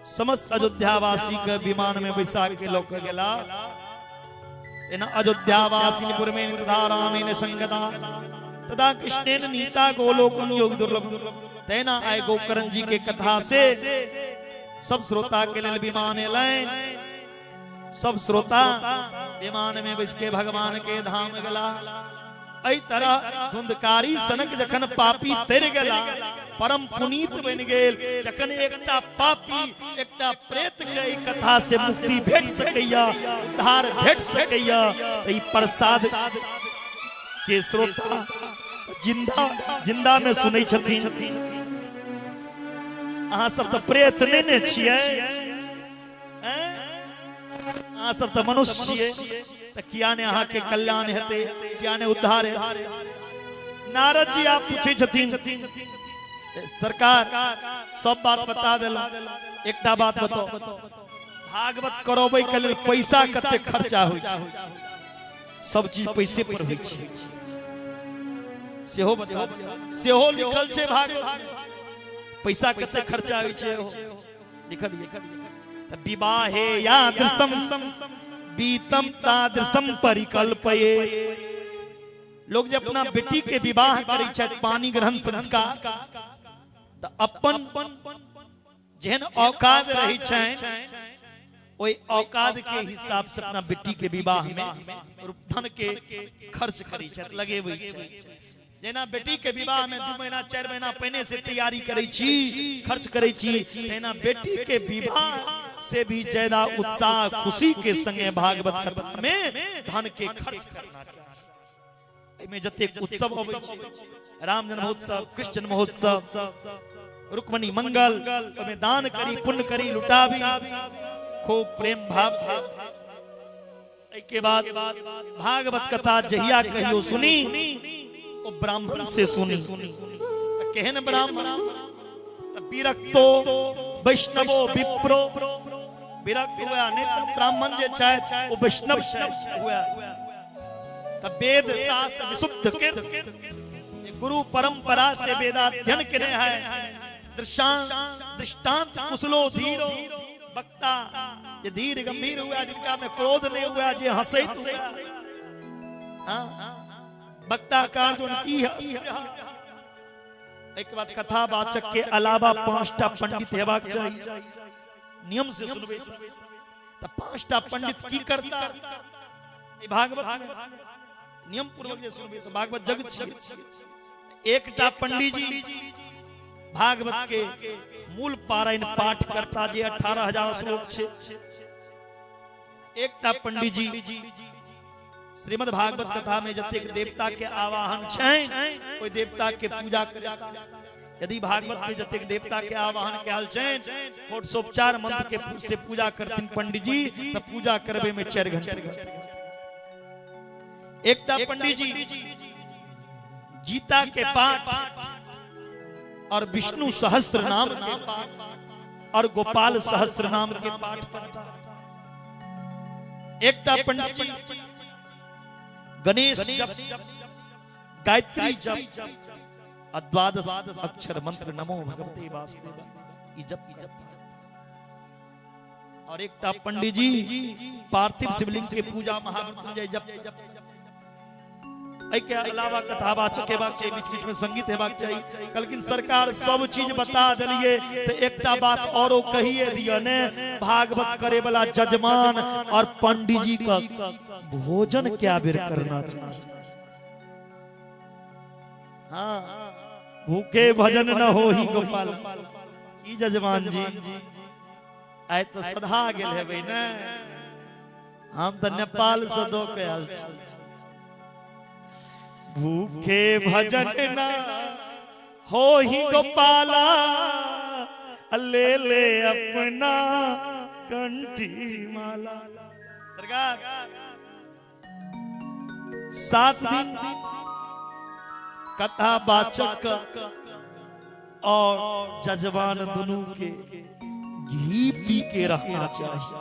समस्त अयोध्यावासी के विमान में बैसा के लऽ के गेला। एना अयोध्यावासी में तथा रामेन संगता तथा कृष्णेन नीता गोलोकं योग दुर्लभ। तेना आए गोकर्ण जी के कथा से सब श्रोता के लेल विमान एलनि। सब श्रोता विमान में बैस के भगवान के धाम गेला। एहि तरह धुंधकारी सनक जखन पापी तर गेला परम पुनीत बनि गेल। जखन एकटा पापी एकटा प्रेत के एहि कथा से मुक्ति भेट सकैया, उद्धार भेट सकैया, एहि प्रसाद के श्रोता जिंदा जिंदा में सुनै छथिन। अहाँ सब तऽ प्रेत नहि ने छियै, अहाँ सब तऽ मनुष्य छियै, तऽ किया ने अहाँके कल्याण हेतै, किया ने उद्धार हेतै। नारद जी आप पूछै छथिन, सरकार सब बात बता देलहुँ, एकटा बात बताओ, भागवत करबै के लेल पैसा कते खर्चा होइ छै? सब चीज पैसे पर होइ छै, सेहो बता, सेहो लिखल छै भागवत, पैसा कते खर्चा होइ छै लिखल। त विवाहे यादृशम बीतम तादृशम परिकल्पये। लोग जब अपना बेटी के विवाह करै छथि, पानी ग्रहण संस्कार, त अपन जेहन औकात रहै छनि ओहि औकात के हिसाब से अपना बेटी के विवाह में धन के खर्च करै छथि, लगेबै छथि। जेना बेटी के विवाह में 2 महीना 4 महीना पहले से तैयारी करै छी, खर्च करै छी, तेना बेटी के विवाह से भी ज्यादा उत्साह खुशी के संगे भागवत कथा में धन के खर्च करना चाहिए। एहिमे जतेक उत्सव अबै छै, राम जन्मोत्सव, कृष्ण जन्मोत्सव, रुक्मणी मंगल, ओहिमे दान करी, पुण्य करी, लुटाबी खूब प्रेम भाव से। एहिके बाद भागवत कथा जहिया कहियो सुनी ओ ब्राह्मण से सुनी। केहन ब्राह्मण? विरक्तो वैष्णवो विप्रो। विरक्त हुआ नहीं तो ब्राह्मण जे छथि ओ वैष्णव हुआ। त वेद शास्त्र विशुद्ध के गुरु परंपरा से वेदाध्ययन केने है। दृष्टांत कुशलो धीरो वक्ता, ये धीर गंभीर हुआ, जिनका में क्रोध नहीं हुआ, जे हंसैत हुआ। हाँ, वक्ता कार जो की है। एक बात, कथा वाचक के अलावा 5टा पंडित हेबाक चाहिए, नियम से सुनबे। त 5टा पंडित की करता? भागवत नियम पूर्वक जे सुनबे त भागवत जग छी। एकटा पंडित जी भागवत के मूल पारायण पाठ करता, जे 18,000 श्लोक छे। एकटा पंडित जी श्रीमद् भागवत कथा में जतेक देवता के आवाहन छै ओहि देवता के पूजा करता। यदि भागवत में जतेक देवता के आवाहन कयल छै, षोडशोपचार मंत्र के से पूजा करथिन पंडित जी, त पूजा करबे में 4 घंटा। एकटा पंडित जी गीता के पाठ और विष्णु सहस्त्र नाम के पाठ और गोपाल सहस्त्र नाम के पाठ करता। एकटा पंडित जी गणेश जप, गायत्री जप, द्वादश अक्षर मंत्र नमो भगवते वासुदेवाय जप जप। और एकटा पंडित जी पार्थिव शिवलिंग के पूजा महामृत्युंजय जप। एहि के अलावा कथावाचक हेबाक चाही, बीच बीच में संगीत हेबाक चाही। कहलखिन सरकार सब चीज बता देलिए तो एकटा बात औरो कहिए दिय ने, भागवत करे वाला जजमान और पंडित जी का भोजन क्या बेर करना चाहिए। हाँ, भूखे भजन न हो ही गोपाल। ई जजमान जी आइ तो सधा गेल हेबै ने, हम तो नेपाल से दो के आयल छी। भूखे भजन न हो ही गोपाला, ले ले अपना कंठी माला। सरकार 7 दिन कथा वाचक और जजमान दोनों के घी पी के रहना चाहिए।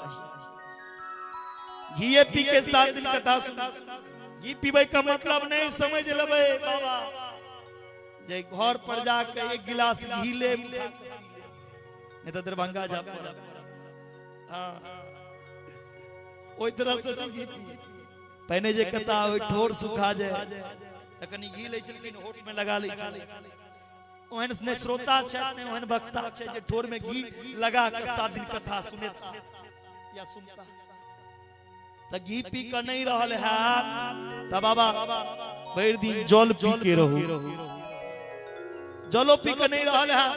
घी पी के 7 दिन कथा सुना। घी पीबै का मतलब नहीं समझ लेबै बाबा, जे घर पर जाके 1 गिलास घी ले, नहीं तो दरभंगा जा पड़त। हाँ, ओहि तरह से नहीं घी पी। पहिने जे कथा ओहि ठोर सुखा जाए त कनी घी लै छलखिन, होठ में लगा लै छलखिन। ओहन ने श्रोता छथि ने ओहन वक्ता छै जे ठोर में घी लगा के 7 दिन कथा सुने या सुनता। त घी पी के नहीं रहल है त बाबा भरि दिन जल पी के रहू। जलो पी के नहीं रहल है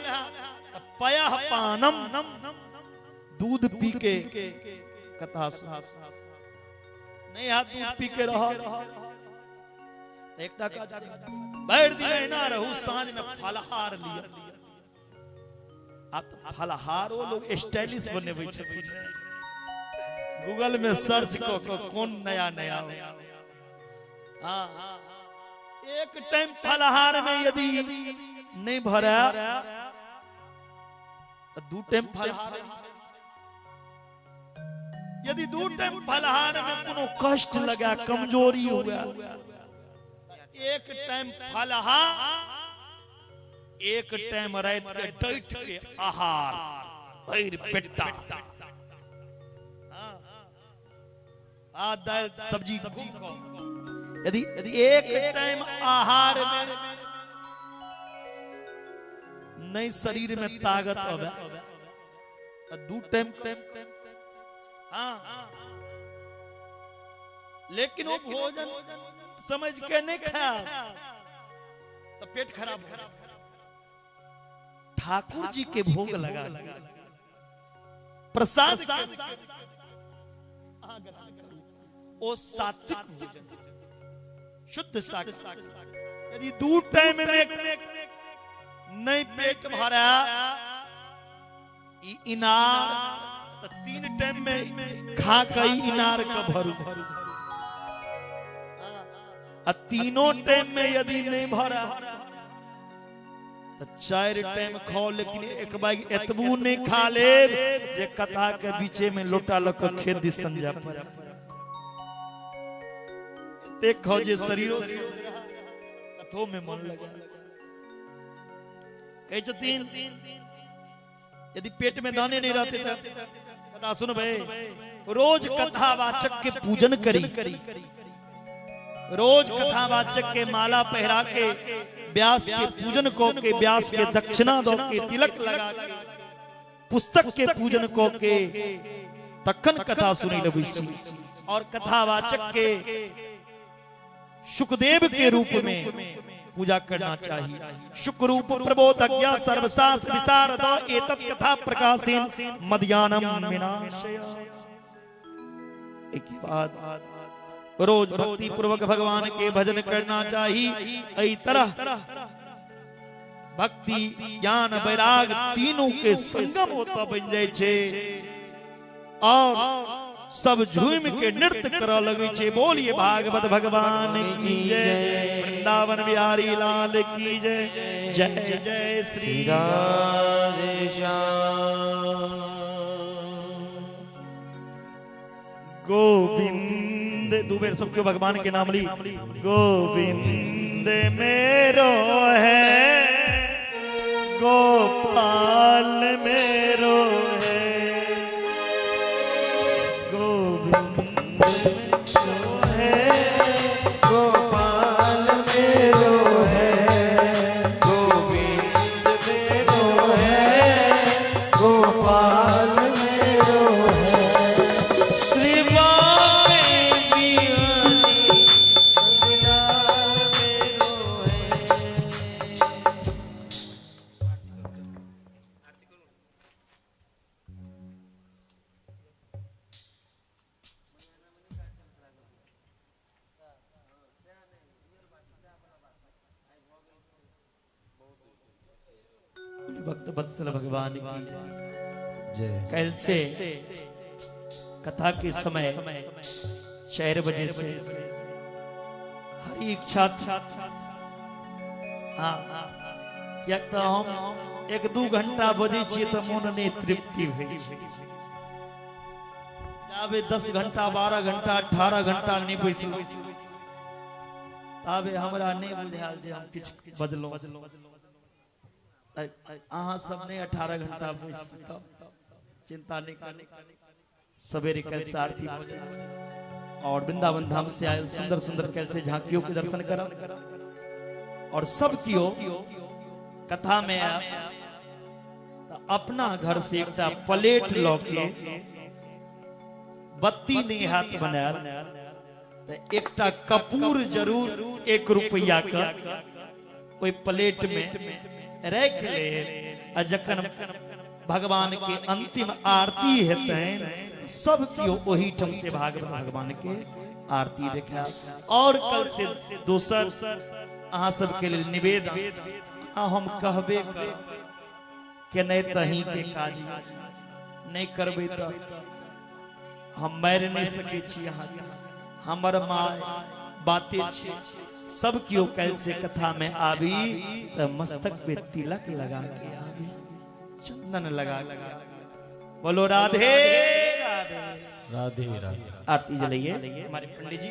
त पया पानम, दूध पी के कथा सुन। नहीं हाथ दूध पी के रह एकटा काज भरि दिन एना रहू, साँझ में फलाहार लिअ। आब तऽ फलाहारो लोग स्टाइलिश बनेबै छथिन, गूगल में सर्च कऽ कऽ कोन नया नया। हाँ, एक टाइम फलाहार में यदि नहीं भरा तो दू टाइम फलाहार, यदि दू टाइम फलाहार में कोनो कष्ट लगा, कमजोरी हुआ, एक टाइम फलाहार, एक टाइम रात के डट के आहार भरि पेटा, आ दाल सब्जी। यदि एक टाइम आहार में नहीं शरीर में ताकत आवे तो दू टाइम। हाँ, लेकिन वो भोजन समझ के नहीं खाया तो पेट खराब हो। ठाकुर जी के भोग लगा प्रसाद ओ सात्विक भोजन, शुद्ध सात्विक। यदि दू टाइम में नहीं पेट भरा इनार, तो तीन टाइम में खा के इनार का भरू। आ तीनों टाइम में यदि नहीं भरा तो चार टाइम खाओ, लेकिन एक बार एतबू नहीं खा ले जे कथा के बीचे में लोटा लग के खेत दिसन जा पड़े। खाओ जे शरीर कथो में मन लगा। कहै छथिन यदि पेट में दाने नहीं रहते तो कथा सुन भाई, रोज कथावाचक के पूजन करी, रोज कथावाचक के माला पहरा के व्यास के पूजन को के व्यास के दक्षिणा दो के तिलक लगा के पुस्तक के पूजन को के तखन कथा सुनी लबै छी। और कथावाचक के सुखदेव के रूप में पूजा करना चाहिए। शुक्र रूप प्रबोधज्ञ सर्वशास्त्र विशारद एतत् कथा प्रकाशेन मध्यानम विनाशय। एक बाद रोज भक्ति पूर्वक भगवान के भजन करना चाहिए। एहि तरह भक्ति ज्ञान वैराग तीनों के संगम होता बन जाए छे और सब झूम के नृत्य कर लगे छे। बोलिए भागवत भगवान की जय, वृंदावन बिहारी लाल की जय, जय जय श्री राधे श्याम। गोविंद दो बेर सबके भगवान के नाम ली। गोविंद मेरो है, गोपाल मेरो है, गोविंद मेरो है, गोपाल मेरो है, गोविंद मेरो है, गोपाल मेरो है। श्री भक्त वत्सल भगवान की जय। कल से कथा के समय 4 बजे से हरी इच्छा। हाँ, कियाक तो हम 1-2 घंटा बजै छियै तऽ मोन नहीं तृप्ति भेल। जाबे 10 घंटा 12 घंटा 18 घंटा नहीं बैसलहुँ ताबे हमरा नहीं बुझायल जे हम किछु बजलहुँ। अहाँ सब नहीं 18 घंटा बैस सकब, चिंता नहीं करू। सवेरे कल से आरती और वृंदावन धाम से आए सुंदर सुंदर कल से झांकियों के दर्शन करब और सब कियो कथा में आयब अपना घर से एकटा प्लेट लऽ के बत्ती नहीं हाथ बनायल तो एकटा कपूर जरूर 1 रुपया का ओहि प्लेट में रख ले। आ जखन भगवान के अंतिम आरती हेतनि सब कियो ओहि ठाम से भागवत भगवान के आरती देखायब। और कल से दोसर अहाँ सबके लेल निवेदन, आ हम कहबे करब के नहीं तही के काज नहीं करबै तऽ हम मारि नहीं सकै छी अहाँके, हमर माँ बाते छै। सब केओ काल्हि से कथा में आबी तऽ मस्तक पे तिलक लगा के आबी, चंदन लगा के आबी। बोलो राधे राधे राधे राधे। आरती जलाइए हमारे पंडित जी।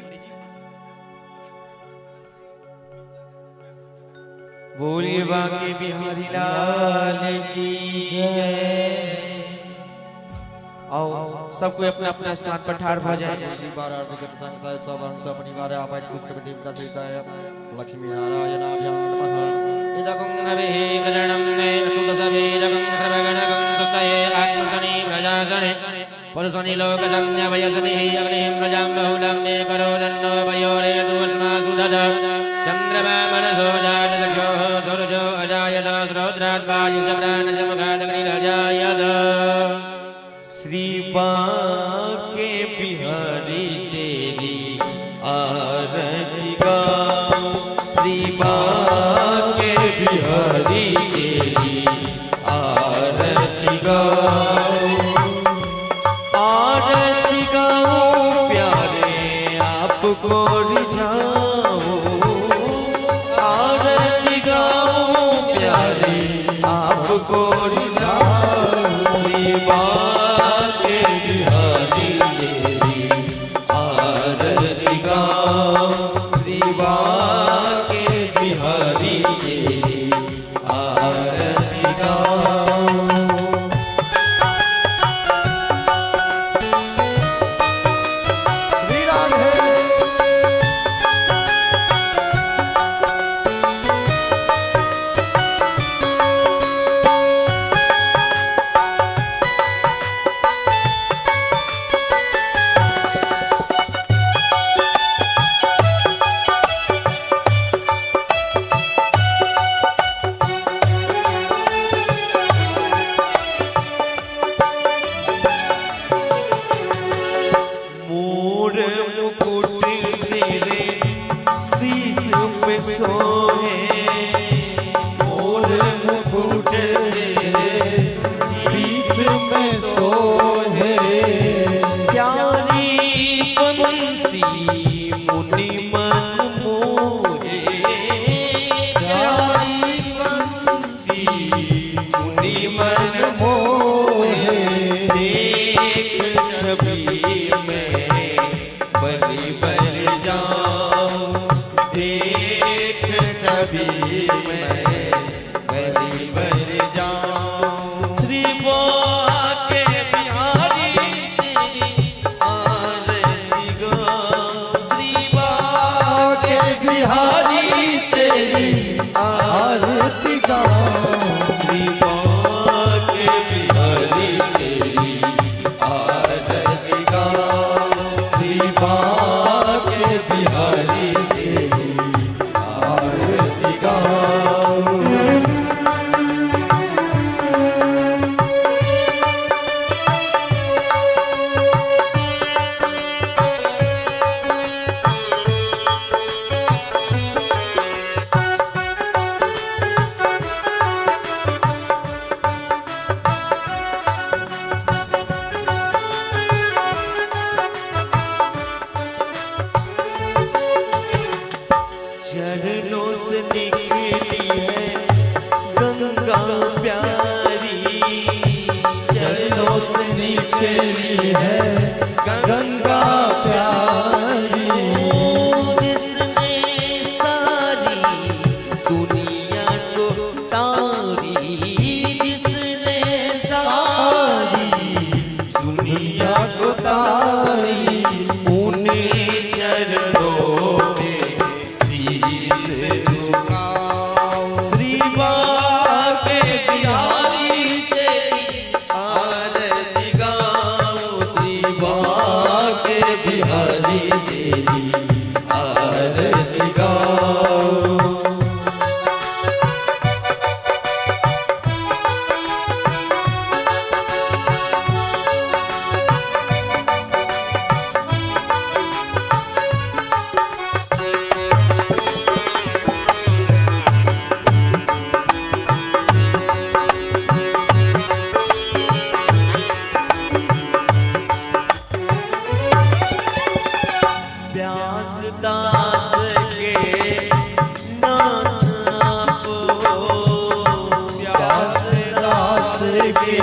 बोलिए बांके बिहारी लाल की जय। आओ सब कोई अपना अपना स्थान पर ठाड़ भ जाए। लक्ष्मी नारायणाभ्यां नमः। इदगुं हविः व्रजणं मे अस्तु सर्वगणगं सुतये आत्मसनि प्रजासने पुरुषनि लोकसंज्ञवयसनिः अग्निं प्रजां बहुलं मे करोदन्नो वयोरेतु अस्मासु दद। चन्द्रमा मनसो जातचक्षोः सूर्यो अजायत श्रोत्राद् वायुः प्राणसमुखादग्निरजायत। श्री बांके बिहारी तेरी आरती गाऊं, श्री बांके बिहारी तेरी आरती गाऊं, आरती गाऊं प्यारे आपको रिझाऊं, आरती गाऊं प्यारे आपको रिझाऊं, श्री बांके बिहारी तेरी आरती गाऊं, श्री बांके बिहारी तेरी आरती गाऊं। श्री राधे। मोर मुकुट तेरे शीश पे सोहे, मोर मुकुट तेरे शीश में सोहे, प्यारी बंसी मुनि मन मोहे, प्यारी बंसी मुनि मन मोहे, देख छवि में बलि बल जाऊं, देख छवि में बलि बल जाऊं। श्री बांके बिहारी तेरी आरती गाऊं, श्री बांके बिहारी तेरी आरती गाऊं, श्री बांके बिहारी तेरी आरती गाऊं, श्री बांके बिहारी तेरी आरती गाऊं। चरणों से निकली है गंगा प्यारी, चरणों से निकली है गंगा प्यारी, जिसने सारी दुनिया को तारी, जिसने सारी दुनिया को तारी, उन्हें चरणों में शीश झुकाऊं। श्री बांके बिहारी तेरी आरती गाऊं, श्री प्यासे दास के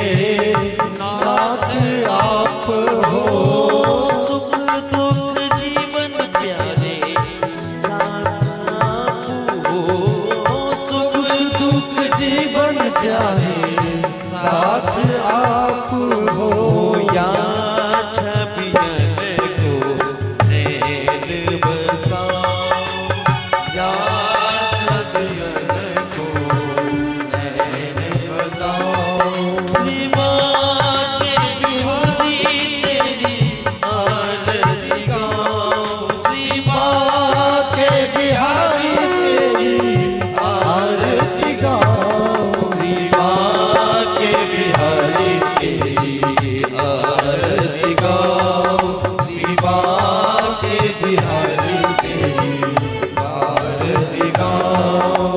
नाथ आप हो। सुख दुख जीवन प्यारे साथ आप हो। सुख दुख जीवन प्यारे साथ आप हो। या छबियन को नैन बसाओ। या छबियन को नैन बसाओ। श्री बांके बिहारी तेरी आरती गाऊं। श्री बांके बिहारी तेरी आरती गाऊं। श्री बांके बिहारी तेरी आरती गाऊं। श्री बांके बिहारी तेरी आरती गाऊं।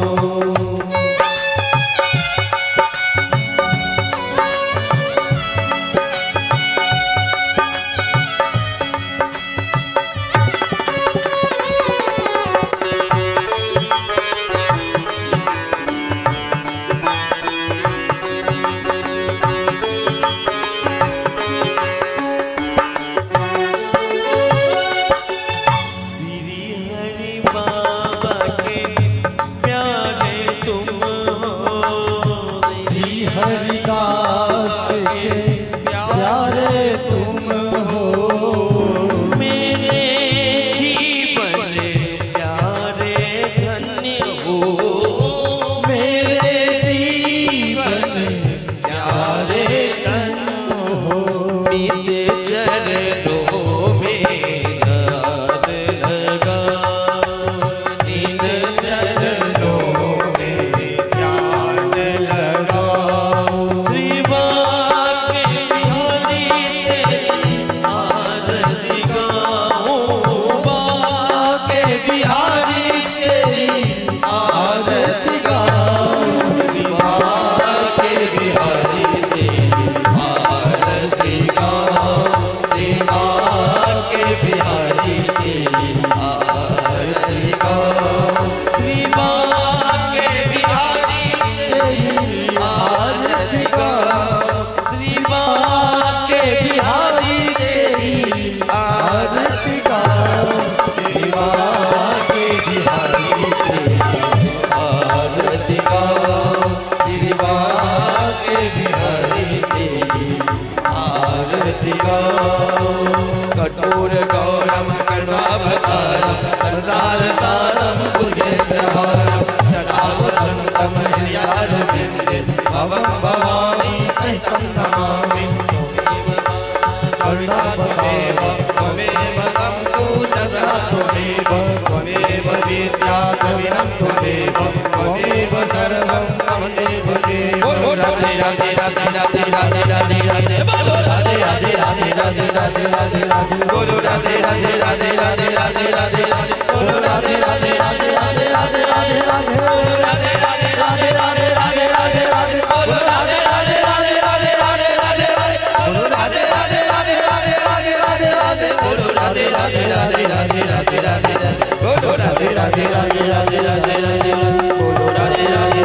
श्री हरि बाबा के प्यारे तुम हो। श्री हरिदास के प्यारे तुम हो। मेरे जीवन प्यारे धन्य हो। मेरे जीवन प्यारे धन हो। नित चरणों में ध्यान लगाओ। नित चरणों में ध्यान लगाओ। श्री बांके बिहारी तेरी आरती गाऊं। बांके बिहारी तेरी आरती गाऊं। बांके बिहारी तेरी आरती गाऊं। श्री बांके बिहारी तेरी आरती गाऊं। श्री बांके बिहारी तेरी आरती गाऊं। श्री बांके बिहारी तेरी आरती गाऊं। श्री बांके बिहारी तेरी आरती गाऊं। श्री बांके बिहारी तेरी आरती गाऊं। कठोर गौरम करुणावतारम संसार सारम भुजेन्द्रहारम सदा वसंतम हृदयारविन्दे भवं भवानी सहितं नमामि। करुणा त्वमेव त्वमेव तं सदा त्वमेव त्वमेव विद्या द्रविणं त्वमेव त्वमेव सर्वं मम देव देव। राधे राधे राधे राधे राधे राधे राधे बोलो राधे राधे राधे राधे राधे राधे राधे बोलो राधे राधे राधे राधे राधे राधे राधे बोलो राधे राधे राधे राधे राधे राधे राधे बोलो राधे राधे राधे राधे राधे राधे राधे बोलो राधे राधे राधे राधे राधे राधे राधे बोलो राधे राधे राधे राधे राधे राधे राधे बोलो राधे राधे राधे राधे राधे राधे राधे बोलो राधे राधे राधे राधे राधे राधे बोलो राधे राधे राधे राधे राधे राधे बोलो राधे राधे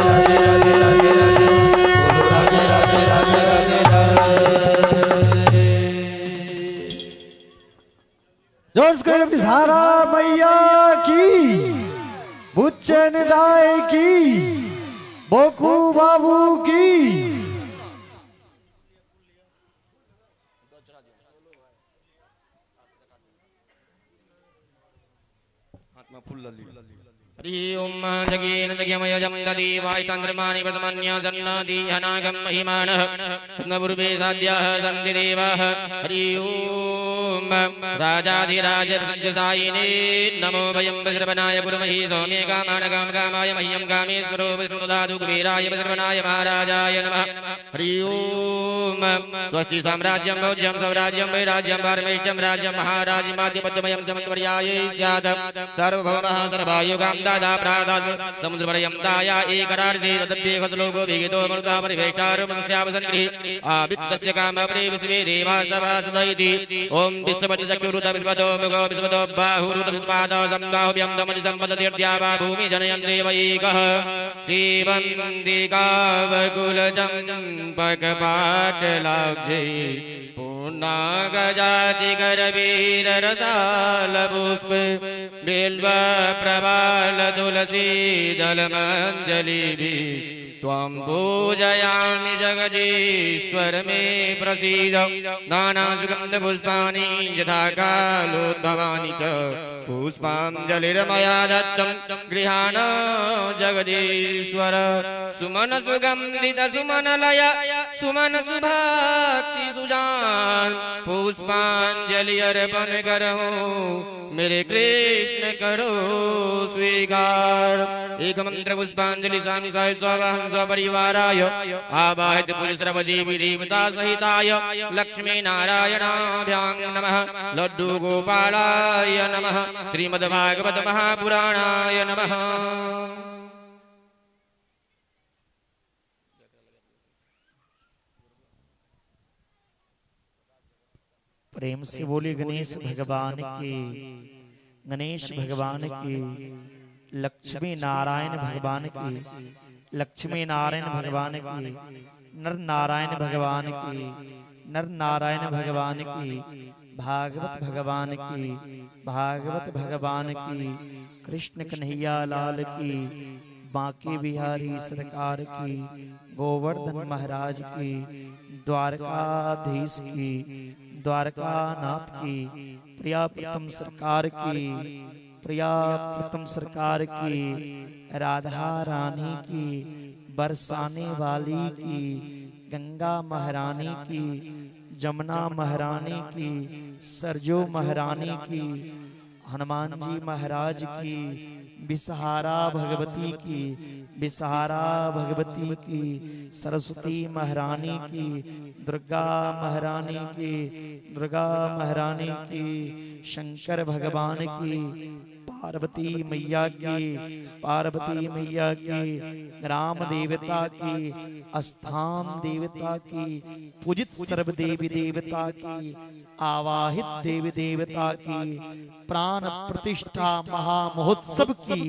राधे राधे राधे। जोर से बिहारा मैया की, बुच्चन दाई की, बोकू बाबू की। हरि ओम जगेन जगमयजं ददीवाय चन्द्रमाणि प्रथमन्या जन्नादि अनागम महिमानः रत्नपूर्वे साध्याः सन्ति देवाः। हरि ओम राजाधिराज सज्जसायिने नमो वयं वज्रवनाय गुरुमहि सौम्ये कामानकाम कामाय मह्यं कामेश्वरो विष्णुदातु कुबेराय वज्रवनाय महाराजाय नमः। हरि ओम स्वस्ति साम्राज्यं भोज्यं सौराज्यं वैराज्यं पारमेष्ठ्यं राज्यं महाराजमाधिपत्यमयं समन्वर्यायै स्यात्। सार्वभौमः सर्वायुगां दादा प्राणात् समुद्रपरयं दाया एकरार्धे तद्भ्येखलोको विगतो मरुतः परिवेष्टारुमनुष्यावसन्निः आवित्तस्य कामपरे विश्वे देवा सभासदयति। ॐ विश्वपति चक्षुरुत विश्वतो मुखो विश्वतो बाहुरुत विश्वपादो संबाहुभ्यं दमनि संपदतीर्द्यावा भूमि जनयन्ते वैकः सीवन्दिकावकुलचम्पकपाटलाब्धे पूर्णागजातिकरवीररसालपुष्प बिल्वप्रबालतुलसीदलमञ्जलिभिः त्वां पूजयामि जगदीश्वर मे प्रसीद। नानासुगन्धपुष्पाणि यथा कालोद्भवानि च पुष्पाञ्जलिर्मया दत्तं गृहाण जगदीश्वर। सुमन सुगन्धित सुमनलय सुमन सुभक्ति सुजान पुष्पांजलि अर्पण करो मेरे कृष्ण करो स्वीकार। एक मंत्र पुष्पांजलि स्वामी साहिब स्वाहं स्वपरिवाराय आवाहित पुरुष देवी देवता सहिताय लक्ष्मी नारायणाभ्यां नमः। लड्डू गोपालाय नमः। श्रीमद्भागवत महापुराणाय नमः। प्रेम से बोले गणेश भगवान की, गणेश भगवान की, लक्ष्मी नारायण भगवान की, लक्ष्मी नारायण भगवान की, नर नारायण भगवान की, नर नारायण भगवान की, भागवत भगवान की, भागवत भगवान की, कृष्ण कन्हैया लाल की, बांके बिहारी सरकार की, गोवर्धन महाराज की, द्वारकाधीश की, द्वारकानाथ की, प्रिया प्रथम सरकार की, प्रिया प्रथम सरकार की, राधा रानी की, बरसाने वाली की, गंगा महारानी की, जमुना महारानी की, सरजो महारानी की, हनुमान जी महाराज की, बिसहारा भगवती की, बिसहारा भगवती की, सरस्वती महारानी की, दुर्गा महारानी की, दुर्गा महारानी की, शंकर भगवान की, पार्वती मैया की, पार्वती मैया की, ग्राम देवता की, स्थान देवता की, पूजित सर्व देवी देवता की, आवाहित देवी देवता की, प्राण प्रतिष्ठा महामहोत्सव की,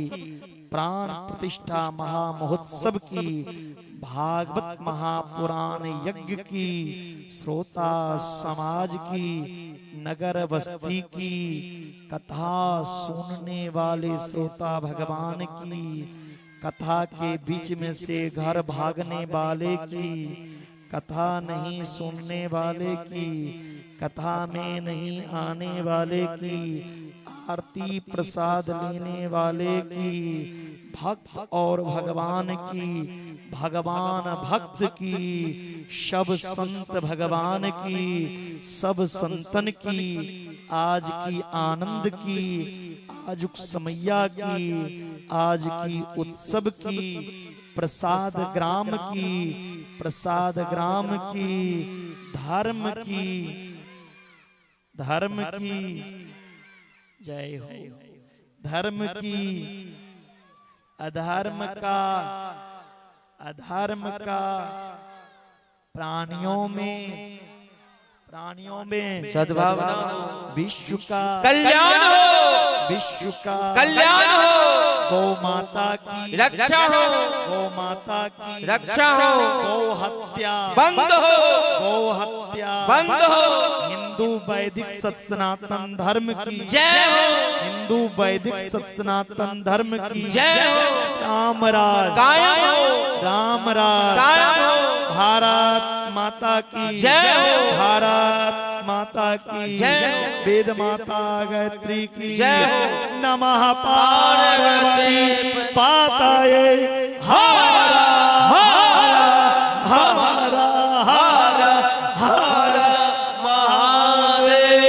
प्राण प्रतिष्ठा महामहोत्सव की, भागवत महापुराण यज्ञ की, श्रोता समाज की, नगर बस्ती की, कथा सुनने वाले श्रोता भगवान की, कथा के बीच में से घर भागने वाले की, कथा नहीं सुनने वाले की, कथा में नहीं आने वाले की, आरती प्रसाद लेने वाले की, भक्त और भगवान की, भगवान भक्त की, सब संत भगवान की, सब संतन की, आज की आनंद की, आजुक समैया की, आज की उत्सव की, प्रसाद ग्राम की, प्रसाद ग्राम की, धर्म की, धर्म की जय हो, धर्म की, अधर्म का, अधर्म का, प्राणियों में, प्राणियों में सद्भावना, विश्व का कल्याण हो, विश्व का कल्याण हो, गौ माता की रक्षा हो, गौ माता की रक्षा हो, गौ हत्या बंद हो, गौ हत्या बंद हो, हिंदू वैदिक सनातन धर्म की जय हो, हिंदू वैदिक सनातन धर्म की जय हो, राम राज कायम हो, राम राज कायम हो, भारत माता की जय हो, भारत माता की जय हो, वेद माता गायत्री की जय हो, नमः पार्वती पाताये हर हर हर हर हर महादेव।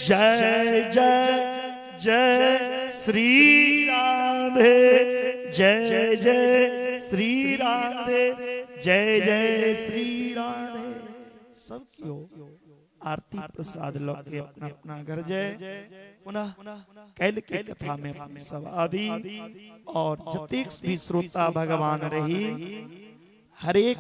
जय जय जय श्री राधे, जय जय श्री राधे, जय जय श्री राधे। सब क्यों आरती प्रसाद लौके अपना अपना घर जय। पुनः कैल के कथा में सब आदि और जतेक भी श्रोता भगवान रही हरेक